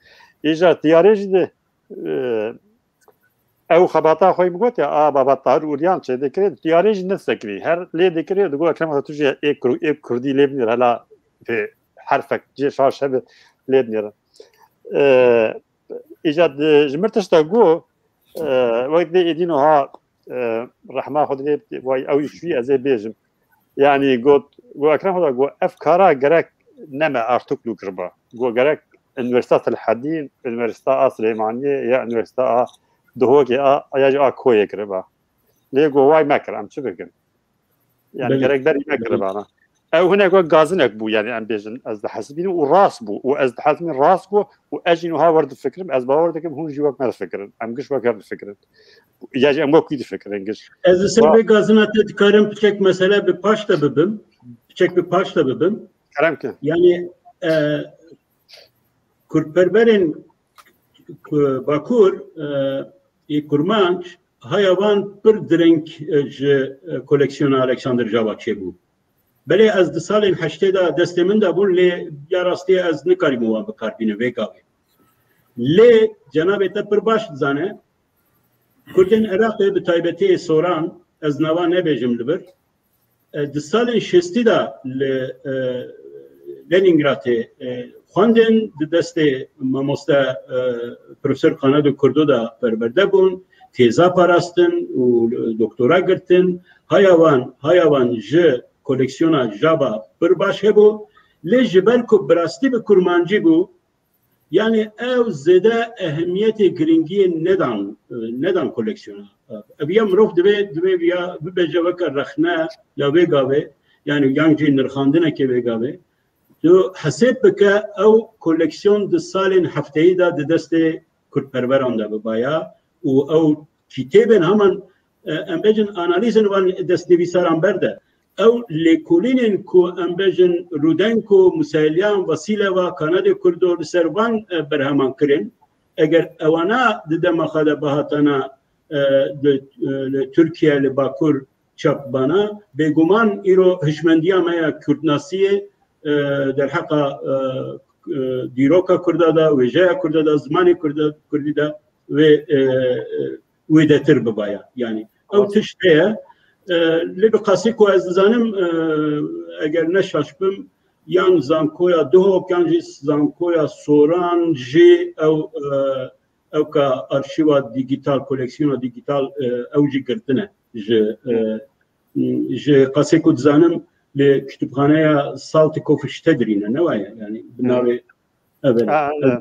Îja tiyarê jî di, e, ew xebata xwe min got ya, a baba Tahir Uryan çê dikirê, tiyarê jî nesekirî. Her lê dikirê, digot Ekrem Atatürk jî ê Kur-, ê Kurdî lê binêr, hela pê herfek cê şaş hebe lê binêrin. E, îca di, ji mir tiştek got, e, wek dê êdî niha, e, rehma Xwedê lê, vay ew jî çûyî ez ê bêjim. Yanî got, got Ekrem Hoca, got ev kara gerek ne me Artuklu kiriba. Got gerek Üniversita Selahedîn, Üniversita a Silêmaniyê ya Üniversita a Duhokê a, ya jî a Koyê kiriba. Lê got way mekir, em çi bikin? Yani Belê. Gerek berî Belê. Nekiribana. Ew hinek wek gazinek bû, yani em bêjin, ez dihesibînim û rast bû. Û ez dihesibînim rast bû û ez jî niha wer difikirim, ez bawer dikim hûn jî wek me difikirin. Em giş wek hev difikirin. Ya jî em wek wî difikirin giş. Ez li ser Wa- vê gazina te dikarim piçek mesele bi paş de bibim. Piçek bi paş de bibim. Kerem ki. Yani, e, Kurdperwerên ku-, Bakur, e, ê Kurmanc, haya wan pir direng, e, ji, e, koleksiyona Alexander Java çêbû. Belê ez di salên heştê de destê min de bûn, lê ya rastî ez nikarîbûm wan bi kar bînim vê gavê. Lê cenabê te pir baş dizane, Kurdên Iraqê, bi taybetî ê Soran, ez nava nebêjim li vir, e, di salên şêstî de li, e, Lenîngradê, e, xwendin, di destê mamoste, e, Profesor Qanado Kurdo de perwerde bûn, têza parastin û doktora girtin. Haya wan, haya wan ji koleksiyona Java pir baş hebû, lê ji ber ku bi rastî bi kurmancî bû, yani ew zêde ehemiyetê, giringiyê nedan, e, nedan koleksiyona. Ev ya mirov divê, divê ya bibêje weke rexne ya vê gavê, yani yan jî nirxandinekê vê gavê. Tu hesêb bike, ew koleksiyon di salên hefteyî de di destê kurdperweran de bibaya û ew kitêbên heman, e, em bêjin analîzên wan destnivîsaran berde. ew lêkolînên ku em bêjin Rudenko, Musayelyan, Vasileva, Kanadê Kurdo li ser van e, berheman kirin, eger ewana di dema xwe de bihatana e, li, e, li Tirkiye, li Bakur çap bana, bêguman îro hişmendiya me ya Kurdnasiyê e, derheqa e, e, dîroka Kurda de, wêjeya Kurda de, zimanê Kurda, Kurdî de wê e, e, wêdetir bibaya. Yani ew tişt heye. E, lê bi qasî ku ez dizanim, e, eger ne şaş bim, yan zankoya Duhok yan jî zankoya Soran jî ew e, ew ka arşîva dîgîtal, koleksiyona dîgîtal e, ew jî girtine ji e, ji qasê ku dizanim li kitûbxaneya Saltikof ji te dirîne, ne waye? Yani bi navê ev e. A, e,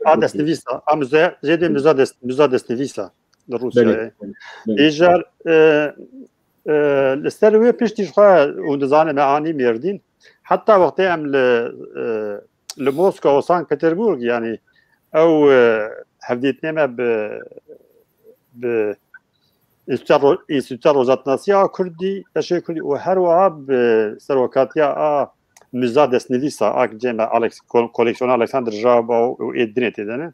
a destnivîsa, a muze, jê dê muza dest, muza destnivîsa li Rûsyayê. Belê, belê, belê. Îcar e, e, li ser wê piştî ji xwe hûn dizanin me anî Mêrdîn. Heta wextê em li e, li Moskwa û Sankt Peterburg, yani ew e, hevdîtinê me bi bi Înstîtuya Ro-, Înstîtuya Rojatnasiya a Kurdî, Beşê Kurdî û her wiha bi serokatiya a Muza Destnivîsa a cê me Alex-, kol-, koleksiyona Alexander Jaba û, û ê dinê tê de ne.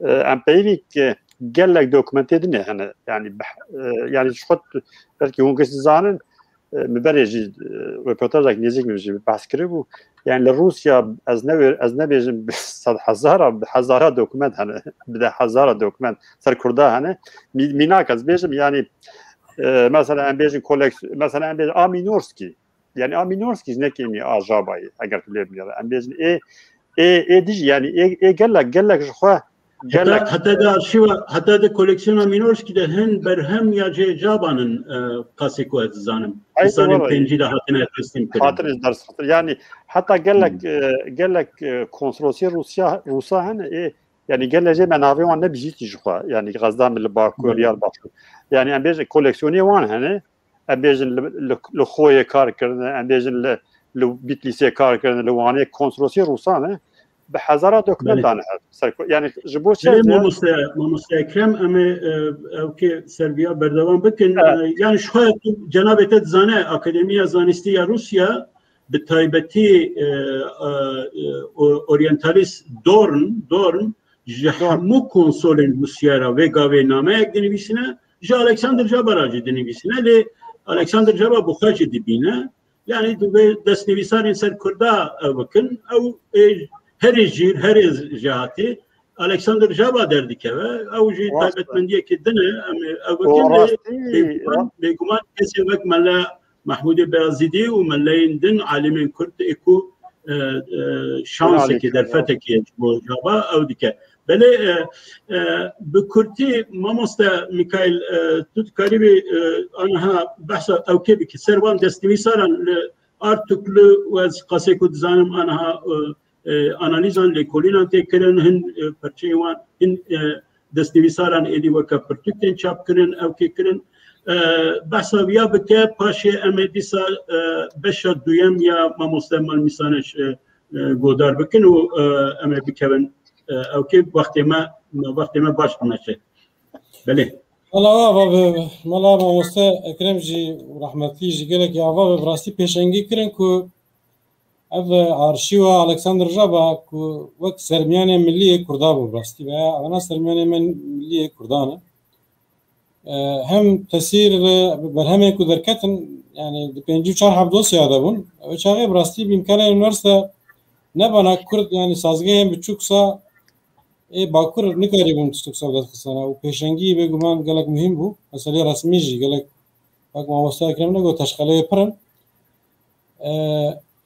E, em peyivî ke gelek dokumentê dinê hene. Yani, beh-, e, yani ji xwe t-, belkî hûn giş dizanin, e, min berê jî, e, röportajek nêzîk min jî behs kiribû. Yani li Rûsya ez ne, ez nebêjim bi sed hezara, bi hezara dokument hene, bi de hezara dokument ser Kurda hene. Mî-, mînak ez bêjim, yani, e, mesela em bêjin koleks-, mesela em bêjin a Minorskî. Yani a Minorskî ji ne kêmî a Jabayê, eger tu lê bimîne. Em bêjin ê, ê, ê dijî, yani ê, ê gelek, gelek ji xwe Heta, gelek heta de arşîva, heta de koleksiyona Minorskî de hin berhem ya cê Jaban in, e, qasê ku ez dizanim. Di Ay, salên wallahî. Pêncî de hatine teslîm kirin. Hatine ders xistin. Yani heta gelek, Hmm. e, gelek, e, konsolosiyê Rûsya, Rûsa hene, ê, yani gelek jê me navê wan nebihîstî ji xwe. Yani xezda min li Bakur, Hmm. Diyarbakir. Yani em bêjin koleksiyonê wan hene, em bêjin li, li, li Xoyê kar kirine, em bêjin li, li Bîtlîsê kar kirine, li Wanê konsolosiyê Rûsa ne. Bi hezara dokument Belê. dane hev. Ser ku-, yani ji bo çi Belê, ez ê- mamoste, mamoste Ekrem, em ê, e, ew kê serbiya berdewam bikin. Evet. E, yani ji xwe tu cenabê te dizane, Akademiya Zanistî ya Rûsya, bi taybetî, e, e, e, o-, oryantalîst Dorn, Dorn, ji Dorn. hemû konsolên Rûsya re vê gavê nameyek dinivîsine, ji Alexander Jaba re jî dinivîsine, lê Alexander Jaba bi xwe jî dibîne. Yani divê destnivîsarên ser Kurda ew bikin. Ew ê herê jîr, herê jihatî Alexander Jaba derdikeve. Ew jî Rast e. taybetmendiyekî din e. Em ê ew O bikin lê rastî, bêguman, ra- bêguman kesê wek Mele Mehmûdê Beyazîdî û meleyên din, alimên Kurd ê ku, e, e, şansekê, Alî derfetekê ji bo Jaba ew dike. Belê, e, e, bi kurtî, mamoste Mikaîl, e, tu dikarîbî, e, aniha behsa ewkê bikî. Ser van destnivîsaran li Artuklu û ez qasê ku dizanim aniha, e, e, analîzan lêkolînan tê kirin, hin, e, perçeyên wan, hin, e, destnivîsaran êdî weke pirtûk tên çap kirin, ewkê kirin. E, behsa viya bike, paşê em ê dîsa, e, beşa duyem ya mamoste Malmîsaneş, e, e, godar bikin û, e, em ê bikevin, e, ewkê wextê me, wextê me baş dimeşe. Belê. Mala ava be, mala mamoste Ekrem jî rehmetî jî gelekî ava be, bi rastî pêşengî kirin ku ev arşîwa Alexander Jaba ku wek sermiyanê milî yê Kurda bû, bi rastî be, evana sermiyanê me milî yê Kurdan e. E, hem tesîr li berhemên ku derketin, yani di pêncî û çar heb dosya de bûn. Ew çaxê bi rastî bi îmkanê unîversîte nebana Kurd, yani sazgehên biçûk sa ê Bakur nikarîbûn tiştek sa bi dest xistana û pêşengî bêguman gelek muhîm bû. Meselê resmî jî gelek, wek mamoste Ekrem ne got, teşqeleyê pir in. E,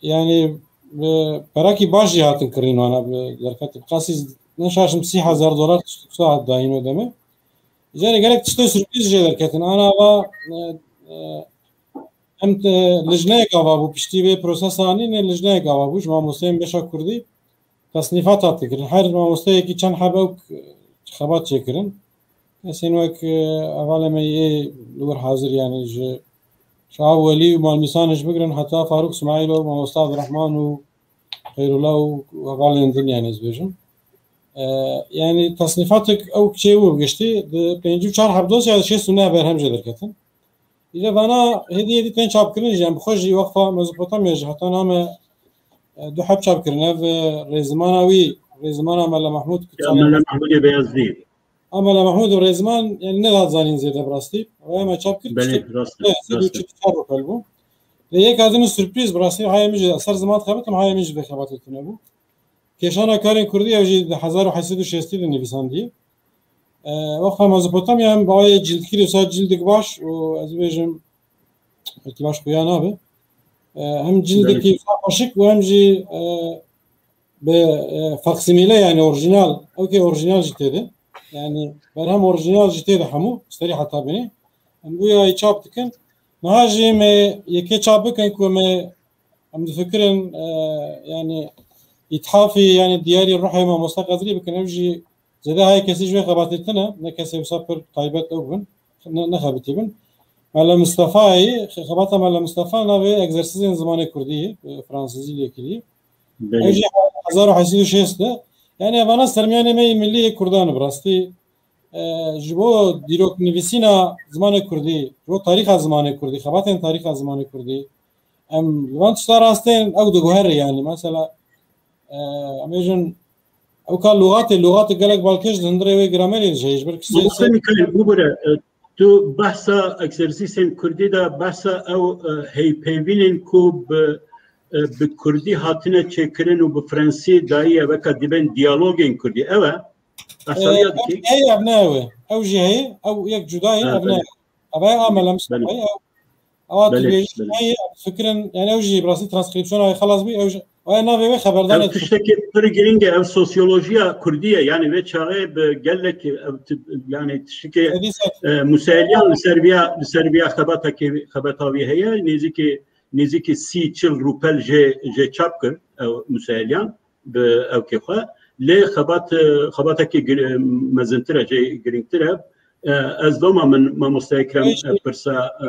yani bi perakî baş jî hatin kirîn wana bi derket. Qasî ne şaşim sî hezar dolar tiştek sa hat dayîn o demê. Jê re gelek tiştê sürprîz jê derketin. Ana va, e, e, em te, lijneyek ava bû piştî vê prosesa anînê, lijneyek ava bû ji mamosteyên beşa Kurdî tesnîfat hat kirin. Her mamosteyekî çend heb ew xebat çêkirin. Kesên wek, e, hevalê me yê li wir hazir, yani ji Şaha Welî û Malmîsanê ji bigrin heta Farûk Smaîlo, mamosta Abdurrahman û Xeyrullah û hevalên din, yani ez bêjim. E, yani tesnîfatek ew çêbû giştî di pêncî û çar heb dosya şêst û neh berhem jê derketin. Îre vana hêdî hêdî tên çapkirin jî, em bi xwe jî Weqfa Mezopotamya jî heta name, e, du heb çap kirine. Ev, e, rêzimana wî, rêzimana Mela Mehmûd, ku Ya Mela Mehmûdê Beyazdî. Ama Mehmûd û Rêziman, yani, nehat zanîn zêde bi rastî. Ew me çap kir, Belê, tiştek rast e, eh, sed û rast e. çil û çar rûpel bû. Lê yek adin sürpriz bi rastî, haya min jî ser ziman dixebitim, haya min jî vê xebatê tune bû. Kêşana karên kurdî ew jî di hezar û heşt sed û şêstî de nivîsandî. Eh, Weqfa Mezopotamya hem bi ayê cildkirî wisa cildek baş û ez bêjim, belkî baş xuya nabe. Eh, hem cildekî wisa xweşik û hem jî, eh, bi, eh, faksimîle, yani orjinal, ew kê orjinal jî tê de. Yani berhem orjinal jî tê de hemû, serî heta binê. Em wî ayî çap dikin. Niha jî me yekê çap bikin ku me, em difikirin, eh, yani îthafî, yani diyarî ruhê mamoste Qedrî bikin. Ew jî zêde hayê kesî ji wê xebatê tune, ne kesê wisa pir taybet ew bin, ne, nexebitî bin. Mela Mistefayî, xe-, xebata Mela Mistefa navê egzersîzên zimanê kurdî, e, fransizî lê kiriye. Ew Belê. jî hezar û heşt sed û şêst de. Yani evana sermiyanê me yê millî yê kurdan bi rastî, e, ji bo dîroknivîsîna zimanê kurdî, ji bo tarîxa zimanê kurdî, xebatên tarîxa zimanê kurdî, em li van tişta rastên ew diguherî, yani mesela, e, em bêjin, ew ka lûxatê, lûxatê gelek balkêş di hundirê wê gramerê de ji heye, ji ber kisê Mamoste Mîkaîl, bûbire, e, tu behsa egzersîsên kurdî de, behsa ew, e, heypeyvînên ku bi, e, bi kurdî hatine çêkirin û bi fransî dayiye, weka dibên diyalogên kurdî. Ew e? Behsa wî ya dikî? Heye, ev ne ew e. Ew jî heye, ew yek cuda ye, Ha, ev ne belê. ew. Ev heye a Mela Mistefayê, Belê. ew, ewa tu Belê, bêjî belê. heye, ev fikirin, yani ew jî bi rastî transkrîpsiyona wê xelas bû, ew jî, ew navê wê xeberdanê Ev tiştekî pir girîng e, ev sosyolojiya kurdî ye. Yani vê çaxê bi gelek, ev ti-, yani tiştekî, Sedî sed. e, Musayelyan li ser viya, li ser viya xebatekî, xebeta wî heye, nêzîkî, nêzîkî sî çil rûpel jê, jê çap kir, ew Musayelyan. Bi ewkê xwe. Lê xebat, xebatekî gir-, mezintir e, jê girîngtir e. E, ez doma min mamoste Ekrem, e, pirsa, e,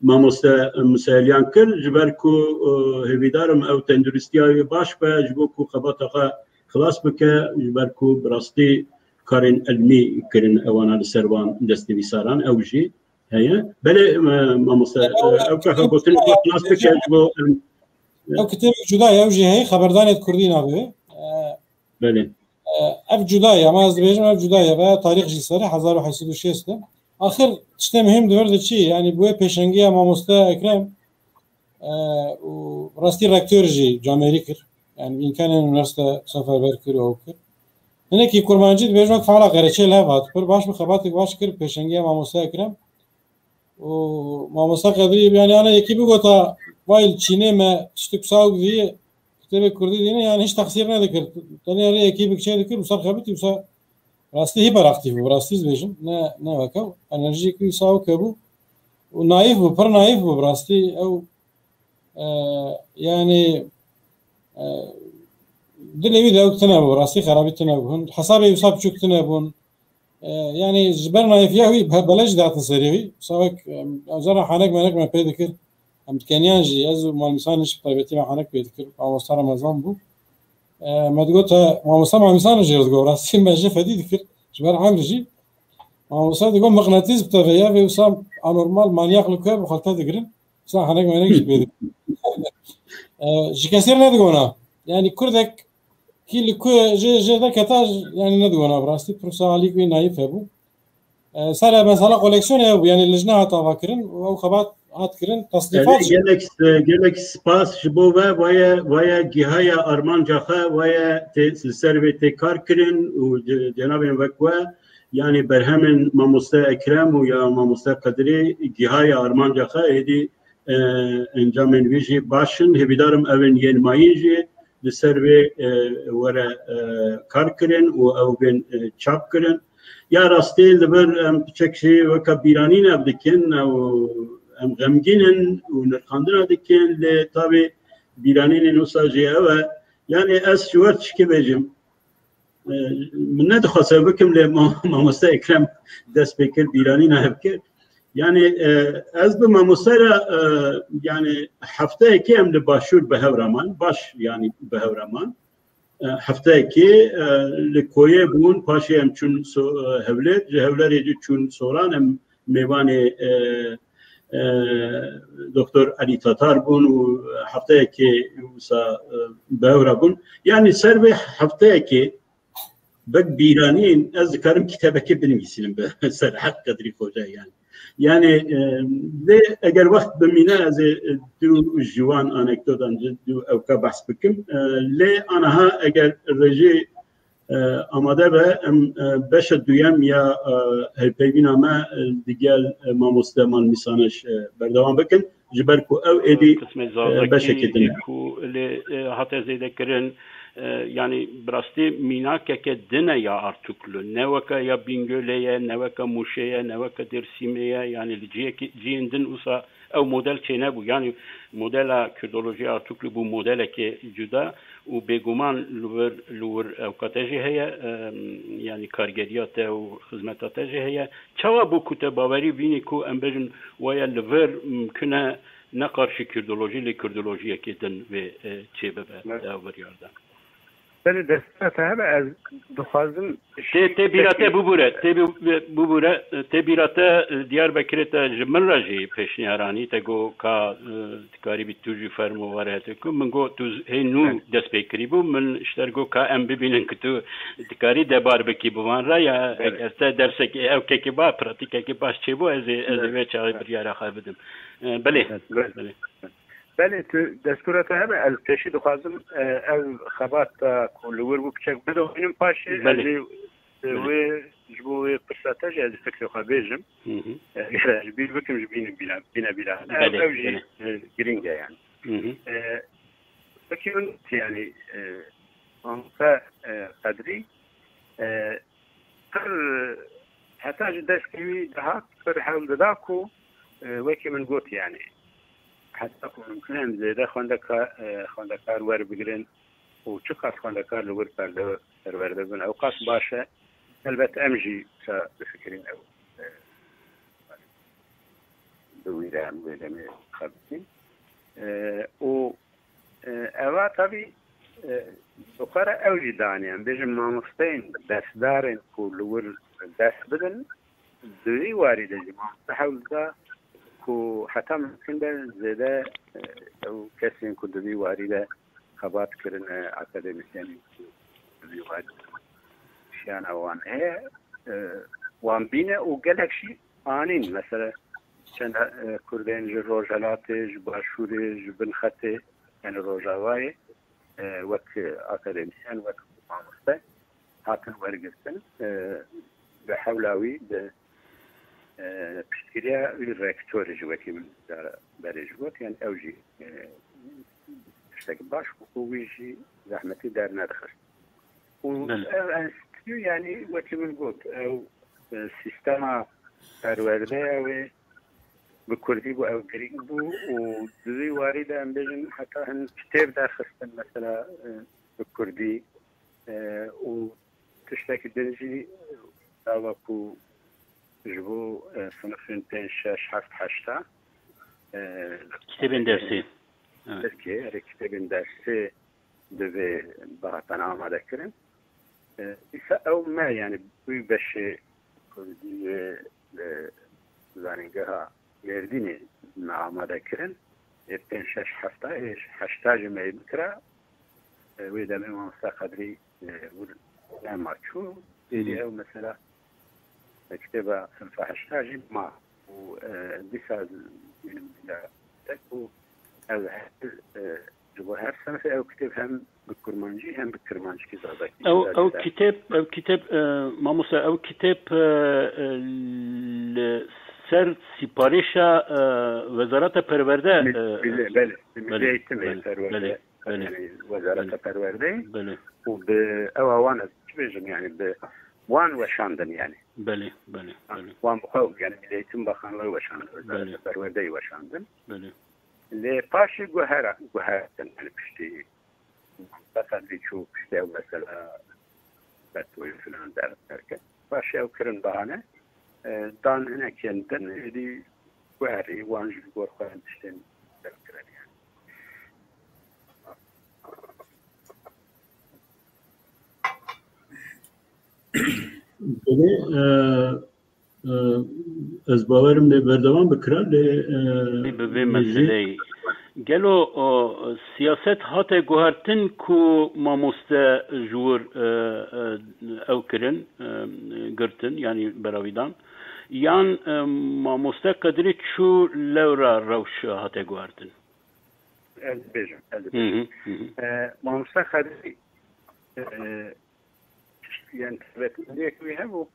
mamoste Musayelyan kir, ji ber ku, e, hêvîdar im ew tenduristiya wî baş be, ji bo ku xebata xwe xilas bike, ji ber ku bi rastî karên ilmî kirin ewana li ser van destnivîsaran, ew jî heye. Belê, e, mamoste, e, ew kaxa gotinê xwe xilas bike ji bo, em, Ew kitêbek cuda ye, ew jî heye, Xeberdanê di Kurdî navê wê. E, belê. e, ev cuda ye, ama ez dibêjim ev cuda ye, veya tarîx jî serê hezar û heşt sed û şêst e. Axir tiştê muhîm di vir de çi ye? Yani bi wê pêşengiya mamoste Ekrem, e, û rastî rektor jî camêrî kir. Yani bi îmkanên unîversîte seferber kir û ew kir. Hinekî kurmancî dibêjin wek feala Qereçê li hev hat. Pir baş bi xebatek baş kir pêşengiya mamoste Ekrem. û mamosta Qedrî, yani, ana yekî bigota, vay li çînê me tiştik saw dî, kitêbê kurdî dîne, yani, hiç texsîr nedikir. Tenê rê yekî bikçe dikir, wisa xebitî, wisa rastî hiperaktif bû, rastî dibêjim. Ne, ne weke ew. Enerjiyekî wisa weke bû. Û naîf bû, pir naîf bû, bi rastî ew, e, yani, e, dilê wî de ew tine bû, rastî xerabî tine bû. Hesabê wisa biçûk tine bûn. E, yani ji ber naîfiya wî be-, bela jî dihatin serê wî. Wisa wek, e, em cara henek menek me pê dikir. Em dikeniyan jî, ez û Malmîsan jî bi taybetî me henek pê dikir. Mamosta Remezan bû. E, me digot, e, mamosta Malmîsan jê re digot, rastî me jê fedî dikir. Ji ber emr jî. Mamosta digot, miqnatîs bi te ve ye, vê wisa anormal, manyak li ku ye, bi xwe li te digirin. Wisa henek menek jî pê digirin. E, ji kesê re nedigona. Yani kurdek kî li ku jê, jê derketa, yani nedigona bi rastî, pirsa alî wî naîf hebû. E, ser mesela koleksiyonê hebû, yani lijne hat avakirin û ew xebat hat kirin, tasnîfat Belê, jî. Gelek, gelek spas ji bo we, vaye, vaye gihaya armanca xwe, vaye tê, li ser vê tê kar kirin û ce-, cenabên wek we, yani berhemên mamoste Ekrem û ya mamoste Qedirê gihaya armanca xwe, êdî, e, encamên wî jî baş in. Hêvîdar im ew ên yên mayîn jî li ser vê, e, were, e, kar kirin û ew bên, e, çap kirin. Ya rastî li vir em piçek jî weka bîranîn ev dikin, ew em xemgîn in û nirxandina dikin, lê tabî bîranînên wisa jî ew e. Yani ez ji we tişkî bêjim. E, min nedixwest ev bikim, lê ma-, mamoste Ekrem dest pê kir, bîranîna ev kir. Yani, e, ez bi mamoste re, e, yani hefteyekê em li Başûr bi hev re man, baş yani bi hev re man. E, hefteyekê, e, li koyê bûn, paşê em çûn so-, e, Hewlêr, ji Hewlerê jî çûn Soran, em mêvanê, e, e, Doktor Elî Tatar bûn û hefteyekê wisa, e, bi hev re bûn. Yanî ser vê hefteyekê wek bîranîn ez dikarim kitêbekê binivîsînim bi ser Heq Qedrî Xoce yanî. Yanî, e, lê eger wext bimîne ez ê, e, du ji wan anekdotan, du ewka behs bikim. E, lê aniha eger rêjî e, amade be, em, e, beşa duyem ya, e, hevpeyvîna me, e, digel, e, mamoste Mal Mîsaniş, e, berdewam bikin. Ji ber ku ew êdî, Qismê e, Zazakî beşekê din e. Ku lê, e, hate zêdekirin, e, yanî bi rastî mînakeke din e ya Artuklu. Ne weke ya Bîngölê ye, ne weke Mûşê ye, ne weke Dêrsimê ye. Yanî li ciyekî, ciyên din wisa ew model çênebû. Yanî modela Kurdolojî Artuklu bû modelekê cuda û bêguman li wir, li wir ewka te jî heye, em, yanî kargeriya te û xizmeta te jî heye. Çawa bû ku te bawerî bînî ku em bêjin waya li vir mimkun e ne qarşî Kurdolojî lê Kurdolojiyekê din vê, e, çêbibe. Evet. Te ew biryar da. Belê, destûra te hebe, ez dixwazim Tê, tê bîra te bibûre, tê bi-, bibûre, tê bîra te, e, Diyarbekirê te ji min re jî pêşniyar anî, te got ka, e, dikarî bî tu jî fermo were te ku min got tu hê nû Evet. dest pê kirî bû, min ji te re got ka em bibînin ku tu dikarî debar bikî bi van re ya Evet. eger te dersekê ew kekê ba, pratîkekê baş çêbû, ez ê, ez ê Evet. vê çaxê Evet. biryara xwe bidim. E, belê, Evet. belê. Belê, tu destûra te hebe, ez pêşî dixwazim, e, ev xebata ku li wir bû piçek bidomînim, paşê ez Belê. ê, e, Belê. wê, ji bo wê pirsa te jî ez ê fikrê xwe bêjim. Hı hı. E, eger ez ji bîr bikim, ji bîr bîne, bîne bîra. Ev, Belê, ev jî, belê. e, girîng e yani. Hı hı. E, wekî min got yani, e, Mamoste, e, Qedrî, e, pir, heta ji destê wî dihat, pir hewl dida ku, e, wekî min got yani, heta ku mimkun e em zêde xwendeka-, e, xwendekar werbigirin û çiqas xwendekar li wir perde-, perwerde bin, ew qas baş e. Helbet em jî wisa difikirin ew, e, bi wî re em wê demê xebitîn. E, û, e, eva tabî, e, bi xwe re ew jî danê, em bêjin mamosteyên dersdarên ku li wir ders bidin, di wî warî de jî mamoste hewl da ku heta mimkun be zêde, e, ew kesên ku di vî warî de xebat kirine, akademîsyenên ku di vî warî de şiyana wan heye, e, wan bîne û gelek jî anîn. Mesela çend, e, kurdên ji Rojhelatê, ji Başûrê, ji Binxetê, yani Rojavayê, e, wek akademîsyen, wek mamoste hatin wergirtin. E, bi hewla wî, bi, e, piştgiriya wî rektorê jî wekî min cara berê jî got, yani ew jî, e, tiştek baş bû ku wî jî zehmetî dernedixist. Û Belê. ev enstîtû, yani wekî min got, ew, e, sîstema perwerdeya wê bi kurdî bû, ew girîng bû û di vî warî de em bêjin heta hin kitêb derxistin mesela, e, bi kurdî, e, û tiştekî din jî dava ku ji bo, e, sinifên pênc, şeş, heft, heşta, e, Kitêbên dersê. Evet. Tirkiyê, erê kitêbên dersê divê bihatana amade kirin. E, îsa ew me, yani wî beşê kurdî yê li zanîngeha Mêrdînê me amade kirin. Ê pênc, şeş, hefta, ê heşta jî me yê bikira. E, wê demê mamoste Qedrî, e, wir nema çû. Êdî Hmm. ew mesela, e, kitêba sinfa heşta jî ma. Û, e, dîsa tek û ez her, e, ji bo her sinifê ew kitêb hem bi kurmancî hem bi kirmanckî zazakî Ew, ew kitêb, ew kitêb, e, mamoste, ew kitêb, e, e, li ser siparîşa, e, Wezareta Perwerde, Mil-, e, mil-, belê, Milli belê, Eğitim belê, Perwerde, belê, belê, yani Wezareta belê. Perwerdeyê Belê. û bi ewa wan ez çi bêjim, yani bi wan weşandin yani. Belê, belê, belê. Wan bi xwe, yani Milli Eğitim Bakanlığı weşandin, Wezareta Belê. Perwerdeyê weşandin. Belê. Lê paşê guhera, guhertin, yani piştî Qedrî çû piştî ew mesela fetwayê filan der-, derket. Paşê ew kirin bahane, e, dan hinekên din, êdî guherî, wan jî li gor xwe em tiştên derkirin yani. Belê, e, E, ez bawerim lê berdewam bikira lê, e, Bi vê meseleyê. Gelo, o, siyaset hate guhertin ku mamoste ji wir, e, e, ew kirin, e, girtin, yanî berawîdan, yan, e, mamoste Qedirî çû lewra rewş hate guhertin? Ez dibêjim, ez Hı hı, dibêjim. hı hı. E, mamoste Qedirî, e, Tişt, yani, taybetmendiyek wî hebû,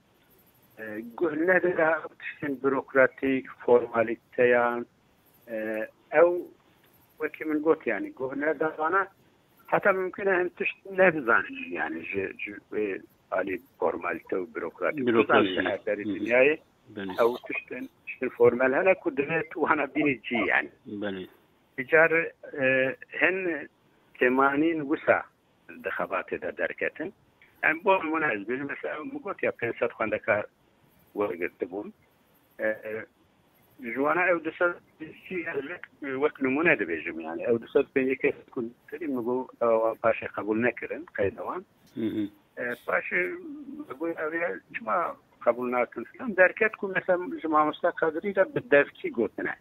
e, guh nedida tiştên bürokratîk, formalîteyan, e, ew, wekî min got, yani, guh neda vana, heta mimkun e hin tişt nebizanin, yani, ji, ji wê alî formalîte û bürokratîk. Bürokrasi. Bizan ji her derî Hı hı. dinyayê Belê. ew tiştên, tiştên formel hene ku divê tu wana bînî cî, yani. Belê. Îcar, e, hin têmanîn wisa di xebatê de derketin. Em bo nimûne ez bêjim, mesela, min got ya pênc sed xwendekar wergirtibûn. E, e, ji wana ew du sed pêncî ez wek, wek nimûne dibêjim, yani. Ew du sed pêncî kes ku serî min got, ew paşê qebûl nekirin, qeyda wan. Hı hı. E, paşê min got, ew ya çima qebûl nakin filan. Derket ku, mesela, ji mamoste Qedirî de bi devkî gotine.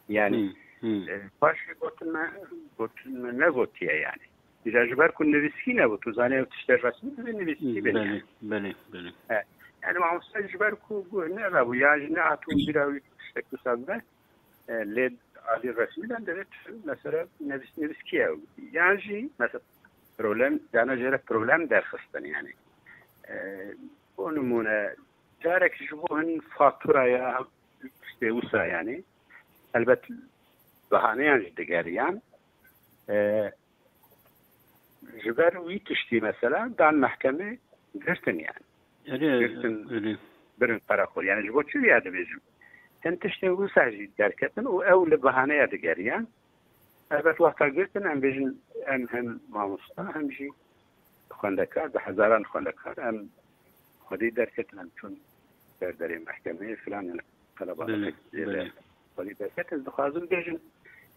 Yani, Hı, hı. e, paşê gotin me, gotin me negotiye yani. Îca ji ber ku nivîskî nebû, tu zanî ew tiştê resmî divê nivîskî bin Belê, yani. belê, belê. E, yani mamoste ji ber ku guh nebû, ya jî nehatibû bîra wî tiştek wisa bibe, e, lê alî resmî de divê tu mesela nivîs-, nivîskî ew. Yan jî mesela problem, yani jê re problem derxistin yani. E, bo nimûne, carek ji bo hin fatura ya tiştê wisa yani. Helbet bahaneyan jî digeriyan. E, ji ber wî tiştî mesela dan mehkemê girtin yani. Erê, Girtin erê. birin qereqol. Yani ji bo çi ya dibêjim? Hin tiştên wisa jî derketin û ew li bahaneya digeriyan. Elbet wexta girtin em bêjin em hem mamosta hem jî xwendekar, bi hezaran xwendekar em xwedî derketin em çûn ser derê mehkemeyê filan yani qelebalixek Belê, zêde belê. xwedî derket. Ez dixwazim bêjim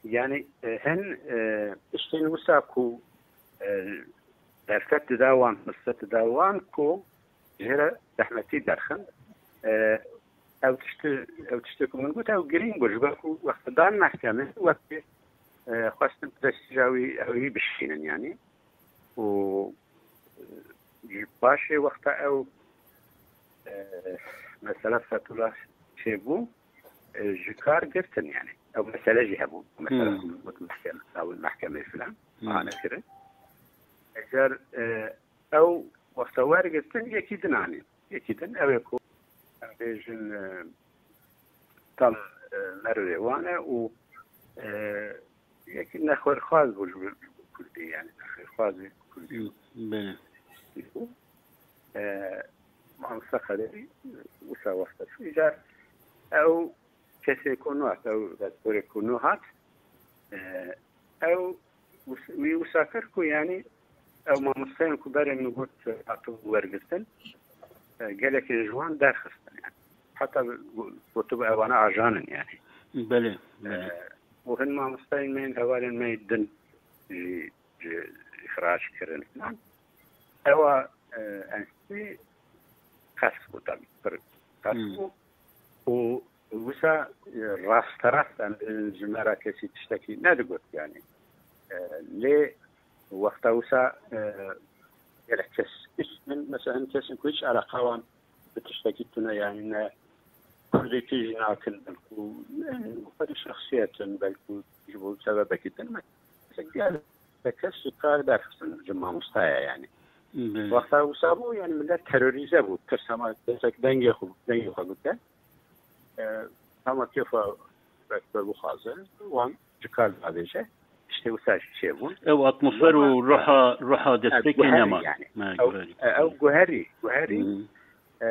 yani e, hin e, tiştên wisa ku e, derfet dida wan, firset dida wan ku jê re zehmetî derxin. E, ew tiştê, ew tiştê ku min got ew girîng bû ji ber ku wexta dan mehkemê wekî e, xwestin prestîja wî ew ê bişînin yani. Û e, ji paşê wexta ew e, mesela Fethullah çêbû, e, ji kar girtin yani. Ew mesele jî hebû. Mesela Hmm. ku min got mehkeme, dawî mehkemê filan Hmm. bahane kirin. Eger e, ew wexta wergirtin yekî din anîn. Yekî din ew ê ku em bêjin e, tam e, merivê wan e û e, yekî nexwerxwaz bû ji bo kurdî yani nexwerxwazê kurdî. Belê. E, Mamosta Xelêlî wisa wexta çû. Îcar ew kesê ku nû hat, ew destgorê ku nû hat, e, ew wis-, wî wisa kir ku yani ew mamosteyên ku berê min got hatin wergirtin, e, gelekê ji wan derxistin yani. Heta gotibû ewana ajan in yani. Belê, belê. E, û hin mamosteyên me yên hevalên me yê din jî, jî îxrac kirin filan. Ewa, e, enstî qels bû tabii, pir qels Hmm. bû. Û wisa, e, rasterast em bêjin ji me re kesî tiştekî nedigot yani. E, lê wexta wisa, e, gelek kes hîç min, mesela hin kesên ku hîç eleqa wan bi tiştekî tune yani ne kurdekî jî nakin, belku ne xwedî şexsiyet in, belku ji bo sebebekî din me. Mesela gelek kes ji kar derxistin ji mamostaya yani. Belê. Wexta wisa bû yani millet terorîze bû. Tirsa ma kesek dengê xwe, dengê xwe bike. E, hema kêfa rekber bixwaze, wan ji kar davêje. Tiştê wisa jî çêbûn. Ew atmosfer û Ama, ruha, ruha e, destekê guherî nema. yani. Ha, Ew, guherî. e, ew guherî, guherî. Hı hı. E,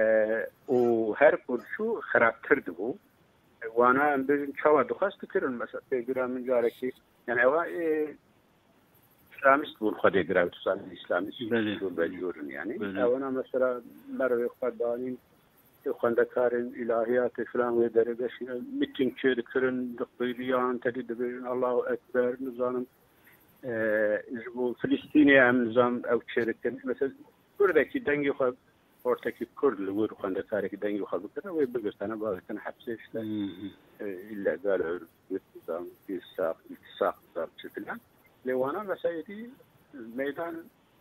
û her ku çû xirabtir dibû. Wana em bêjin çawa dixwest dikirin, mesela pêgura min carekî, yani ewa, e, îslamîst bûn, Xwedê girewt, zanî îslamîst Belê. jor ve jor in yani. Belê. Ewana mesela merivê xwe danîn, ê xwendekarên îlahiyatê filan wê derê de şîne, mîting çê dikirin, diqîliyan, tedî dibêjin, Allahu Ekber, nizanim, e, ji bo Filistînê em nizam ew çê dikin. Mesela kurdekî dengê xwe ortekî Kurd li wir xwendekarekî dengê xwe bikirine, wê bigirtene, bavêtine hepsê, işte, Mhm. e, illegal örgüt nizam, ilsaq, iltisaq nizam çi filan. Lê wana meseleyê dî meydan,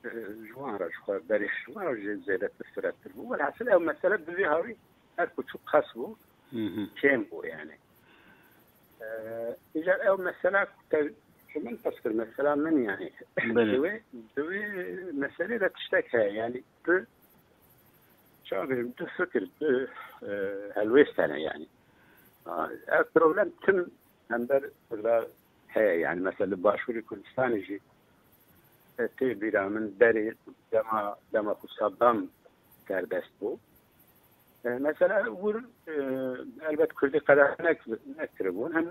e, ji wan re, ji xwe berê ji wan re jê zêdetir firettir bû. Welhasil ew mesele bi vî hawî her ku çû qas bû, Mhm. kêm bû yani. E, îcar ew mesela ku te ji min pirs kir, mesela min yani. Belê. Di wê, di wê meselê de tiştek heye yani. Tu çawa bêjim, tu fikir, tu, e, helwêst hene yani. A, ev problem tim hember Kurda heye yani. Mesela li Başûrê Kurdistanê jî, e, tê bîra min berê dema, dema ku Saddam serbest bû. E, mesela wir, e, elbet Kurdî qedexe nek-, nekiribûn, hem,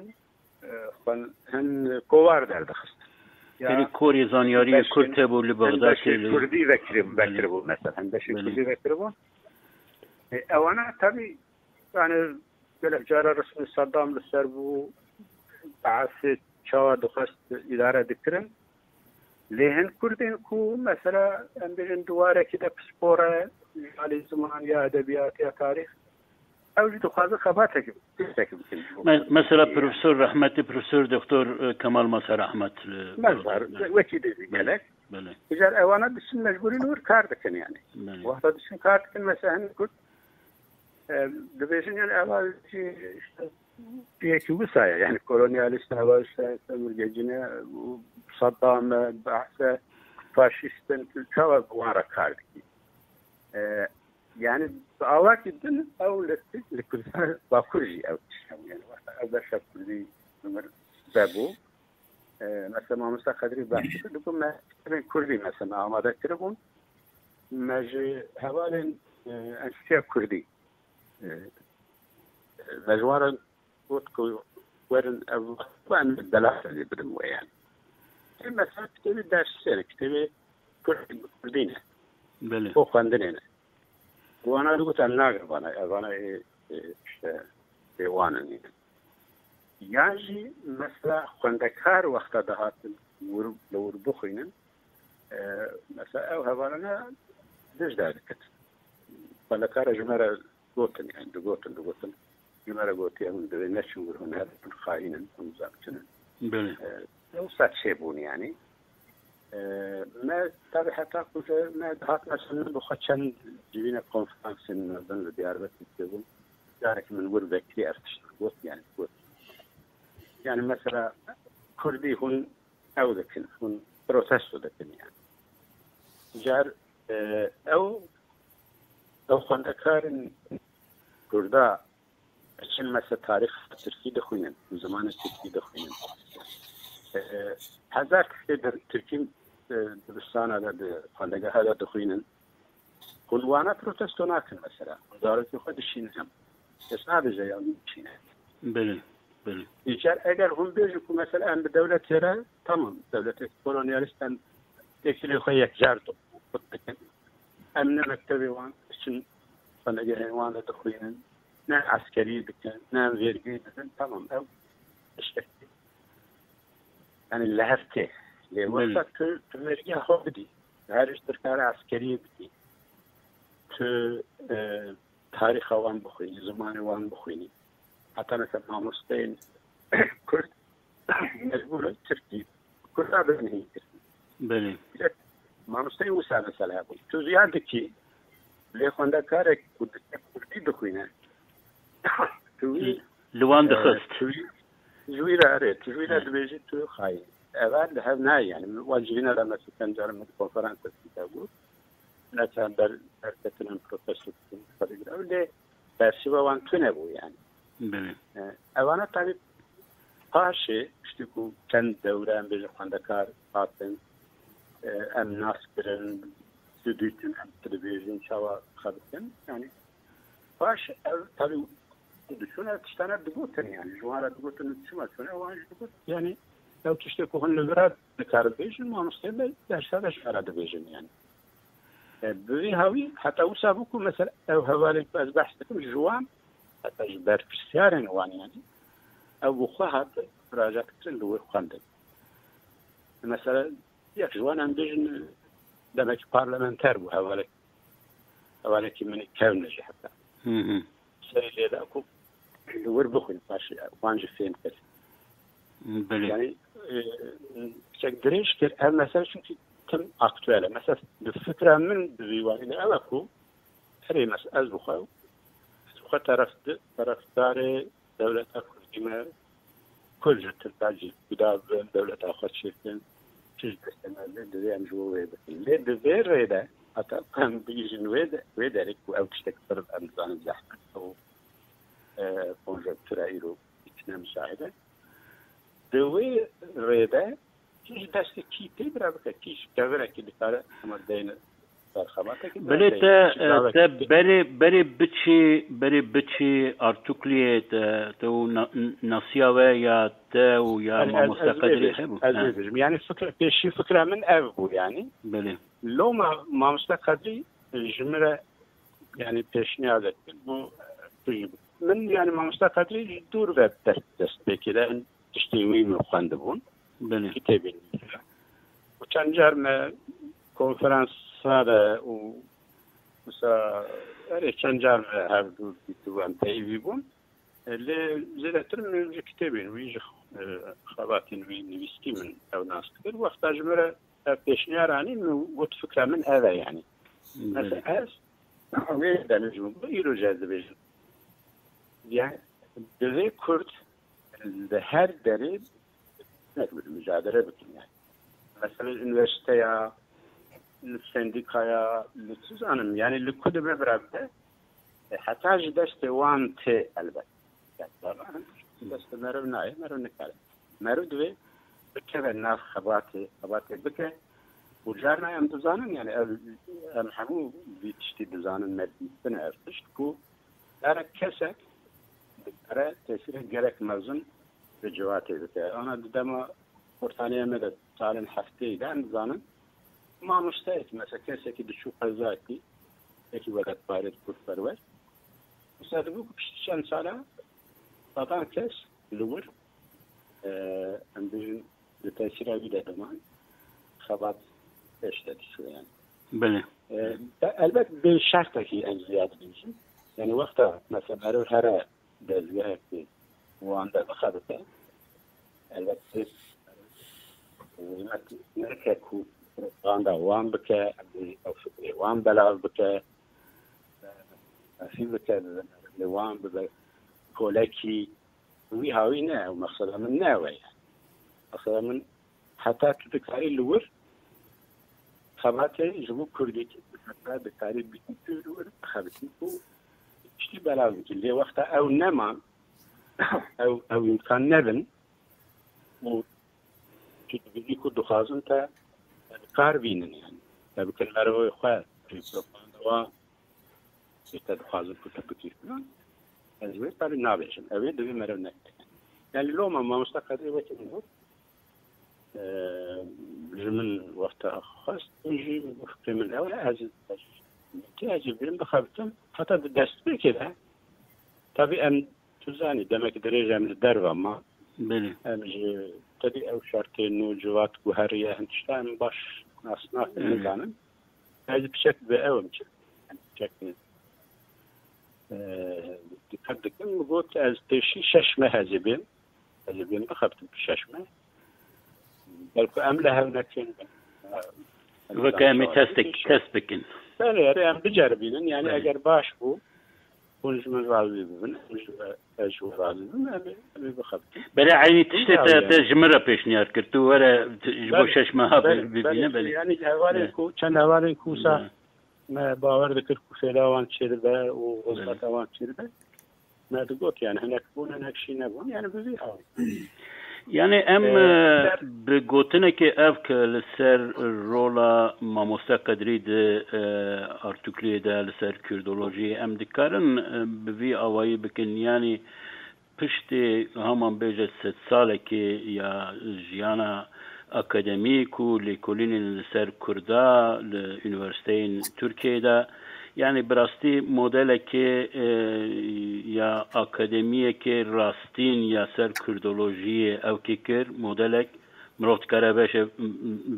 e, xwe, hem kovara derdixist. Ya Belê, korê zanyariyê hembeşên- Kurd hebû li Bexdadê hembeşê li Kurdî vekirib-, Belê. vekiribûn mesela. Hembeşê Belê. Kurdî vekiribûn. E, ewana tabii yani gelek cara resmî Saddam li ser bû, Baasê çawa dixwest îdare dikirin. Lê hin Kurdên ku mesela em bêjin di warekî de pispor e, ji alî ziman ya edebiyat ya tarîx, ew jî dixwazin xebatek, tiştek bikin. Me- mesela Profesor Rehmetî Profesor Doktor e, Kemal Mazhar Ahmet li Mazhar, Belê. Wekî dî jî gelek. Belê. Îcar ewana diçin mecbûrî li wir kar dikin yani. Belê. Wexta diçin kar dikin mesela hin Kurd, e, dibêjin yani ewa jî işte yekî wisa ye yani kolonyalîst e, ewa işte sömürgecî ne, û Saddam e, Baas e, faşîst in, tu çawa bi wan re kar dikî? E, yani bi awakî din ew li, li Kurdistan Bakur jî ew tişt hebû yani. Wexta ew beşa Kurdî bi mir vebû. E, mesela Mamosta Xedirî behs dikir, digot me kitêbên Kurdî mesela me amade kiribûn. Me ji hevalên, e, Enstîtuya Kurdî, e, me ji wan re got ku werin ev, em delalê lê bidin we yani. Ê mesela kitêbê dersê ne, kitêbê Kurdî, Kurdî ne. Belê. Bo xwendinê ne. Wana digot em nagrin vana, ev vana ê, ê, işte, ê wan in. Yan jî mesela xwendekar wexta dihatin wir, li wir bixwînin, e, mesela ew hevalana dij derdiket. Xwendekara ji me re gotin, yani digotin, digotin. Ji me re gotiye hûn divê neçin wir, hûn her hûn xayîn in, hûn zam çin in. Belê. E, wisa çêbûn yani. E, me tabi heta ku me dihat mesela bi xwe çend civîne konferansên mezin li Diyarbekir dibûn. Carek min wir vekirî ev tişt got yani got. Yani mesela Kurdî hûn ew dikin, hûn protesto dikin yani. Car, e, ew, ew xwendekarin Kurda diçin mesela tarîx Tirkî dixwînin, zimanê Tirkî dixwînin. E, hezar tiştê di Tirkî, e, dibistana de, di xwendegeha de dixwînin. Hûn wana protesto nakin mesela. Hûn zarokê xwe dişînin hem. Kes nabêje ya dişîne. Belê. Belê. Îcar eger hûn bêjin ku mesela em bi dewletê re, tamam, dewletê kolonyalîst em têkilê xwe yekcar dikin. Em ne mektebê wan diçin, xwenegehên wan de dixwînin, ne eskerî dikin, ne em vêrgê didin, tamam, ew tiştek, yani li hev tê. Lê Belê. Wexta tu, tu vêrgeha xwe bidî, her ji tirkara eskeriyê bidî, tu, e, tarîxa wan bixwînî, zimanê wan bixwînî. Heta mesela mamosteyên Kurd mecbûr in Tirkî, Kurda bibin hîn kirin. Belê. Mamosteyên wisa mesela hebûn. Tu ziya dikî, lê xwendekarek ku dike Kurdî dixwîne, tu wî, Li wan e, dixist. Tu wî, ji wî re erê, tu ji wî re Hı. Dibêjî tu xayîn. Eva li hev nayê yani. Wan civîne de mesela çend caran min konferans dike got. Ne çend ber, berketin em protesto dikin, xwedî bira. Lê bersiva wan tune bû yani. Belê. E, evana tabi paşê, piştî ku çend dewre em bêjin xwendekar hatin, e, em nas kirin, tu dîtin, em tu dibêjin, çawa xebitin. Yani, paş ev tabi diçûne tiştane digotin yani. Ji wan re digotin, çima çûne, wan jî digot. Yani, ew tiştê ku hûn li vir re dikarin bêjin, mamosteyê me dersa de ji me re dibêjin yani. E, bi vî hawî heta wisa bû ku mesela ew hevalên ku ez behs dikim ji wan, heta ji berpirsyarên wan yani, ew bi xwe hat muracat kirin li wir xwendin. Mesela yek ji wan em bêjin demekî parlamenter bû hevalek. hevalekî min ê kevne jî heta. Serê lê de ku li wir bixwîn, paşê wan jî fêm kir. Belê. Yani, e, çek dirêj kir ev mesele, çünkü tim aktuel e. Mesela, bi fikra min, bi vî warî de ew e ku, erê, mes-, ez bi xwe, ez bi xwe teref di-, terefdarê dewleta Kurdî me, Kurd ji Tirka cî cuda bibin, dewleta xwe çêkin, tişt destê me lê divê em ji bo wê bikin. Lê di vê rê de, heta em bigihîjin wê de, wê derê ku ew tiştek pir em dizanin zehmet e û, e, konjonktura îro ne müsait e. Di wê rê de kî ji destê kî tê bira bike, kî ji kevirekî dikare hema deyne ser xebatekî bira Belê deyne. te, Çi e, gavekî te tê. berê, berê biçî, berê biçî Artukliyê te, te û na-, nasiya we ya te û ya Yani ez, mamoste ez vê Qedirê bêjim, hebû? ez Ha. vê bêjim. Yani fikra, pêşî fikra min ev bû yani. Belê. Loma mamoste Qedrî ji min re yani pêşniyar kir. Bu, bu min yani mamoste Qedrî ji dûr ve dest, dest pê kir. Em tiştê wî min xwendibûn. Belê. Kitêbên wî. Û çend car me konferansa de û mesela erê çend car me hevdû dîtibû, em peyivî bûn. E, lê zêdetir min ji kitêbên wî, ji, e, xebatên wî nivîskî min ew nas dikir. Wexta ji min re ev pêşniyar anî, min got fikra min ev e yani. Belê. Mesela ez wê demê ji min got, îro jî ez dibêjim. Yani divê Kurd li her derê hinek bi mücadele bikin yani. Mesela üniversiteya, li sendîkaya, li çi zanim, yani li ku dibe bira bibe, e, heta ji destê wan tê elbet. Yani, destê meriv nayê, meriv nikare. Meriv divê bikeve nav xebatê, xebatê bike. Û carna em dizanin, yani ev, em hemû vî tiştî dizanin, me dîtine ev tişt ku Gerek kesek dikare tesîrek gelek mezin bi civatê bike. Ana di dema kurtaniya me de salên hefteyê de em dizanin, mamosteyekî, mesela kesekî diçû qezayekî, yekî welatparêz kurdperwer, mesela dibû ku piştî çend sala sedan kes li wir, e, em bêjin, di tesîra wî de diman, xebat pêş de diçû yani. Belê. E, be-, elbet bi şertekî em ziyad bêjin. Yani wexta mesela meriv here dezgehekî wan de bixebite, elbet pêk zehmet neke ku propaganda wan bike, ew fikrê wan belav bike, refî bike, li wan bibe kolekî, wî hawî ne, ew mexseda min ne ew e. Mexseda min heta tu dikarî li wir xebatê ji bo kurdî, heta dikarî bîtî tu li wir bixebitî ku tiştî belav bikî. Lê wexta ew neman, ew, ew îmkan nebin û tu dibînî ku dixwazin te bi kar bînin yani. Te bikin merivê xwe, propaganda wan, Ê te dixwazin ku te bikî filan, ez wê perê nabêjim. Ew ê divê meriv neke. Yani loma mamoste Qedrî wekî min got, e, ji min wexta xwest, min jî fikrê min ew e, ez, ez, ez jî birim bixebitim. Heta di destpêkê de, tabii em, tu zanî, demek dirêj em li derve ma. Belê. Em ji, tabii ew şertên nû civat guheriye, hin tişta em baş nas nakin, Evet. nizanin. Ez piçek bi ew im çi. Piçek, e, dikkat dikim, min got, ez pêşî şeş meh ez ê bêm. Ez ê bêm bixebtim şeş meh. Belku em li hev nekin. Weke em ê testek, test bikin. Belê, erê, em biceribînin. Yani Belê. eger baş bû, hûn ji min razî bibin, em ji, ez ji we razî bim, em ê, em ê bixebitin. Belê, eynî tiştê te, te ji min re pêşniyar kir. Tu were, t-, ji bo Belê. şeş meha Belê, bi-, bibîne, belê. belê. Yani hevalên Belê. ku, çend hevalên ku wisa Belê. me bawer dikir ku fêda wan çêdibe û Belê. xizmeta wan çêdibe. Me digot, yani hinek bûn, hinek jî nebûn. Yani bi vî hawî. Yani em, Ee, e, ser bi gotinekê ev ke li ser rola Mamoste Qedrî di, e, Artukliyê de li ser Kurdolojiyê em dikarin, e, bi vî awayî bikin. Yani piştê heman bêje sedsalekê ya jiyana akademîk û lêkolînên li ser Kurda li unîversîteyên Tirkiyeyê de, yani bi rastî modelekê, e, ya akademiyekê rastîn ya ser Kurdolojiyê ew kê kir, modelek mirov dikare bêje,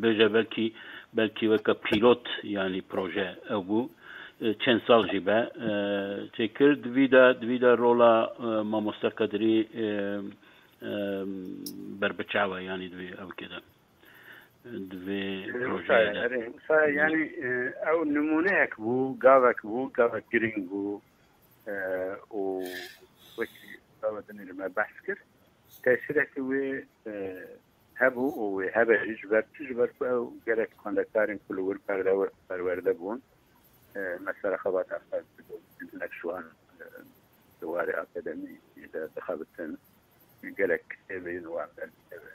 bêje belkî, belkî weke pîlot, yani proje ew bû. e, çend sal jî be, e, çêkir. Di vî de, di vî de rola, e, mamoste Qedirî, e, e, berbiçav e, yanî di vî ewkê de. Di vê Wisa ye, projeyê de. Erê, wisa ye, yanî, e, ew nimûneyek bû, gavek bû, gavek girîng bû, e, û wekî gava dinê li me behs kir. Tesîrekî wê, e, hebû û wê hebe jî ji ber çi? Ji ber ku ew gelek xwendekarên ku li wir perde-, perwerde bûn, e, mesela xebata xwe digirin, hinek ji wan, e, di warê akademî de dixebitin, gelek kitêbên wan derdikeve.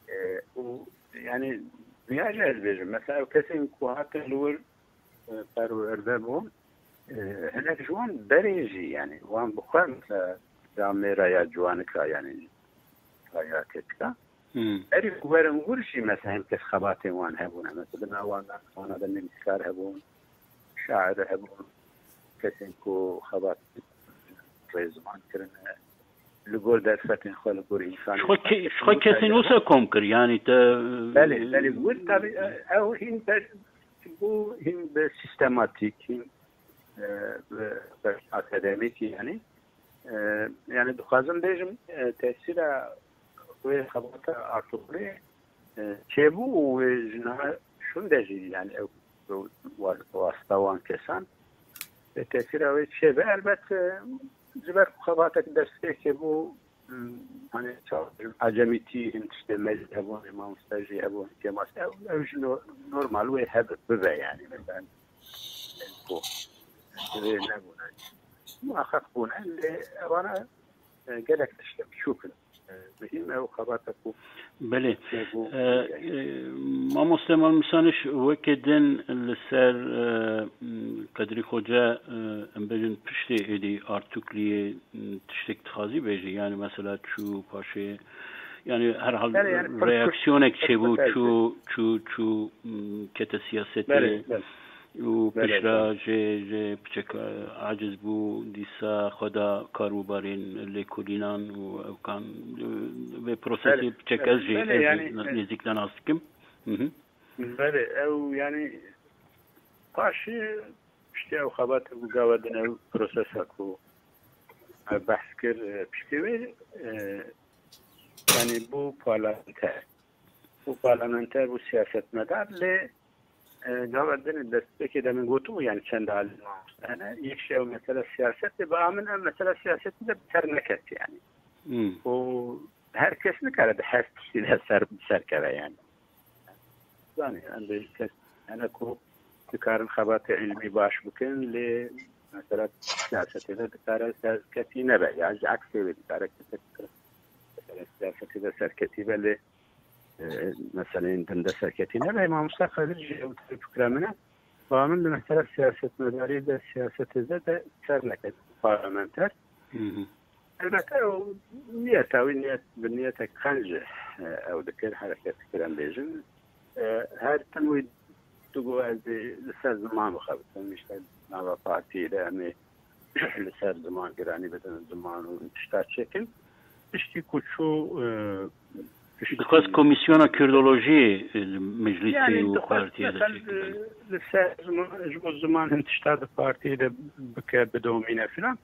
E, û yanî, dinya jî ez bêjim, mesela ew kesên ku hatin li wir, e, perwerde bûn, e, hinek ji wan berê jî, yanî wan bi xwe, mesela, camêra ya ciwanika, yanî, ya keçika. Hmm. Erê ku werin wir jî, mesela, hin kes xebatên wan hebûne. Mesela, di nav wan de, wana de nivîskar hebûn, şair hebûn, kesên ku xebat rêziman kirine, li gor derfetên xwe, li gor însanên Ji xwe xwe ke-, ji xwe kesên wisa kom kir, yanî te Belê, belê. Wir tabi, e, ew hîn ber, bû hîn bi sîstematîk, hîn, e, bi, bi akademîkî, yanî. E, yanî dixwazim bêjim, e, tesîra wê xebata Artuxlê, e, çêbû û wê ji niha şûnde jî, yanî ew, ew wa-, wasta wan kesan, e, tesîra wê çêbe. Elbet, e, ji ber ku xebatek destpêkê bû, e, hani, çawa bêjim, ecemîtî, hin tiştê me jî hebûn, mamoste jî hebûn, kêmas, ew, ew jî no-, normal wê hebe, bibe, yanî, mesela, ku wê nebûne. Muhaqqeq bûne, lê ewana, e, gelek tiştê biçûk in. E, muhîm ew xebata ku Belê. tê ku E, e, mamoste Malmîsaniş, weke din li ser, e, m, Qedrî Xoce, e, em bêjin piştê êdî Artukliyê, m, tiştek dixwazî bêjî, yanî mesela çû paşê, yanî herhal Belê, yanî pir kurt, reaksiyonek pir çêbû, kurt çû, çû, çû, m, kete siyasetê. Belê, belê. û Belê, piştre belê. jê, jê piçek, e, aciz bû, dîsa xwe da kar û barên lêkolînan û ew kan, e, vê prosesê Belê, piçek belê, ez jî, belê, ez yanî, jî e, nêzîk de nas dikim. Hı hı. Belê, ew, yanî, paşê, piştî ew xebatê ku gava din ew prosesa ku me behs kir, e, piştî wê, e, yanî, bû parlamenter. Bû parlamenter, bû siyasetmedar, lê, e, gava din destpêkê de min gotibû, yanî çend alî mamoste hene. Yek ji ew mesela siyasetê, bi a min ev mesela siyasetê de bi ser neket, yanî. Hmm. Û her kes nikare di her tiştî de ser, bi ser keve, yanî. Zanî, em bê kes hene ku dikarin xebatê îlmî baş bikin, lê mesela siyasetê de dikare serketî nebe, ya ji eksê wê dikare kesek, mesela siyasetê de serketî be, lê, e, meseleyên din de serketî nebe. Mamoste Qedir jî ew tişt fikra min e. Ba min li mesela siyasetmedarî de, siyasetê de, de ser neket parlamenter. Hı hı. Elbette ew niyeta wî niyet, bi niyetek qenc, e, ew dikir, hereket dikir, em bêjin. E, her tim wî digot ez ê li ser ziman bixebitim, işte nava partiyê de em ê li ser ziman giranî bidin, ziman û tişta çêkin. Piştî ku çû, e, piştî Dixwest Komîsyona Kurdolojiyê, e, li meclisê Yani û dixwest partiyê de mesela çêkin. Li ser ziman, ji bo ziman hin tişta di partiyê de bike, bidomîne filan.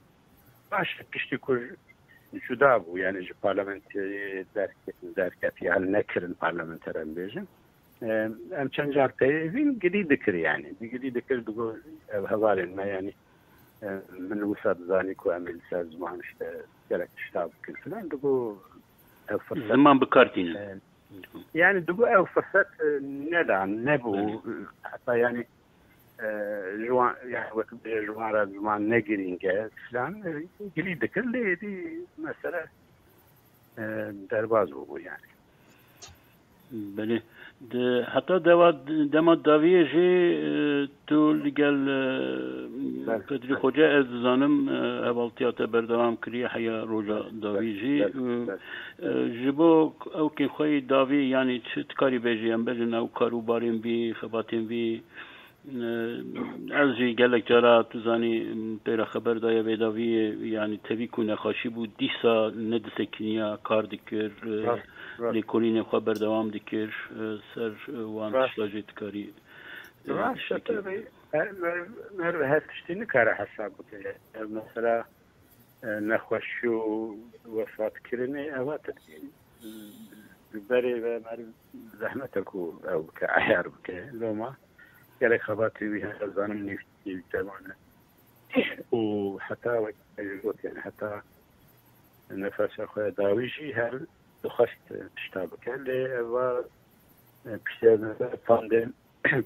Baş e, piştî ku cuda bû, yani ji parlamentê derke-, derketiye, hel nekirin parlamenter em bêjin. Em, em çend car peyivîn gidî dikir yani. Di gidî dikir digo ev hevalên me yani, em, min wisa dizanî ku em ê li ser ziman işte gelek tişta bikin filan. Digo ev fırsat. Ziman bi kar tînin. Em, yani digo ev fırsat, e, nedan, nebû. Belê. Heta yani, e, ji wan, yani wek bêje ji wan re ziman ne girîng e filan, e, gilî dikir lê êdî mesele, e, derbaz bûbû yani. Belê. Di heta dewa, dema dawiyê jî, e, tu li gel, e, Belê, Qedrî belê. Xoce, ez dizanim, e, hevaltiya te berdewam kiriye heya roja Belê, dawî belê, jî. belê, E, belê. e, ji bo ewkên xwe yê dawî, yanî çi dikarî bêjî, em bêjin ew kar û barên vî, xebatên vî, e, ez jî gelek cara, tu zanî, pê re xeber daye vê dawiyê, yanî tevî ku nexweşî bû, dîsa nedisekiniya, kar dikir, e, Rast, rast. lêkolînê xwe berdewam dikir, e, ser, e, wan Rast. tişta jî dikarî, e, Rast, tiştekî. tabii. Meriv, meriv her tiştî nikare hesab bike. Mesela, e, nexweşî û wefatkirinê, eva ti-, li berê ve meriv zehmet e ku ew bike, eyar bike. Loma gelek xebatê wî hene, zanim nîv-, nîvcewan e. Û heta wek ez got, yani heta nefesa xwe dawî jî her dixwest tişta bike. Lê eva, e, piştî pandem-,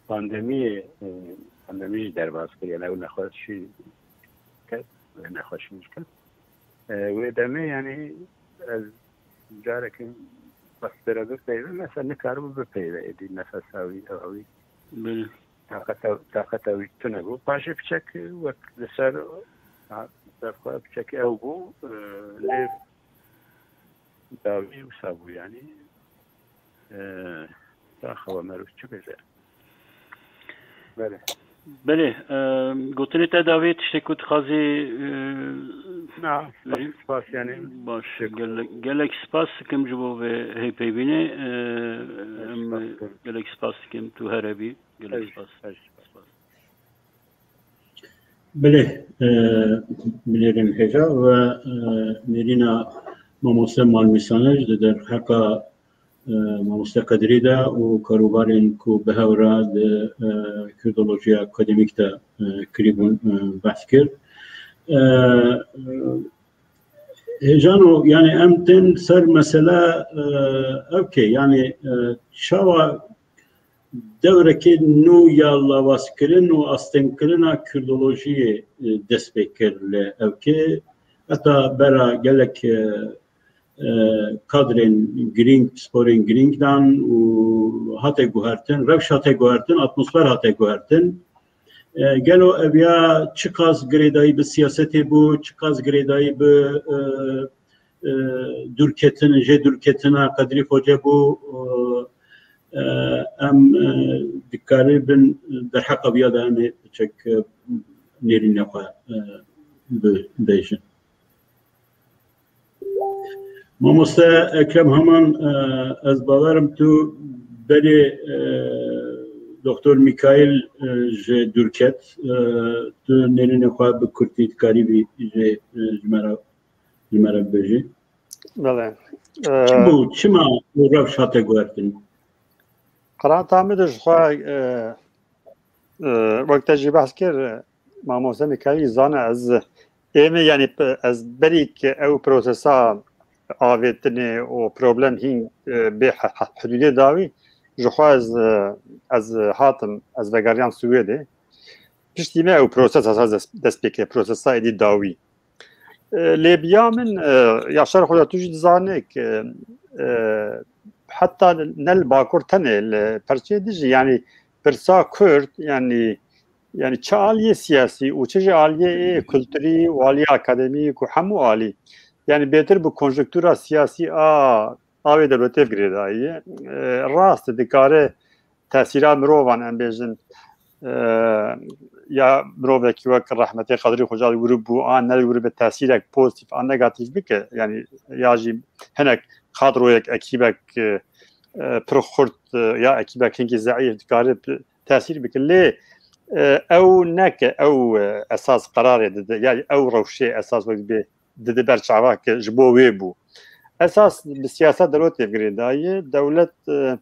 pandemiyê, e, pandemî jî derbas kir, yani ew nexweşî ket, nexweşî jî ket. E, wê demê, yani ez carekin xwestira bipeyve, mesela nikaribû bipeyve êdî nefesa wî, ewa wî. Belê. Taqeta, taqeta wî tune bû. Paşê piçek wek li ser, ha, li ser xwe piçek ew bû, e, lê dawî wisa bû, yani. E, daxewa meriv çi bêje? Belê. Belê, e, gotinê te dawî tiştê ku dixwazî, e, Na, verî? Spas, yani. Baş, gelek, gelek spas dikim ji bo vê hêvpeyvînê, e, em, spas dikim. Gelek spas dikim, tu here bî. Gelek spas. Spas. Belê, e, binêrin hêja ve, e, nêrîna mamoste Malmîsane ji di derheqa, e, mamoste Qedirî de û karûbarên ku bi hev re di, e, kurdolojiya akademîk de, e, kirîbûn, e, behs kir. E, e, Hêjano, yani em tên ser mesele, e, ev ke, yani, e, çawa dewrekê nû ya lawazkirin û astengkirina kurdolojiyê, e, dest pê kir li ev ke, heta bera gelek, e, e, kadrên girîng, pisporên girîng dan û hate guhertin, rewş hate guhertin, atmosfer hate guhertin. E, gelo ev ya çiqas girêdayî bi siyasetê bû, çiqas girêdayî bi, e, e, dûrketin, jê dûrketina Qedrî Xoce bû, e, e, em, e, dikaribin derheqa viya de em ê piçek, e, nêrînê xwe, e, bibêjin. Mamoste Ekrem Haman, e, ez bawerim tu berê, e, Doktor Mîkaîl, e, ji dûr ket, e, tu nêrînê xwe bi kurtî dikarîbî jê, e, ji me re, ji me re bibêjî. Belê. Çi bû? Çima û rewş hate guhertin? Qirata min de ji xwe, e, e, wek te jî behs kir, e, mamoste Mîkaîl zane ez ê min, yanî, pe-, ez berî ke ew prosesa avêtinê û problem hîn, e, bê he-, he-, hidûdê dawî, ji xwe ez, e, ez hatim, ez vegeriyam Swêdê. Piştî me ew prosesa dest, dest pê kir, prosesa êdî dawî. E, lê biya min, e, Yaşar Xoca tu jî dizane ke, e, heta ne li Bakur tenê, li perçeyê din jî, yanî pirsa Kurd, yanî, yanî çi aliyê siyasî û çi jî aliyê ê kulturî û aliyê akademîk û hemû alî, yanî bêtir bi konjuktura siyasî a, a wê dewletê girêdayî ye. E, rast e, dikare tesîra mirovan, em bêjin, e, ya mirovekî wek rehmetê Qedirî Xoca li wir bû, an ne li wir be tesîrek pozîtîf an negatîf bike, yanî ya jî hinek kadroyek, ekîbek, e, e, pir xurt, e, ya ekîbek hinkî zeîf dikare bi-, tesîr bike. Lê, e, ew neke ew, e, esas qerarê dide, yanî ew rewşê esas wek bê dide ber çava ke ji bo wê bû. Esas bi siyaseta dewletê girêdayî ye. Dewlet, e,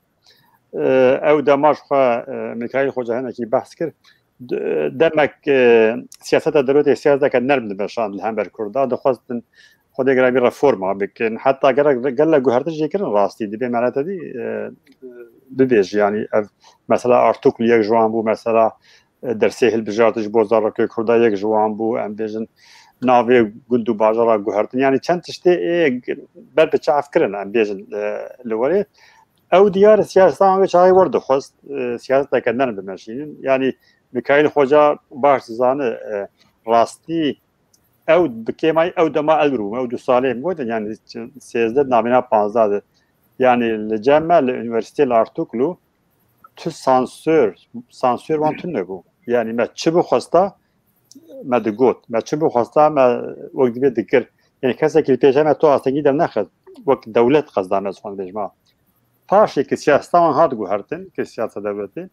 e, ew dema ji xwe, e, Mîkaîl Xoca hinekî behs kir. D-, demek, e, siyaseta dewletê siyaseteke nerm dimeşand li hember Kurda. Dixwestin Xwedê gerek bir reforma bikin. Heta gerek, gelek guhertin jê kirin rastî. Dibê me re te dî, e, bibêje, yanî ev mesela Artuklu yek ji wan bû, mesela e, dersê hilbijartin ji bo zarokê Kurda yek ji wan bû, em bêjin navê gund û bajara guhertin. Yanî çend tiştê ê ber bi çav kirin, em bêjin, e, li werê. Ew diyar e, siyaseta wan wê çaxê werdixwest, e, siyaseteke nerm bimeşînin. Yanî Mîkaîl Xoca baş dizane, e, rastî ew bi kêmayî ew dema ez wir bûm, ew du salê min gotin, yanî sêzdeh navîna panzdeh de. Yanî li cem me li unîversîtê li Artuklu tu sansör, sansör wan tune bû. Yanî me çi bixwesta, me digot. Me çi bixwesta, me wek dibê dikir. Yanî kesekî li pêşiya me tu astengî dernexist. Wek dewlet qesda me, ez xwe dibêjim ha. Paşê ki siyaseta wan hat guhertin, ki siyaseta dewletê,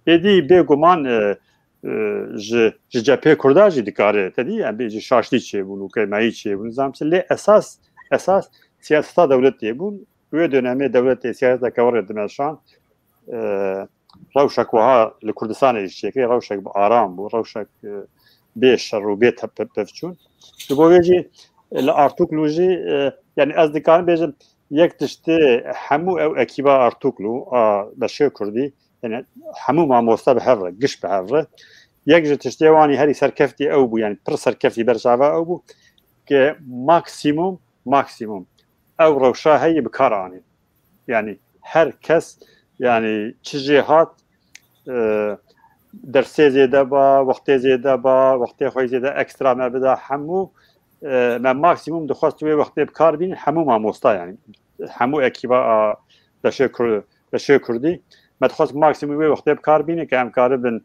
êdî bêguman, e, e, ji, ji cephê Kurda jî dikare, te dî, em bêjî şaştî çêbûn û kêmeyî çêbûn, nizam çi. Lê esas, esas siyaseta dewletê bûn. Wê dönemê dewletê siyaseta kewerê dimeşan, e, rewşek wiha li Kurdistanê jî çêkirî, rewşek bi aram bû, rewşek, e, bê şer û bê te-, pe-, pevçûn. Ji bo vê jî, e, li Artuklu jî, e, yani ez dikarim bêjim, yek tiştê hemû ew ekîba Artuklu a beşê Kurdî, yani hemû mamoste bi hev re, giş bi hev re. Yek ji tiştê wanî herî serkeftî ew bû, yani pir serkeftî berçava ew bû, ke maksimum, maksimum ew rewşa heyî bi kar anîn. Yani her kes, yani çi jê hat, e, dersê zêde ba, wextê zêde ba, wextê xwe zêde ekstra me bida, hemû, e, me maksimum dixwest wê wextê bi kar bînin, hemû mamosta yani. Hemû ekîba a beşê Kur-, beşê Kurdî. Me dixwest maksimum wê wextê bi kar bînin ke em karibin,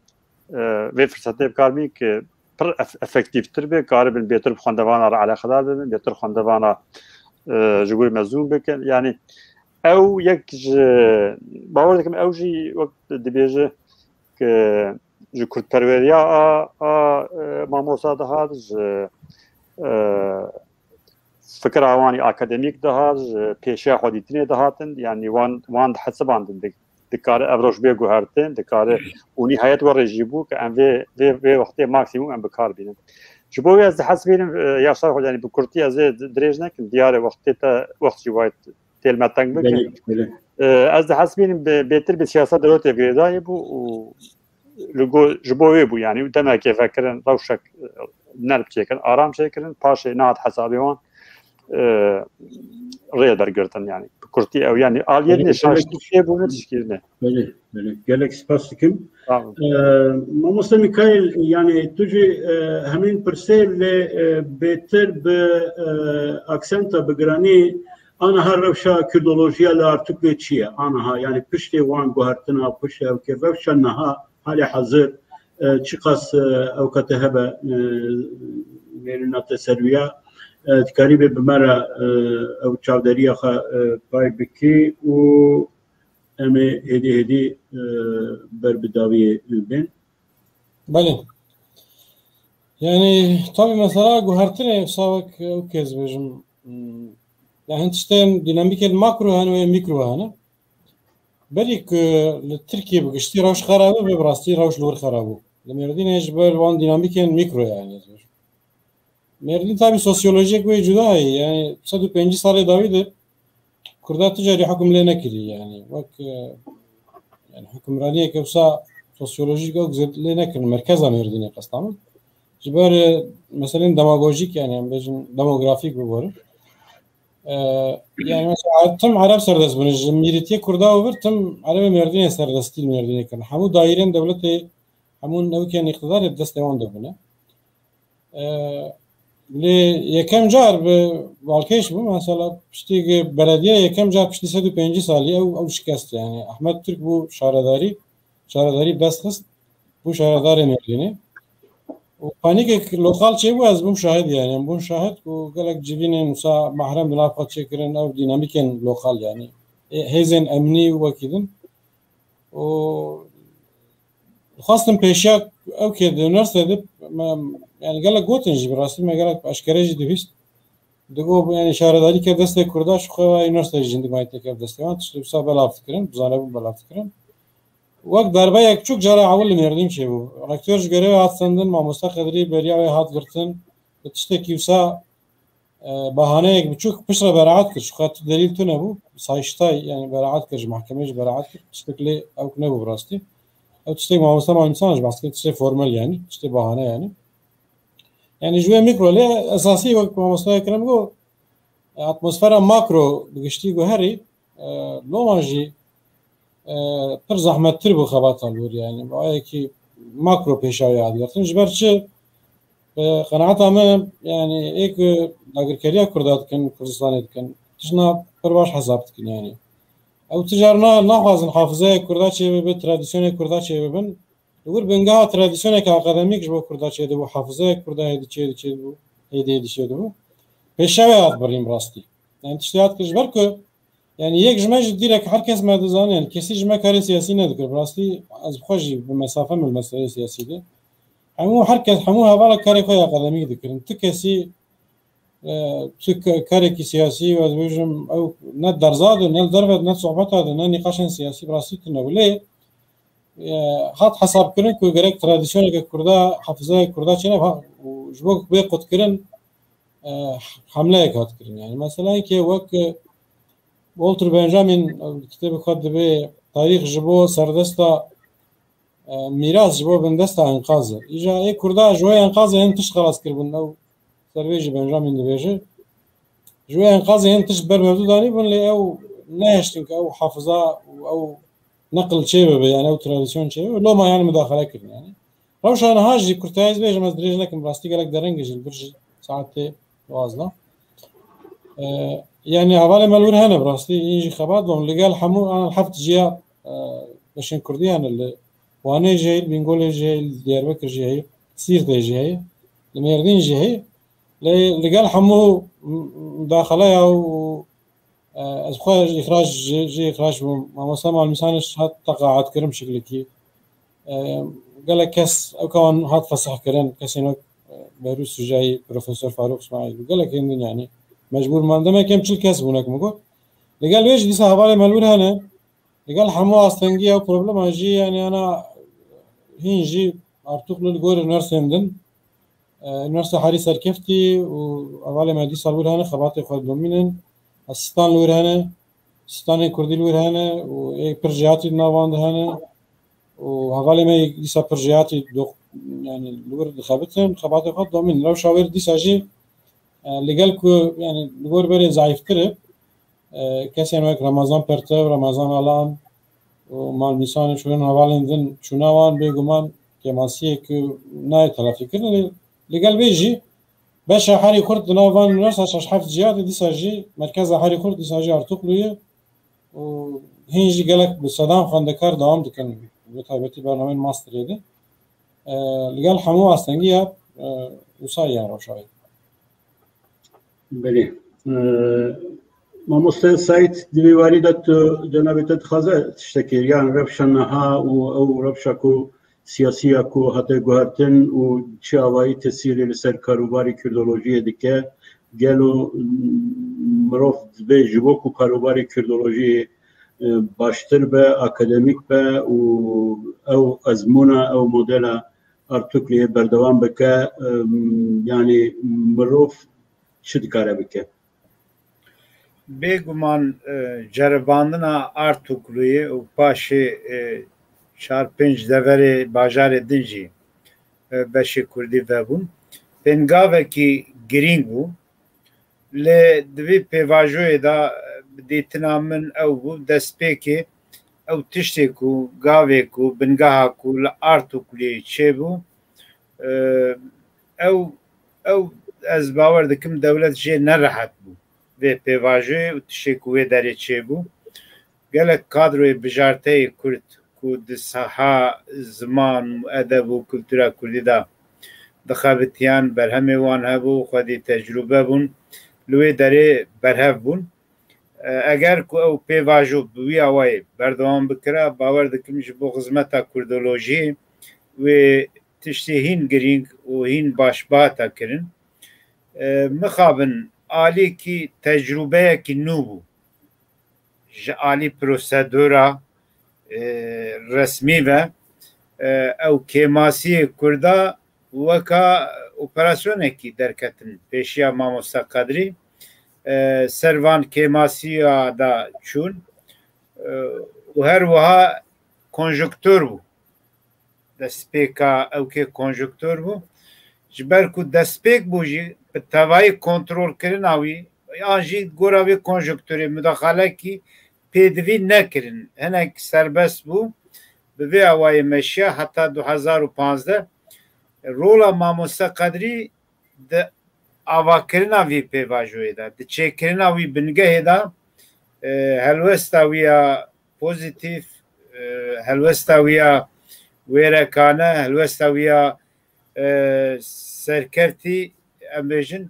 e, vê firsetê bi kar bînin ke pir ef-, efektîftir be, karibin bêtir bi xwendevana re eleqedar bibin, bêtir xwendevana, e, ji wir mezûn bikin. Yani ew yek ji, bawer dikim ew jî wek dibêje ke ji kurdperweriya a, a, e, mamosta dihat, ji, e, fikra wan ê akademîk dihat, ji pêşiya xwedîtinê dihatin, yani wan, wan dihesibandin, di-, dikare ev rewş bê guhertin, dikare û nîhayet werê jî bû ke em vê, vê, vê wextê maksimum em bi kar bînin. Ji bo wê ez dihesibînim, e, Yaşar Hoca, yani bi kurtî ez ê di-, dirêj nekim, diyar e wextê te, wext jî wayt têl me teng bike. Belê, belê. E, ez dihesibînim bê-, bêtir bi siyaseta dewletê girêdayî bû û li go-, ji bo wê bû, yani demekê vekirin, rewşek, e, nerm çêkirin, aram çêkirin, paşê nehat hesabê wan, e, rê dergirtin, yani bi kurtî ew, yani aliyê Belê, ne gelek şaştî çêbûne tişkîrine. Belê, belê. Gelek spas dikim. Sağ olun. E, Mamoste Mikail, yani tu jî, e, hemîn pirsê lê, e, bêtir bi, e, aksenta, bi giranî, aniha rewşa kurdolojiya li Artuklê çi ye? Aniha, yani piştê wan guhertina, piştê ew ke rewşa niha, halê hazir, e, çiqas, e, ewqete hebe, e, nêrîna te ser wî ya, e, dikarî bê bi me re, e, ew çavderiya xwe, e, pay bikî û em ê hêdî hêdî, e, ber bi dawiyê bên. Belê. Yani, tabii mesela guhertinê wisa wek ew kes bêjim, hmm, ya hin tiştên dînamîkên makro hene û mîkro hene. Berî ku li Tirkiyê bi giştî rewş xera bû, bi rastî rewş li wir xera bû. Li Mêrdînê ji ber wan dînamîkên mîkro yani. Mêrdîn tabii sosyolojiyek wê cuda ye. Yani sed û pêncî salê dawî de Kurda tu carî hukm lê nekirî yani. Wek, e, yani hukmraniyeke wisa sosyolojîk ew zêde lê nekirin. Merkeza Mêrdînê qesta min. Ji ber, e, meselên demagojîk yani, em bêjin demografîk biborin. E, yani mesela tim Ereb serdest bûne. Ji mîrîtiyê Kurda û vir tim Erebê Mêrdînê serdestî li Mêrdînê kirin. Hemû daîrên dewletê, hemû newkên îqtidarê destê wan de bûne. E, lê yekem car bi balkêş bû, mesela piştî ki belediye yekem car piştî sed û pêncî salî ew, ew şikest yani. Ahmet Türk bû şaredarî, şaredarî bi dest xist, bû şaredarê Mêrdînê. Û panîkek lokal çêbû, ez bûm şahid yani. Em bûn şahid ku gelek civînên wisa mahrem di nav xwe çêkirin, ew dînamîkên lokal yani. Ê, hêzên emnî û wekî din. Û dixwastim pêşiya ew kê di üniversite de me, yani gelek gotin jî, bi rastî me gelek eşkere jî dibîst. Digot, yani şaredarî ke destê Kurda, ji xwe ve üniversite jî hindik mayî têke destê wan, tiştê wisa belav dikirin, bizanebûn belav dikirin. Wek darbeyek çûk cara ewil li Mêrdîn çêbû. Rektor ji görevê hat sendin, mamoste Qedirî beriya wê hat girtin. Bi tiştekî wisa, e, bahaneyek biçûk pişt re beraat kir. Ji xwe tu delîl tune bû. Sayıştay, yani beraat kir, ji mahkemeyê jî beraat kir. Tiştek lê ewk nebû bi rastî. Ew tiştek mamoste Malîmsan ji behs kir, tiştê formel yani, tiştê bahane yani. Yani ji wê mîkro lê esasî wek mamoste Ekrem got, atmosfera makro bi giştî guherî, e, loma jî, e, pir zehmettir bû xebata li wir yani. Bi ayekî makro pêşa wê hat girtin. Ji ber çi? Bi qenaeta me yani ê ku dagirkeriya Kurda dikin, Kurdistanê dikin, tişna pir baş hesab dikin yani. Ew tu car na-, naxwazin hafizeyê Kurda çêbibin, tradisyonê Kurda çêbibin. Li wir bingeha tradisyoneke akademîk ji bo Kurda çêdibû, hafizeyek Kurda hêdî çêdî çêdibû, hêdî hêdî çêdibû. Pêşiya wê hat birîn bi rastî. Yani tiştê hat kir ji ber ku, yani yek ji me jî dîrek her kes me dizane, yani kesî ji me karê siyasî nedikir. Bi rastî ez bi xwe jî bi mesafe me li meseleyê siyasî de. Hemû, her kes, hemû hevala karê xwe ya akademîk dikirin. Ti kesî, e, tu ke-, karekî siyasî, ez dibêjim, ew ne derza de, ne li derve de, ne sohbeta de, ne nîqaşên siyasî bi rastî tune bû. Lê, e, hat hesabkirin ku gerek tradisyoneke Kurda, hafizaya Kurda çênebe, ha, û ji bo vê qutkirin, e, hemleyek hat kirin. Yani mesela ki wek, e, Walter Benjamin, e, kitêbê xwe dibê tarîx ji bo serdesta, e, mîras ji bo bindesta enqaz e. Îja ê Kurda ji wê enqazê hin tişt xelas kiribûn. Ew servê jî Benjamin dibêje. Ji wê enqazê hin tişt ber mevdû danîbûn, lê ew nehiştin ku ew hafiza û ew neqil çê bibe, yani ew tradisyon çê bibe. Loma yani mudaxele kirin yani. Rewşa niha jî kurtayî ez bêjim, ez dirêj nekim, rastî gelek dereng e jî li vir ji saetê duwazdeh. E, yani hevalê me li wir hene bi rastî, în jî xebat bûn. Li gel hemû an heft ciya, e, beşên Kurdî hene li Wanê jî heyî, li Bîngolê jî heyî, li Diyarbekir jî heyî, Sîrtê jî heyî, li Mêrdîn jî heyî. Lê li gel hemû m-, mudaxeleya û, e, ez xwe ji îxrac, jê, jê îxrac bûm. Mamoste Malmîsanê hat teqaet kirin şiklekî. E, gelek kes ew ka wan hat fesih kirin, kesên wek, e, Behrûz Sujayî, Profesor Farûq Îsmaîl û gelek hêndin yani. Mecbûr man. Demek em çil kes bûn, wek min got. Li gel wê jî dîsa hevalê me li wir hene. Li gel hemû astengiya û problema jî, yani, ana hîn jî Artuklu li gor unîversîteyên din, e, Unîversîteya Herî Serkeftî û hevalê me dîsa li wir hene, xebatê xwe didomînin. Sîstan li wir hene, Sîstanên Kurdî li wir hene û ê pir jêhatî di nav wan de hene û hevalê me dîsa pir jêhatî dox-, yani, li wir dixebitin, xebatê xwe didomînin. Rewşa wê dîsa jî, e, li gel ku, yani, li gor berê zeîftir e, e, kesên wek Ramazan Pertev, Ramazan Alan û Malmîsanê çûyên hevalên din, çûna wan bêguman kêmasiyek nayê telafîkirin. Lê li gel vê jî beşa herî xurt di nav van unîversîteya şeş heft ciya de dîsa jî merkeza herî xurt dîsa jî Artuklu ye û hîn jî gelek bi sedan xwendekar dewam dikin, bi taybetî bernameyên masterê de. E, li gel hemû astengiya, e, wisa ya rewşa wê. Belê. Ee, Mamoste Saîd, di vî warî de tu cenabê te dixwaze tiştekê, yan rewşa niha û ew rewşa ku siyasî ya ku hate guhertin û çi awayî tesîrê li ser karûbarê Kurdolojiyê dike, gelo, mm, mirov divê ji bo ku karûbarê Kurdolojiyê, e, baştir be, akademîk be û ew ezmûna, ew modela Artukluyê berdewam bike, e, yanî mirov çi dikare bike? Bêguman, e, ceribandina Artukluyê û paşê, e, çar pênc deverê bajarê din jî, e, beşê Kurdî vebûn. Pêngavekî girîng bû. Lê di vî pêvajoyê de, e, dîtina min ew bû, destpêkê ew tiştê ku, gavê ku, bingeha ku li Artukluyê çêbû, e, ew, ew ez bawer dikim dewlet jê nerehet bû vê pêvajoyê û tiştê ku wê derê çêbû. Gelek kadroyê bijarteyê Kurd ku di saha ziman û edeb û kultura Kurdî de dixebitiyan, berhemê wan hebû, xwedî tecrûbe bûn, li wê derê berhev bûn. E, eger ku ew pêvajo bi wî awayê berdewam bikira, bawer dikim ji bo xizmeta kurdolojiyê wê tiştê hîn girîng û hîn baş bihata kirin. E, mixabin alîkî tecrûbeyekî nû bû. Ji alî prosedura, e, resmî ve, e, ew kêmasiyê Kurda weka operasyonekî derketin pêşiya Mamoste Qedrî, e, ser van kêmasiya de çûn, e, û her wiha konjunktur bû. Destpêka ew kê konjunktur bû. Ji ber ku destpêk bû jî bi tevayî kontrolkirina wî, an jî gora vê konjunkturê mudaxalekî pêdivî nekirin. Hinek serbest bû. Bi vê awayê meşiya heta du hezar û panzdeh. Rola Mamoste Qedrî di avakirina vî pêvajoyê de, di çêkirina wî bingehê de, e, helwesta wî ya pozîtîf, e, helwesta wî ya wêrekane, helwesta wî ya, e, serkertî, em bêjin,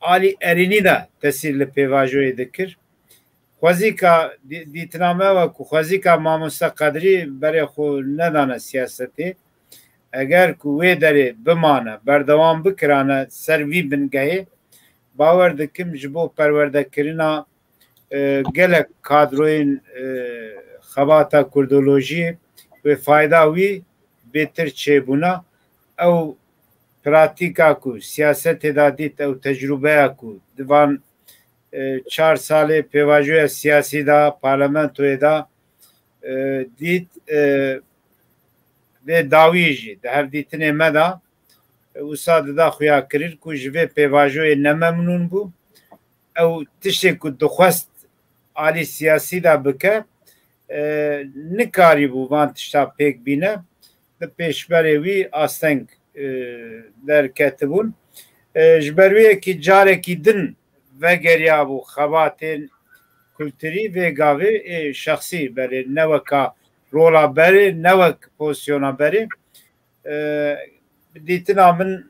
alî erênî de tesîr li pêvajoyê dikir. Xwezîka dî-, dîtina me we ku xwezîka Mamoste Qedrî berê xwe nedane siyasetê. eger ku wê derê bimane, berdewam bikirane ser vî bingehê, bawer dikim ji bo perwerdekirina, e, gelek kadroyên, e, xebata kurdolojiyê wê fayda wî bêtir çêbûna. Ew pratîka ku siyasetê de dît, ew tecrûbeya ku di van, e, çar salê pêvajoya siyasî de, parlamentoyê de, e, dît, e, vê dawî jî di hevdîtinê me de, e, wisa dida xuyakirin ku ji vê pêvajoyê ne memnûn bû. Ew tiştê ku dixwest alî siyasî de bike, e, nikarîbû van tişta pêk bîne. Di pêşberê wî asteng, e, derketibûn. E, ji ber wê yekî carekî din vegeriyabû xebatên kulturî vê gavê, ê, şexsî berê, ne weka rola berê, ne wek pozisyona berê. E, bi dîtina min,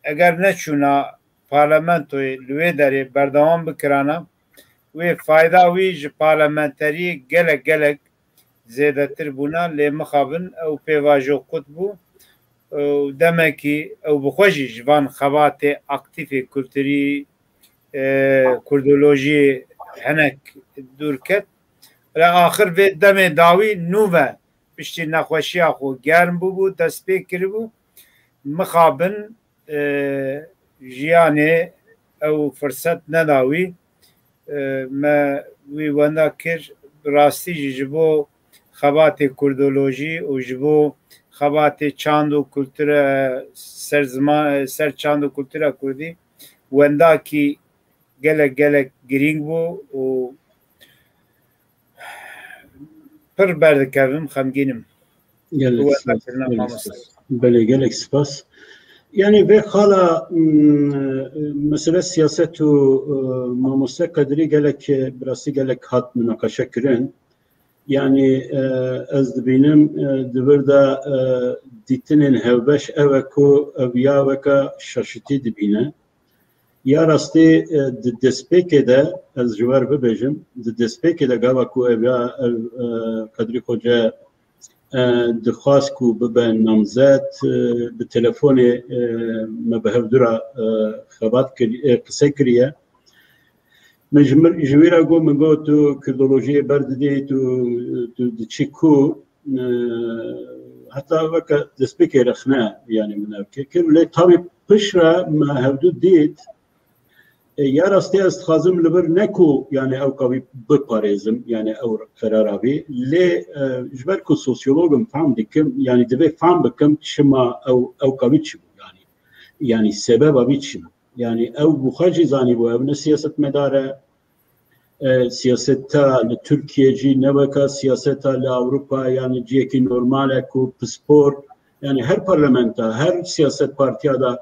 eger neçûna parlamentoyê li wê derê berdewam bikirana, wê fayda wî ji parlamenteriyê gelek gelek zêdetir bûna, lê mixabin ew pêvajo qut bû û demekî ew bi xwe jî ji van xebatê aktîfê kulturî, e, kurdolojiyê hinek dûr ket. Lê axir vê demê dawî nû ve piştî nexweşiya xwe germ bûbû, dest pê kiribû. Mixabin, e, jiyanê ew firset neda wî. E, me wî wenda kir, bi rastî jî ji bo xebatê kurdolojî û ji bo xebatê çand û kultura ser ziman, ser çand û kultura kurdî wendakî gelek gelek girîng bû û pir berdikevim, xemgîn im. Gelek Wenda spas, kirina gelek mamoste. Spas. Belê, gelek spas. Yani vê xala, m, mesele siyaset û, e, mamoste Qedirî gelek, e, bi rastî gelek hat munaqeşe kirin. Yani, e, ez dibînim, e, di vir de, e, dîtinên hevbeş ew e ku ev ya weke şaşitî dibîne. Ya rastî, e, di destpêkê de, ez ji we re bibêjim, di destpêkê de gava ku ev ya, ev, e, Qedrî Xoce, e, dixwast ku bibe namzet, e, bi telefonê, e, me bi hevdû re, e, xebat kir-, e, qise kiriye. Min ji mir-, ji wî re got, min got, "Tu kurdolojiyê berdidî, tu, tu diçî ku?" E, heta weke destpêkê rexne, yani min ev kir, kir. Lê tabî piştre me hevdû dît, e, ya rastî ez dixwazim li vir ne ku, yani ew kavî biparêzim, yani ew qerara vî. Lê, e, ji ber ku sosyolog im, fam dikim, yani divê fam bikim çima ew, ew kavî çi bû, yani, yani sebeba vî çi bû. Yani ew bi xwe jî zanîbû, ev ne siyasetmedar e. E, siyaseta li Tirkiye jî ne weka siyaseta li Ewropa, yani ciyekî normal e ku pispor, yani her parlamenta, her siyaset partiya de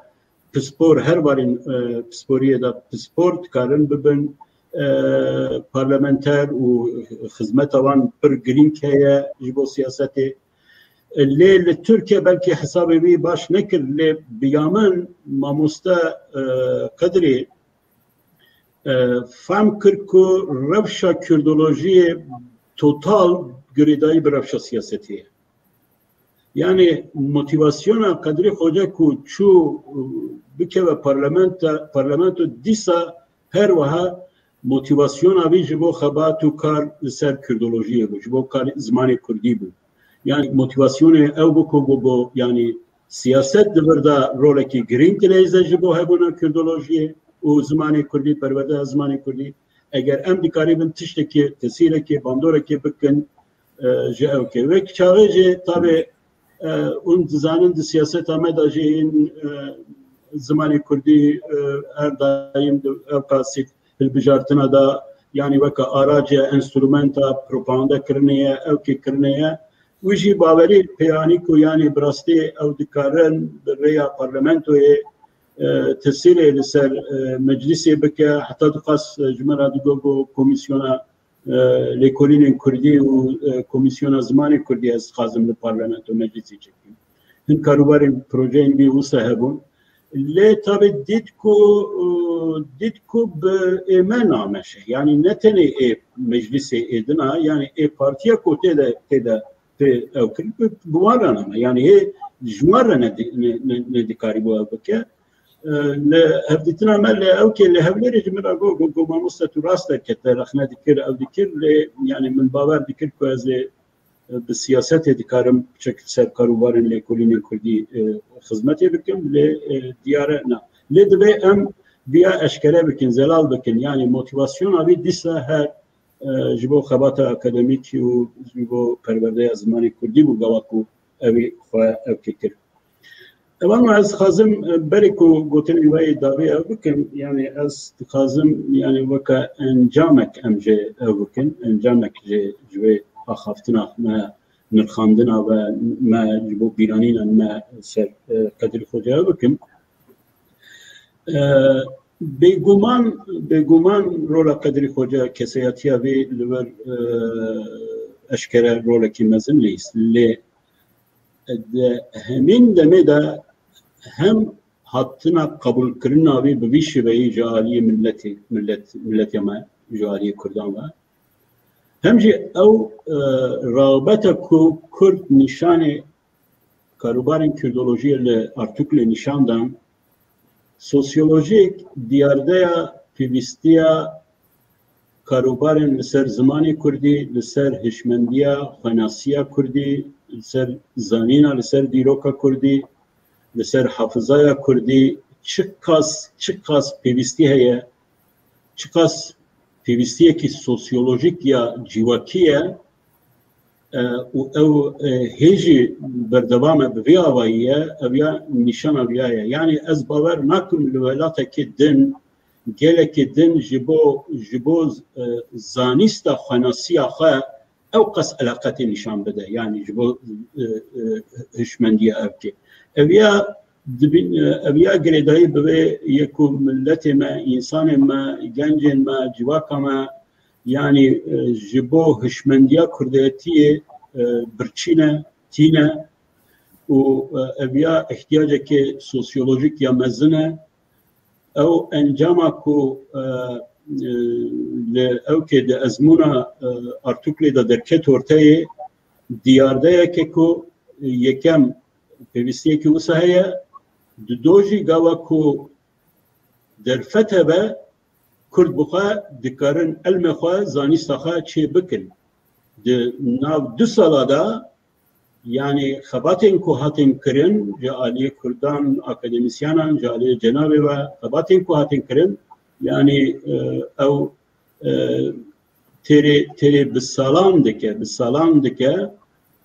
pispor, her barîn, e, pisporiyê de pispor dikarin bibin, e, parlamenter û xizmeta wan pir girîng heye ji bo siyasetê. E, lê li Tirkiye belkî hesabê wî baş nekir, lê bi ya min mamoste, e, Qedrî, e, fam kir ku rewşa kurdolojiyê total girêdayî bi rewşa siyasetê ye. Yani motivasyona Qedrî Xoce ku çû, e, bikeve parlamenta-, parlamento dîsa her wiha motivasyona wî ji bo xebat û kar li ser kurdolojiyê bû, ji bo kar zimanê kurdî bû. Yani motivasyonê ew bû ku bû, bû, yani siyaset di vir de rolekî girîng dileyze ji bo hebûna kurdolojiyê û zimanê kurdî, perwerdeya zimanê kurdî. Eger em dikarîbin tiştekî, tesîrekê, bandorekê bikin, e, ji ew ke. Wek çaxê jî tabê, e, hûn dizanin di siyaseta me de jî hîn, e, zimanê kurdî, e, her daîm di ew qasî hilbijartina de, yanî weke arace, enstrumenta propaganda kirinê ye, ew kê kirinê ye. Wî jî bawerî pêyanî ku yanî bi rastî ew dikarin bi rêya parlamentoyê, e, tesîrê li ser, e, meclîsê bike. Heta dixwest, e, ji me re digot ku komîsyona, e, lêkolînên kurdî û, e, komîsyona zimanê kurdî ez dixwazim li parlamento meclîsê çêkim. Hin karûbarên projeyên wî wisa hebûn. Lê tabî dît ku, e, dît ku bi ê me nameşe. Yanî ne tenê ê meclîsê ê din a, yanî ê partiya ku tê de, tê de pê ew kir, bi, bi wan re nema. Yanî hê ji wan re ne, ne, ne, nedikarîbû ew bike. E, li hevdîtina me li ewkê li Hewlêrê jî min re got, got, got, mamoste tu rast derket, te rexne dikir, ew dikir, lê yanî min bawer dikir ku ez ê, e, bi siyasetê dikarim çek ser karûbarên lêkolînên kurdî, e, xizmetê bikim, lê, e, diyar e na. Lê divê em viya eşkere bikin, zelal bikin. Yanî motivasyona vî dîsa her, e, ji bo xebata akademîkî û ji bo perwerdeya zimanê kurdî bû, gava ku ew ê xwe ew kê kir. Evan ez dixwazim, e, berê ku gotinên we yê dawî ew bikim, yanî ez dixwazim, yanî weke encamek em jê ew bikin, encamek jê ji wê axaftina me, nirxandina ve me ji bo bîranîna me ser, e, Qedirî Xoca ew bikim. E, bêguman, bêguman rola Qedirî Xoca, keseyatiya vê li vir, e, eşkere rolekî mezin lîst. Lê di hemîn demê de hem hatina qebûlkirina vê bi vî şêweyî ji aliyê milletê, millet, milletê me, ji aliyê Kurdan ve, hem jî ew, e, rağbeta ku Kurd nîşanê karûbarên Kurdolojiyê li Artuklê nîşan dan, sosyolojik diyardeya pêwîstiya karûbarên li ser zimanê kurdî, li ser hişmendiya xwenasiya kurdî, li ser zanîna, li ser dîroka kurdî, li ser hafizaya kurdî çiqas, çiqas pêwîstî heye, çiqas pêwîstiyekî sosyolojîk ya civakî ye, e, û ew, e, hê jî berdewam e bi vî avayî ye, ev ya nîşana viya ye. Yanî ez bawer nakim li welatekî din, gelekî din ji bo, ji bo, e, zanîsta xwenasiya xwe ew qas eleqetê nîşan bide, yanî ji bo, e, e, hişmendiya ev kê. Ev ya dibîn, e, ev ya girêdayî bi vê yê ku milletê me, însanên me, gencên me, civaka me, yanî, e, ji bo hişmendiya kurdetiyê, e, birçî ne, tîne û, e, ev ya ihtiyacekê sosyolojîk ya mezin e. Ew encama ku, e, e, li ewkê di ezmûna, e, Artuklê de derket orteyê, diyardeyeke ku yekem pêwîstiyekî wisa heye, dido jî gava ku derfet hebe, Kurd bi xwe dikarin ilmê xwe, zanîsta xwe çê bikin. Di nav du sala de, yanî xebatên ku hatin kirin, ji aliyê Kurdan, akademîsyenan, ji aliyê cenabê ve, xebatên ku hatin kirin, yanî, e, ew, e, têrê, têrê bi salan dike, bi salan dike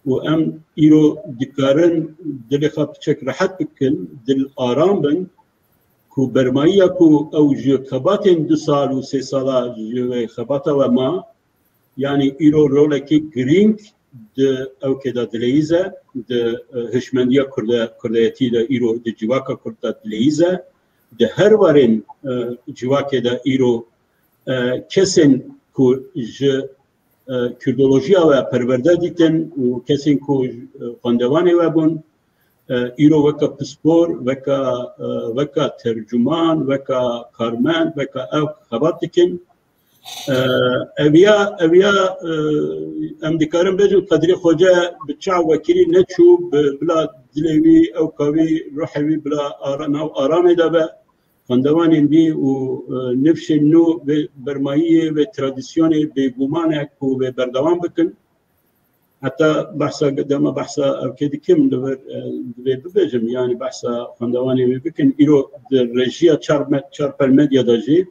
û em îro dikarin dilê xwe piçek rehet bikin, dil aram bin, ku bermayiya ku ew ji xebatên du sal û sê sala ji wê xebata we ma, yanî îro rolekî girîng di ewkê de dileyîze, di, e, hişmendiya Kurde-, Kurdayetî de îro di civaka Kurd de dileyîze, di her warên, e, civakê de îro, e, kesên ku ji, e, Kurdolojiya we perwerde dîtin û kesên ku, e, xwendevanê we bûn, e, îro weka pispor, weka, e, weka tercuman, weka karmend, weka ew xebat dikin. E, ev ya, ev ya, e, em dikarin bêjin Qedirî Xoce bi çav wekirî neçû, bi bila dilê wî, ewka wî, ruhê wî bila ara-, nav aramê de be. Xwendevanên wî û, e, nifşên nû vê bermayiyê, vê tradisyonê bêguman e ku vê berdewam bikin. Heta behsa, dema behsa ewkê dikim, li vir, e, divê bibêjim, yanî behsa xwendevanê wê bikin. Îro di rejiya Çar Me-, Çarpel Medya de jî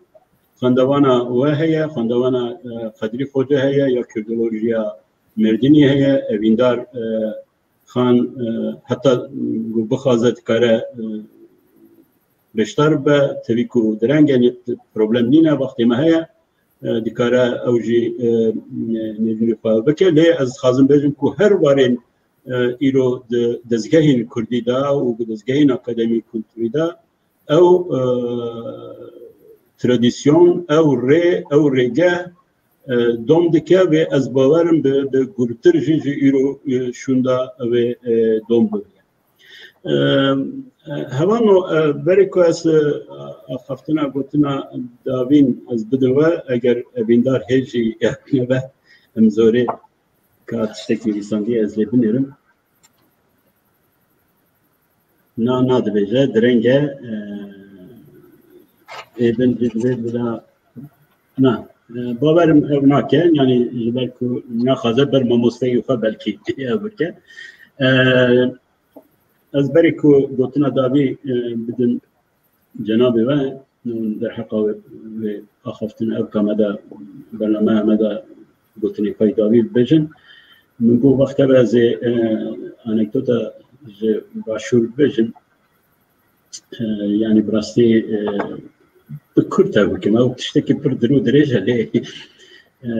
xwendevana we heye, xwendevana, e, Qedrî Xoce heye, ya Kurdolojiya Mêrdînî heye, Evîndar, e, Xan, e, heta ku bixwaze dikare, e, beşdar be, tevî ku direng e, problem nîne, wextê me heye, e, dikare ew jî, e, nêrînê xwe bike. Lê ez dixwazim bêjim ku her warên, e, îro di dezgehên kurdî de û di dezgehên akademî kulturî de ew, e, tradisyon, ew rê, ew rêgeh, e, dom dike, vê ez bawerim bi, bi gurtir jî ji îro, e, şûnda ew ê, e, dom bibe. E, e, Hevano, e, berê ku ez, e, axaftina gotina davîn ez bidim we, eger evîndar hê jî nebe, em zorê Ka tiştekî lîsandî ez lê binêrim. Na, na dibêje, direng e, e, êdin jî dibê bila, na, e, bawerim ew nake, yanî ji ber ku naxwaze ber mamosteyê xwe belkî ew bike. E, ez berê ku gotina dawî, e, bidim cenabê we, derheqa wê, wê axaftin ev ka me de, bernameya me de gotinê xwe yê dawî bibêjin. Min got wexta be ez ê, e, anekdota ji başûr bibêjim. E, yanî bi rastî, e, bi kurt ev bikim. Ew tiştekî pir dirû dirêj e lê, e,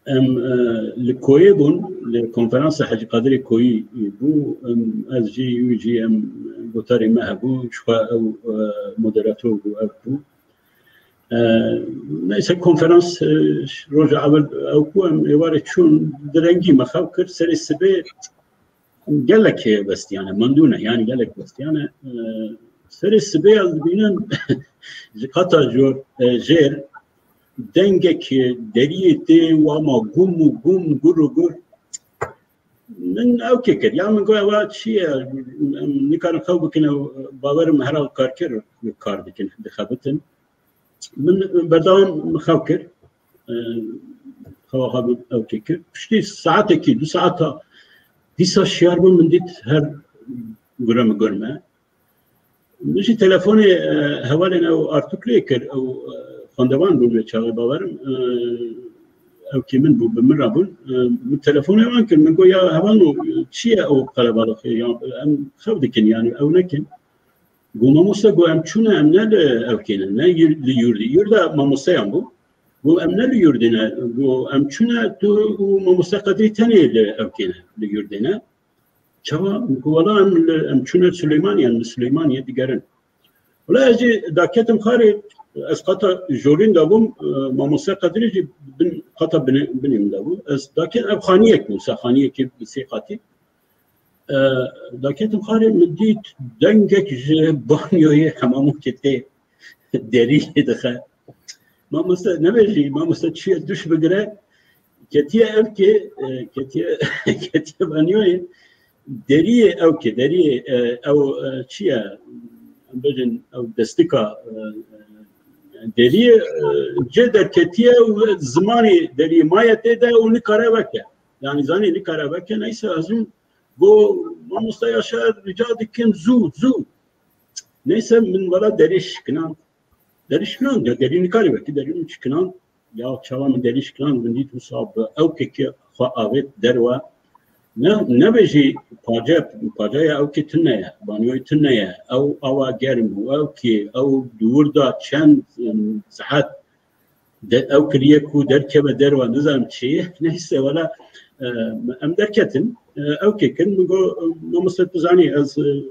Em, e, li Koyê bûn, li konferansa Hecî Qadirê Koyî bû. Em, ez jî, wî jî em gotarê me hebû, jixwe ew, e, moderator bû, ev bû. E, neyse konferans, e, roja ewil ew bû, em êvarê çûn, direngî me xew kir, serê sibê gelek westiyane, mandûne, yani gelek westiyane. E, serê sibê ez dibînim ji qata jor, e, jêr dengek deriyê tê û ama gum û gum, gur û gur. Min ew kê kir. Ya min got, ewa çi ye? Em nikarin xew bikin, ew bawerim herhalde karker kar dikin, dixebitin. Min berdewam xew kir. E, xewa xwe bi ew kê kir. Piştî saetekî, du saeta dîsa şiyar bûm, min dît her gure min gur me. Min jî telefonê, e, hevalên ew Artuklê kir, ew, e, xwendevan bûn wê çaxê bawerim. E, ew kê min bû, bi min re bûn. E, min telefonê wan kir, min got, ya hevalno, çi ye ew qelebalixê? Ya em xew dikin, yani ew nekin. Got, mamoste, got, em çûne, em ne li ewkê ne, ne yur-, li yurdî. Yurda mamosteyan bû. Got, em ne li yurdî ne. Got, em çûne, tu û mamoste Qedrî tenê li ewkê ne, li yurdê ne. Çawa? Got, wela em li, em çûne Silêmaniyê, em li Silêmaniyê digerin. Wela ez jî daketim xarê, ez qata jorîn de bûm, e, mamoste Qedrî jî bin, qata binê, binê min de bû. Ez daket, ev xaniyek bû, se xaniyekê bi sê qatî. E, daketim xarê, min dît dengek ji banyoyê hemamokê tê derî lê dixe. Mamoste, nebêjî, mamoste çi ye, duş bigire. Ketiye ewkê, e, ketiye, ketiye banyoyê. Deriyê ewkê, deriyê, e, ew, e, çi ye? Em bêjin, ew destika, e, e, deriyê, e, cê derketiye û zimanê deriyê maye tê de û nikare veke. Yani zanî nikare veke, neyse ez hûn Got, mamoste Yaşar, rica dikim, zû, zû. Neyse, min wela derî şikinan. Derî şikinan, ya derî nikarî wekî derî min şikinan. Ya çawa min derî şikinan, min dît wisa bi ewkekî xwe avêt derve. Ne, nebêjî pace, paceya ewkê tune ye, banyoyê tune ye. Ew awa germ û ewkê, ew dûr da çend, em, saet de ew kiriye ku derkeve derve, nizanim çi. Neyse, wela, e, em derketin. E, ew kê kirin, min got, mamoste, tu zanî, ez, e,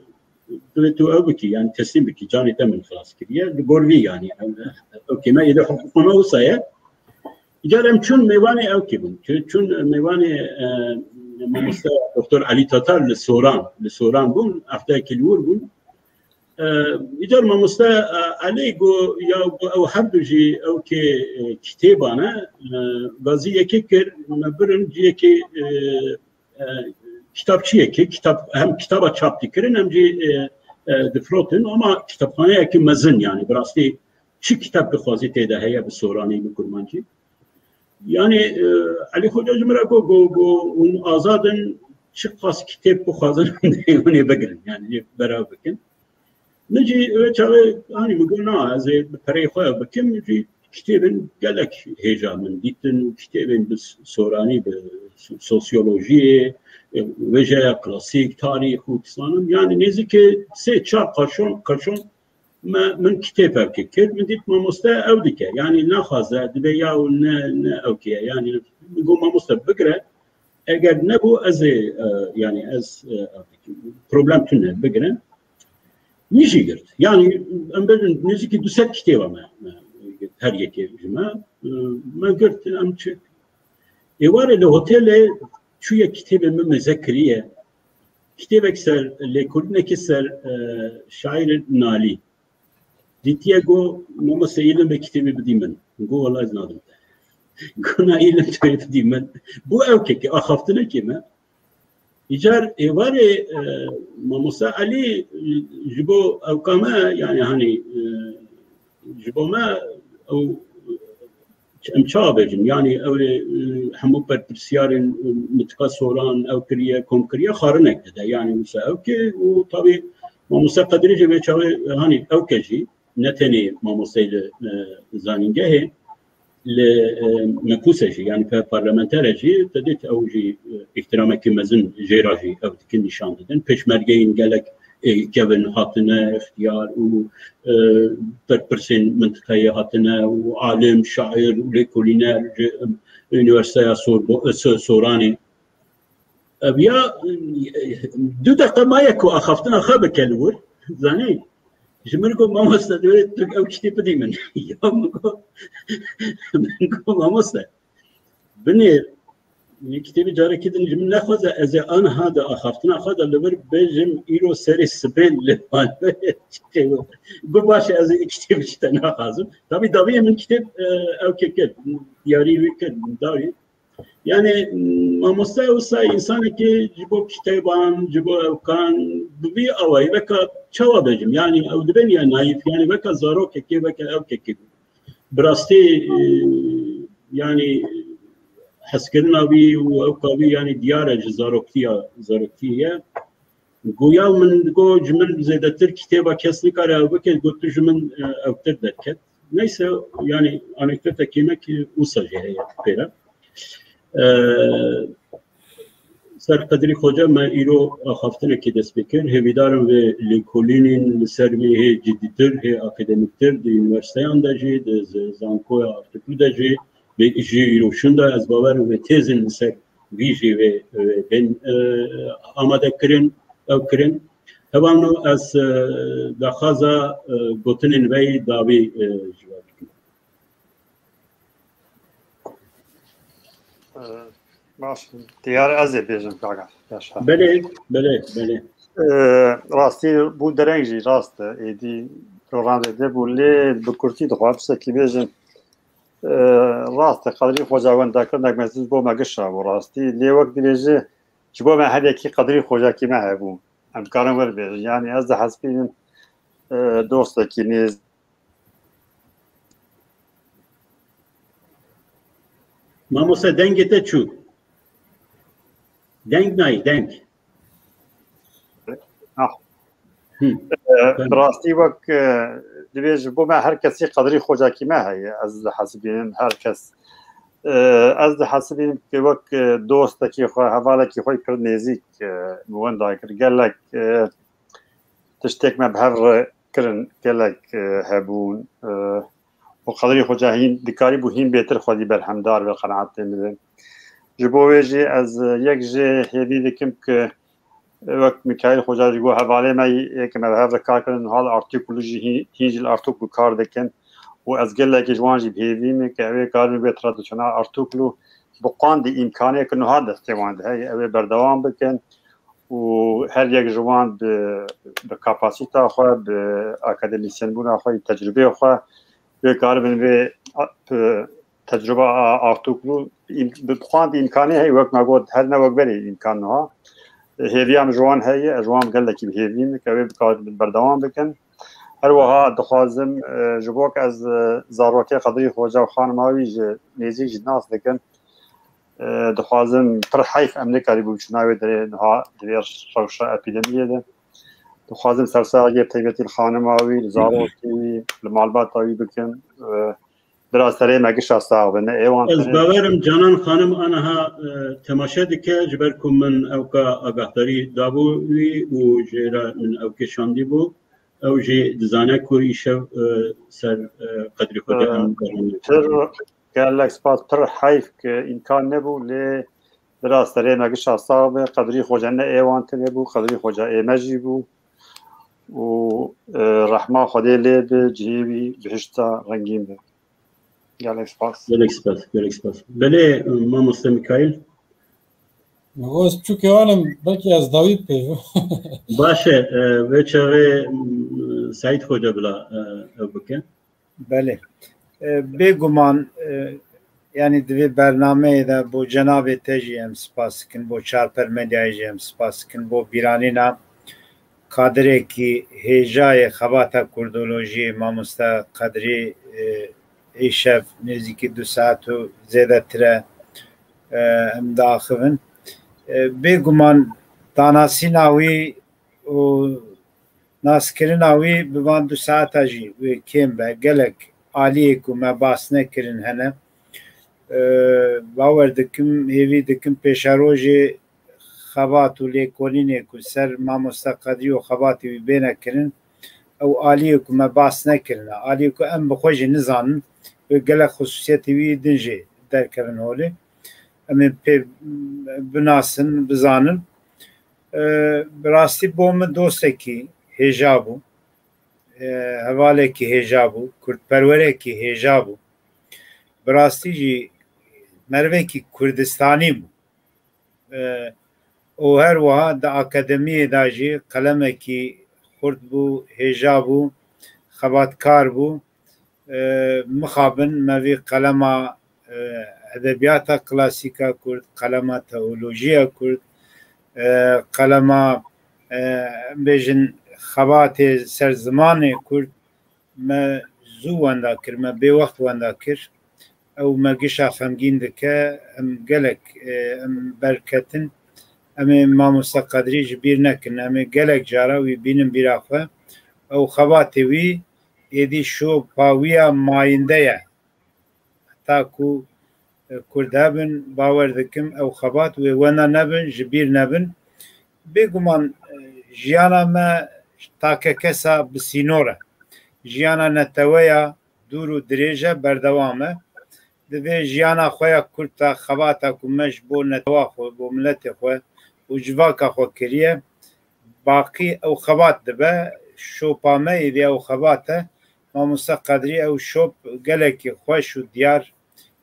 divê tu ew bikî, yani teslîm bikî, canê te min xilas kiriye. Li gor vî, yani, ew, ew kê me êdî hiqûqa me wisa ye. Îcar em çûn mêvanê ew kê bûn. Çû-, çûn mêvanê, e, mamoste Doktor Elî Tatar li Soran, li Soran bûn, hefteyekî li wir bûn. E, îcar mamoste, e, Elî got, ya got, ew her du jî ew kê, e, kitêba ne, e, gazî yekê kir, me birin ciyekê, e, e, kitapçiyekê, kitap, hem kitaba çap dikirin, hem jî, e, e, difrotin, ama kitapxaneyekî mezin, yani, bi rastî çi kitap dixwazî tê de heye bi soranî, bi kurmancî. Yani, e, Elî Xoca ji min re got, got, got, hûn azad in, çiqas kitêb bixwazin, hûn ê bigirin, yani, berav bikin. Min jî wê çaxê, hanî min got, na, ez ê bi pereyê xwe bikim, jî kitêbên gelek hêja min dîtin, kitêbên bi soranî, bi sosyolojiyê, e, wêjeya klasîk, tarîx û dizanim, yani nêzîkê sê çar qaşon, qaşon me, min kitêb ev kir, kir, min dît mamoste ew dike. Yani naxwaze, dibe ya û ne, ne ew kê ye. Yani min got, mamoste bigire, eger nebû ez ê, e, yani ez, e, ev dikim. Problem tune, bigire. Min jî girt. Yani em bêjin nêzîkî du sed kitêba me, me girt, her yekê ji me. E, me girt, em çi. Êvarê li hotelê çûye kitêbê min mêze kiriye. Kitêbek ser, lêkolînekê ser, e, şaîrê Nalî. Dîtiye got, mamoste îlim vê kitêbê bidî min. Min got, wela ez nadim te. Gona îlim tu yê bidî min. Bû ewkekê, axaftinekê me. Îcar êvarê, e, Mamoste Elî, e, ji bo ewka me, yani, hani, e, ji bo me ew, em çawa bêjin? Yani, ew ê, e, hemû berpirsiyarên, e, mintiqa Soran ew kiriye, kom kiriye, xarinek dide. Yani, mesela ewkê û tabii Mamoste Qedirî jî vê çaxê, e, hani ewke jî, ne tenê mamosteyê li, e, zanîngehê, li, e, mepûse jî, yani pe-, parlamentere jî, te dît ew jî, e, îhtiramekî mezin jê re jî ew dikin nîşan didin. Pêşmergeyên gelek, e, kevin hatine, ixtiyar û, e, berpirsên mintiqeyê hatine û alim, şair û lêkolîner ji, e, Unîversîteya Sorbo-, e, So-, Soranê. Ev ya, e, du deqe maye ku axaftina xwe bike li wir, zanî? Ji min got, "Mamoste, divê tu ew kitêb bidî min." Ya min got, min got, "Mamoste, binêr, kitêbê carekî din ji min nexwaze, ez ê aniha di axaftina xwe de li vir bêjim, îro serê sibê li malê." Got, "Baş e, ez ê kitêb ji te naxwazim." Tabî dawiyê min kitêb, e, ew kir, diyarî wî kir, min dawî. Yani, mamoste wisa însanekî ji bo kitêban, ji bo ewkan, bi vî awayî, weka çawa bêjim? Yani, ew dibe niya naîf, yani, weka zarokekê, weka ewkekê. Bi rastî, e, yani, hezkirina wî û ewka wî, yani, diyar e ji zaroktiya, zaroktiyê ye. Goya min got, ji min zêdetir kitêba kes nikare ew bike, got, tu ji min, e, ewtir derket. Neyse, yani anekdotekê me ki wisa jî heye pêre. E, ser Qedirî Xoca me îro axaftinekê dest pê kir. Hêvîdarim vê lêkolînên li ser vê hê cidîtir, hê akademîktir di unîversîteyan de jî, di z-, zankoya Artuklu de jî, vê jî îro şûnda ez bawer im vê têzên li ser vî jî vê, vê bên, e, amade kirin, ew kirin. Hevalno ez, e, daxwaza, e, gotinên we yî dawî, e, ji we bikim. E, baş, diyar ez ê bêjim, kaka. Yaşa. Belê, belê, belê. E, rastî bû dereng jî rast e. Êdî programê de bû lê bi kurtî dixwazim tiştekî bêjim. E, rast e, Qedrî Xoca wendakirinek mezin bo me gişa bû rastî. Lê wek dibêje, ji bo me her yekî Qedrî Xocakî me hebû. Em karin wir bêjin. Yani ez dihesibînim, e, dostekî nêz. Mamoste dengê te çû. Deng nayê, deng. Ah. Hı. E, bi rastî wek, e, divê ji bo me her kesî Qedrî Xocakî me heye. Ez dihesibînim her kes. E, ez dihesibînim ki wek, e, dostekî xwe, hevalekî xwe pir nêzîk, e, min wenda kir. Gelek, e, tiştek me bi hev re kirin, gelek, e, hebûn. E, û Qedrî Xoca hîn dikarîbû hîn bêtir xwedî berhemdar be, qenaetê min e. Ji bo wê jî ez, e, yek jê hêvî dikim ki, e, wek Mikaîl Xoca jî got, hevalê me yê ke me bi hev re kar kirin, niha li Artuklu jî hî-, hîn jî li Artuklu kar dikin û ez gelekî ji wan jî bi hêvî me ke ew ê karin vê tradisyona Artuklu bi qandî îmkanê ke niha destê wan de heye, ew ê berdewam bikin û her yek ji wan bi, bi kapasîta xwe, bi akademîsyenbûna xwe, tecrûbeyê xwe, wê karibin vê, a, bi tecrûba a, Artuklu, ym-, bi xwendî îmkanê heye, wek me got, her ne wek berê îmkan niha. Hêviya min ji wan heye, ez ji wan gelekî bi hêvî me, ke wê bikarin berdewam bikin. Her wiha dixwazim, e, ji bo ke ez, e, zarokê Qedrî Xoca û xanima wî ji nêzîk jî nas dikim. E, dixwazim, pir heyf em nekarîbû biçûna wê derê niha di vê rewşa epîdemiyê de. Dixwazim sersaxiyê bi taybetî li xanima wî, li zarokê wî, li malbata wî bikim. E, Bira serê me gişa sax be, ne êwan. Ez bawerim Canan Xanim aniha, e, temaşe dike, ji ber ku min ewka agahdarî dabû wî û jê re min ew kêşandî bû. Ew jî dizane ku îşev, e, ser, e, Qedrî Xoca em beramî. Pir gelek spas, pir heyf ki îmkan nebû, lê bira serê me gişa sax be, Qedrî Xoca ne êwan tine bû, Qedrî Xoca ê me jî bû. Û, e, rehma Xwedê lê bi, cihê wî bihişta rengîn be. Gelek spas. Gelek spas, gelek spas. Belê, mamoste Mikaîl. Min got, ez çûkê alim, belkî ez dawî pêv. Baş e, e, vê çaxê, m, Seîd Xoca bila, e, ew bike. Belê. E, bêguman, e, Yanî di vê bernameyê de bo cenabê te jî em spas dikin, bo Çarper Medyayê jî em spas dikin, bo bîranîna kadirekî hêja yê xebata kurdolojiyê, mamoste Qedrî, e, îşev nêzîkî du saet û zêdetir e, e, em diaxivin. E, bêguman danasîna wî û naskirina wî bi van du saeta jî wê kêm be. Gelek aliyê ku me bas nekirin hene. E, bawer dikim, hêvî dikim pêşerojê xebat û lêkolînê ku ser mamoste Qedrî û xebatê wî bêne kirin, ew aliyê ku me bas nekirine, aliyê ku em bi xwe jî nizanin, wê gelek xusûsiyetê wî din jî derkevin holê. Em ê pê binasin, bizanin. E, bi rastî bo min dostekî hêja bû. E, hevalekî hêja bû, kurdperwerekî hêja bû. Bi rastî jî merivekî Kurdistanî bû. E, û her wiha di akademiyê de jî qelemekî xurt bû, hêja bû, xebatkar bû. E, mixabin me vî qelema, e, edebiyata klasîka kurd, qelema teolojiya kurd, e, qelema, e, em bêjin xebatê ser zimanê kurd me zû wenda kir, me bêwext wenda kir. Ew me gişa xemgîn dike, em gelek, e, em berketin. Em ê mamoste Qedrî ji bîr nekin. Em ê gelek cara wî bînin bîra xwe. Ew xebatê wî êdî şopa wî ya mayînde ye. Heta ku, e, Kurd hebin, bawer dikim ew xebat wê wenda nebin, ji bîr nebin. Bêguman, e, jiyana me takekesa bi sînor e. Jiyana neteweya dûr û dirêj e, berdewam e. Divê jiyana xwe ya kurd de xebata ku me ji bo netewa xwe, bo miletê xwe û civaka xwe kiriye, baqî ew xebat dibe. Şopa me êdî ew xebat e. Mamoste Qedrî ew şop gelekî xweş û diyar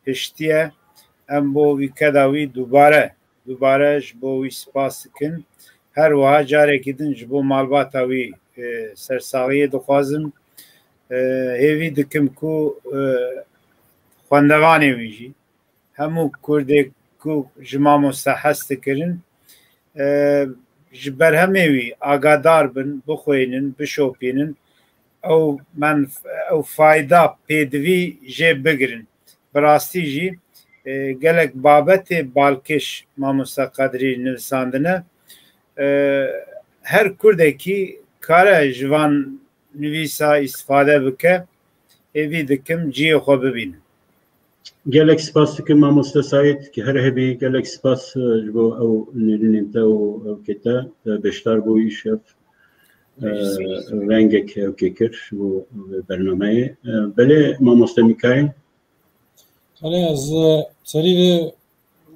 hiştiye. Em bo wî keda wî dubare, dubare ji bo wî spas dikin. Her wiha carekî din ji bo malbata wî, e, sersaxiyê dixwazim. E, hêvî dikim ku, e, xwendevanê wî jî, hemû Kurdê ku ji mamoste hez dikirin, e, ji berhemê wî agadar bin, bixwînin, bişopînin, ew menf-, ew fayda pêdivî jê bigirin. Bi rastî jî, e, gelek babetê balkêş mamoste Qedrî nivisandine. E, her Kurdekî kare ji van nivîsa îstifade bike, hêvî dikim cihê xwe bibînin. Gelek spas dikim mamoste Saîd, ki her hebî gelek spas, e, ji bo ew nêrînên te û ewkê te, e, beşdar bû îşev, e, rengek ewkê kir ji bo vê bernameyê. E, belê mamoste Mîkaîl. Belê, ez, e, serî de,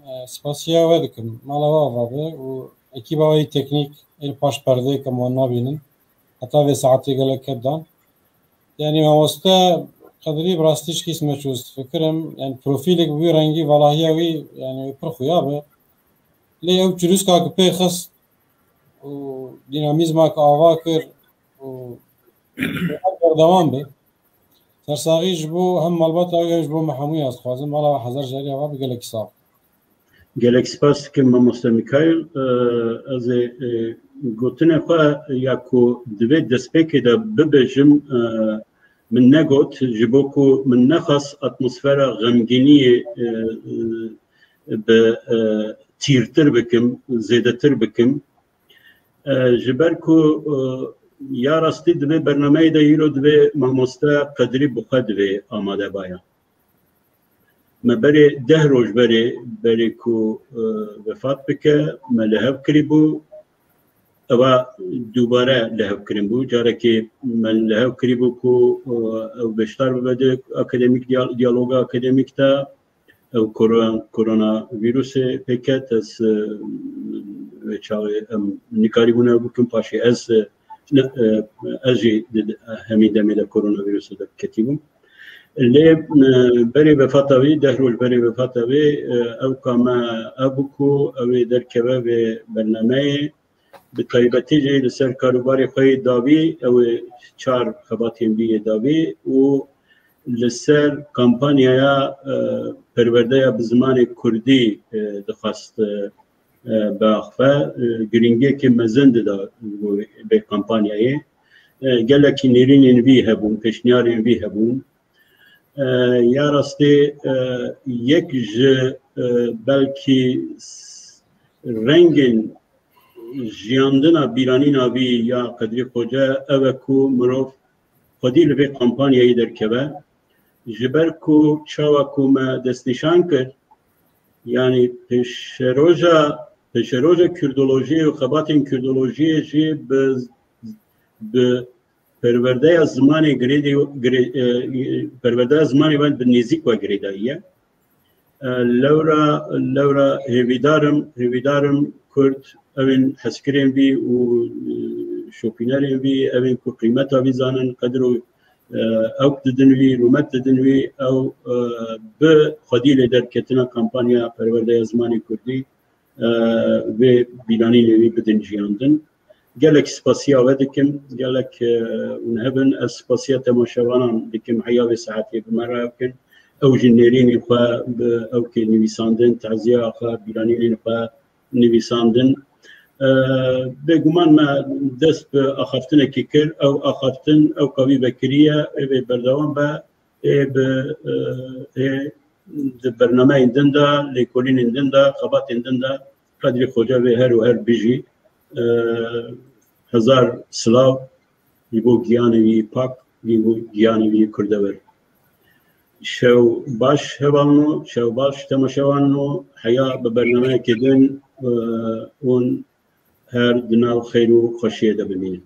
e, spasiya we dikim. Mala we ava be û ekîba we yî teknîk ên paş perdeyê ke wan nabînin. Heta vê saetê gelek ked dan. Yanî mamoste Qedrî bi rastî ji kîs me çû, ez difikirim. Yanî profîlek bi wî rengî, valahiya wî, yanî pir xuya be. Lê ew çirûska ku pê xist û dînamîzma ku ava kir û her berdewam be. Sersaxî ji bo hem malbata wî hem ji bo me hemû ya ez dixwazim. Mala we hezar jariya we be, gelekî sax. Gelek spas dikim mamoste Mîkaîl. E, ez ê, e, gotinê xwe ya ku divê destpêkê de bibêjim, e, min negot, ji bo ku min nexwest atmosfera xemgîniyê, e, e, bi, e, tîrtir bikim, zêdetir bikim. E, ji ber ku, e, ya rastî di vê bernameyê de îro divê mamoste Qedrî bi xwe divê amade baya. Me berê deh roj berê, berê ku, e, vefat bike, me li hev kirîbû. Eva dubare li hev kirin bû. Carekê me li hev kirîbû ku, e, ew beşdar bibe di akademîk diyal-, diyaloga akademîk de, ew koro-, koronavîrusê pê ket, ez, e, wê çaxê em nikarîbûn ew bikin, paşê ez, e, ne, e, ez jî di, di, hemî demê de koronavîrusê de ketîbûm. Lê, e, berê vefata wî, deh roj berê vefata wî, e, ew ka me ev bû ku ew ê derkeve vê bernameyê, bi taybetî jî li ser karûbarê xwe yê dawî, ew ê çar xebatên wî yê dawî û li ser kampanyaya e, perwerdeya bi zimanê kurdî e, dixwast e, e, biaxive, e, girîngiyekê mezin dida vê kampanyayê. E, gelekî nêrînên vî hebûn, pêşniyarên vî hebûn. E, ya rastî e, yek ji e, belkî s- rengên jiyandina bîranîna vî ya Qedrî Xoce ev e ku mirov xwedî li vê kampanyayê derkeve. Ji ber ku çawa ku me destnîşan kir, yanî pêşeroja pêşeroja kurdolojiyê û xebatên kurdolojiyê jî bi bi perwerdeya zimanê girêdî girê, e, perwerdeya zimanê ve bi nêzîk ve girêdayî ye. E, lewra lewra hêvîdarim hêvîdarim Kurd evên hezkirên vî û e, şopînerên vî evên ku qîmeta vî zanin qedir û e, ewk didin vî, rûmet didin vî, ew e, bi xwedî lê derketina kampanya perwerdeya zimanê kurdî e, vê bîranînê wî bidin jiyandin. Gelek spasiya we dikim, gelek e, hûn hebin. Ez spasiya temaşevanan dikim heya vê saetê bi me re bikin. Ew jî nêrînê xwe bi ewkê nivîsandin, teziya xwe, bîranînên xwe nivîsandin. E, Bêguman me dest bi axaftinekê kir. Ew axaftin, ew ka wî vekiriye, ê vê berdewam be, ê bi e, ê di bernameyên din de, lêkolînên din de, xebatên din de Qedrî Xoce vê her û her bijî. E, hezar silav ji bo giyanê wî pak, ji bo giyanê wî kurdewir. Şew baş hevalno, şew baş temaşevanno, heya bi bernameyekê din e, hûn her di nav xeyr û xweşiyê de bimînin.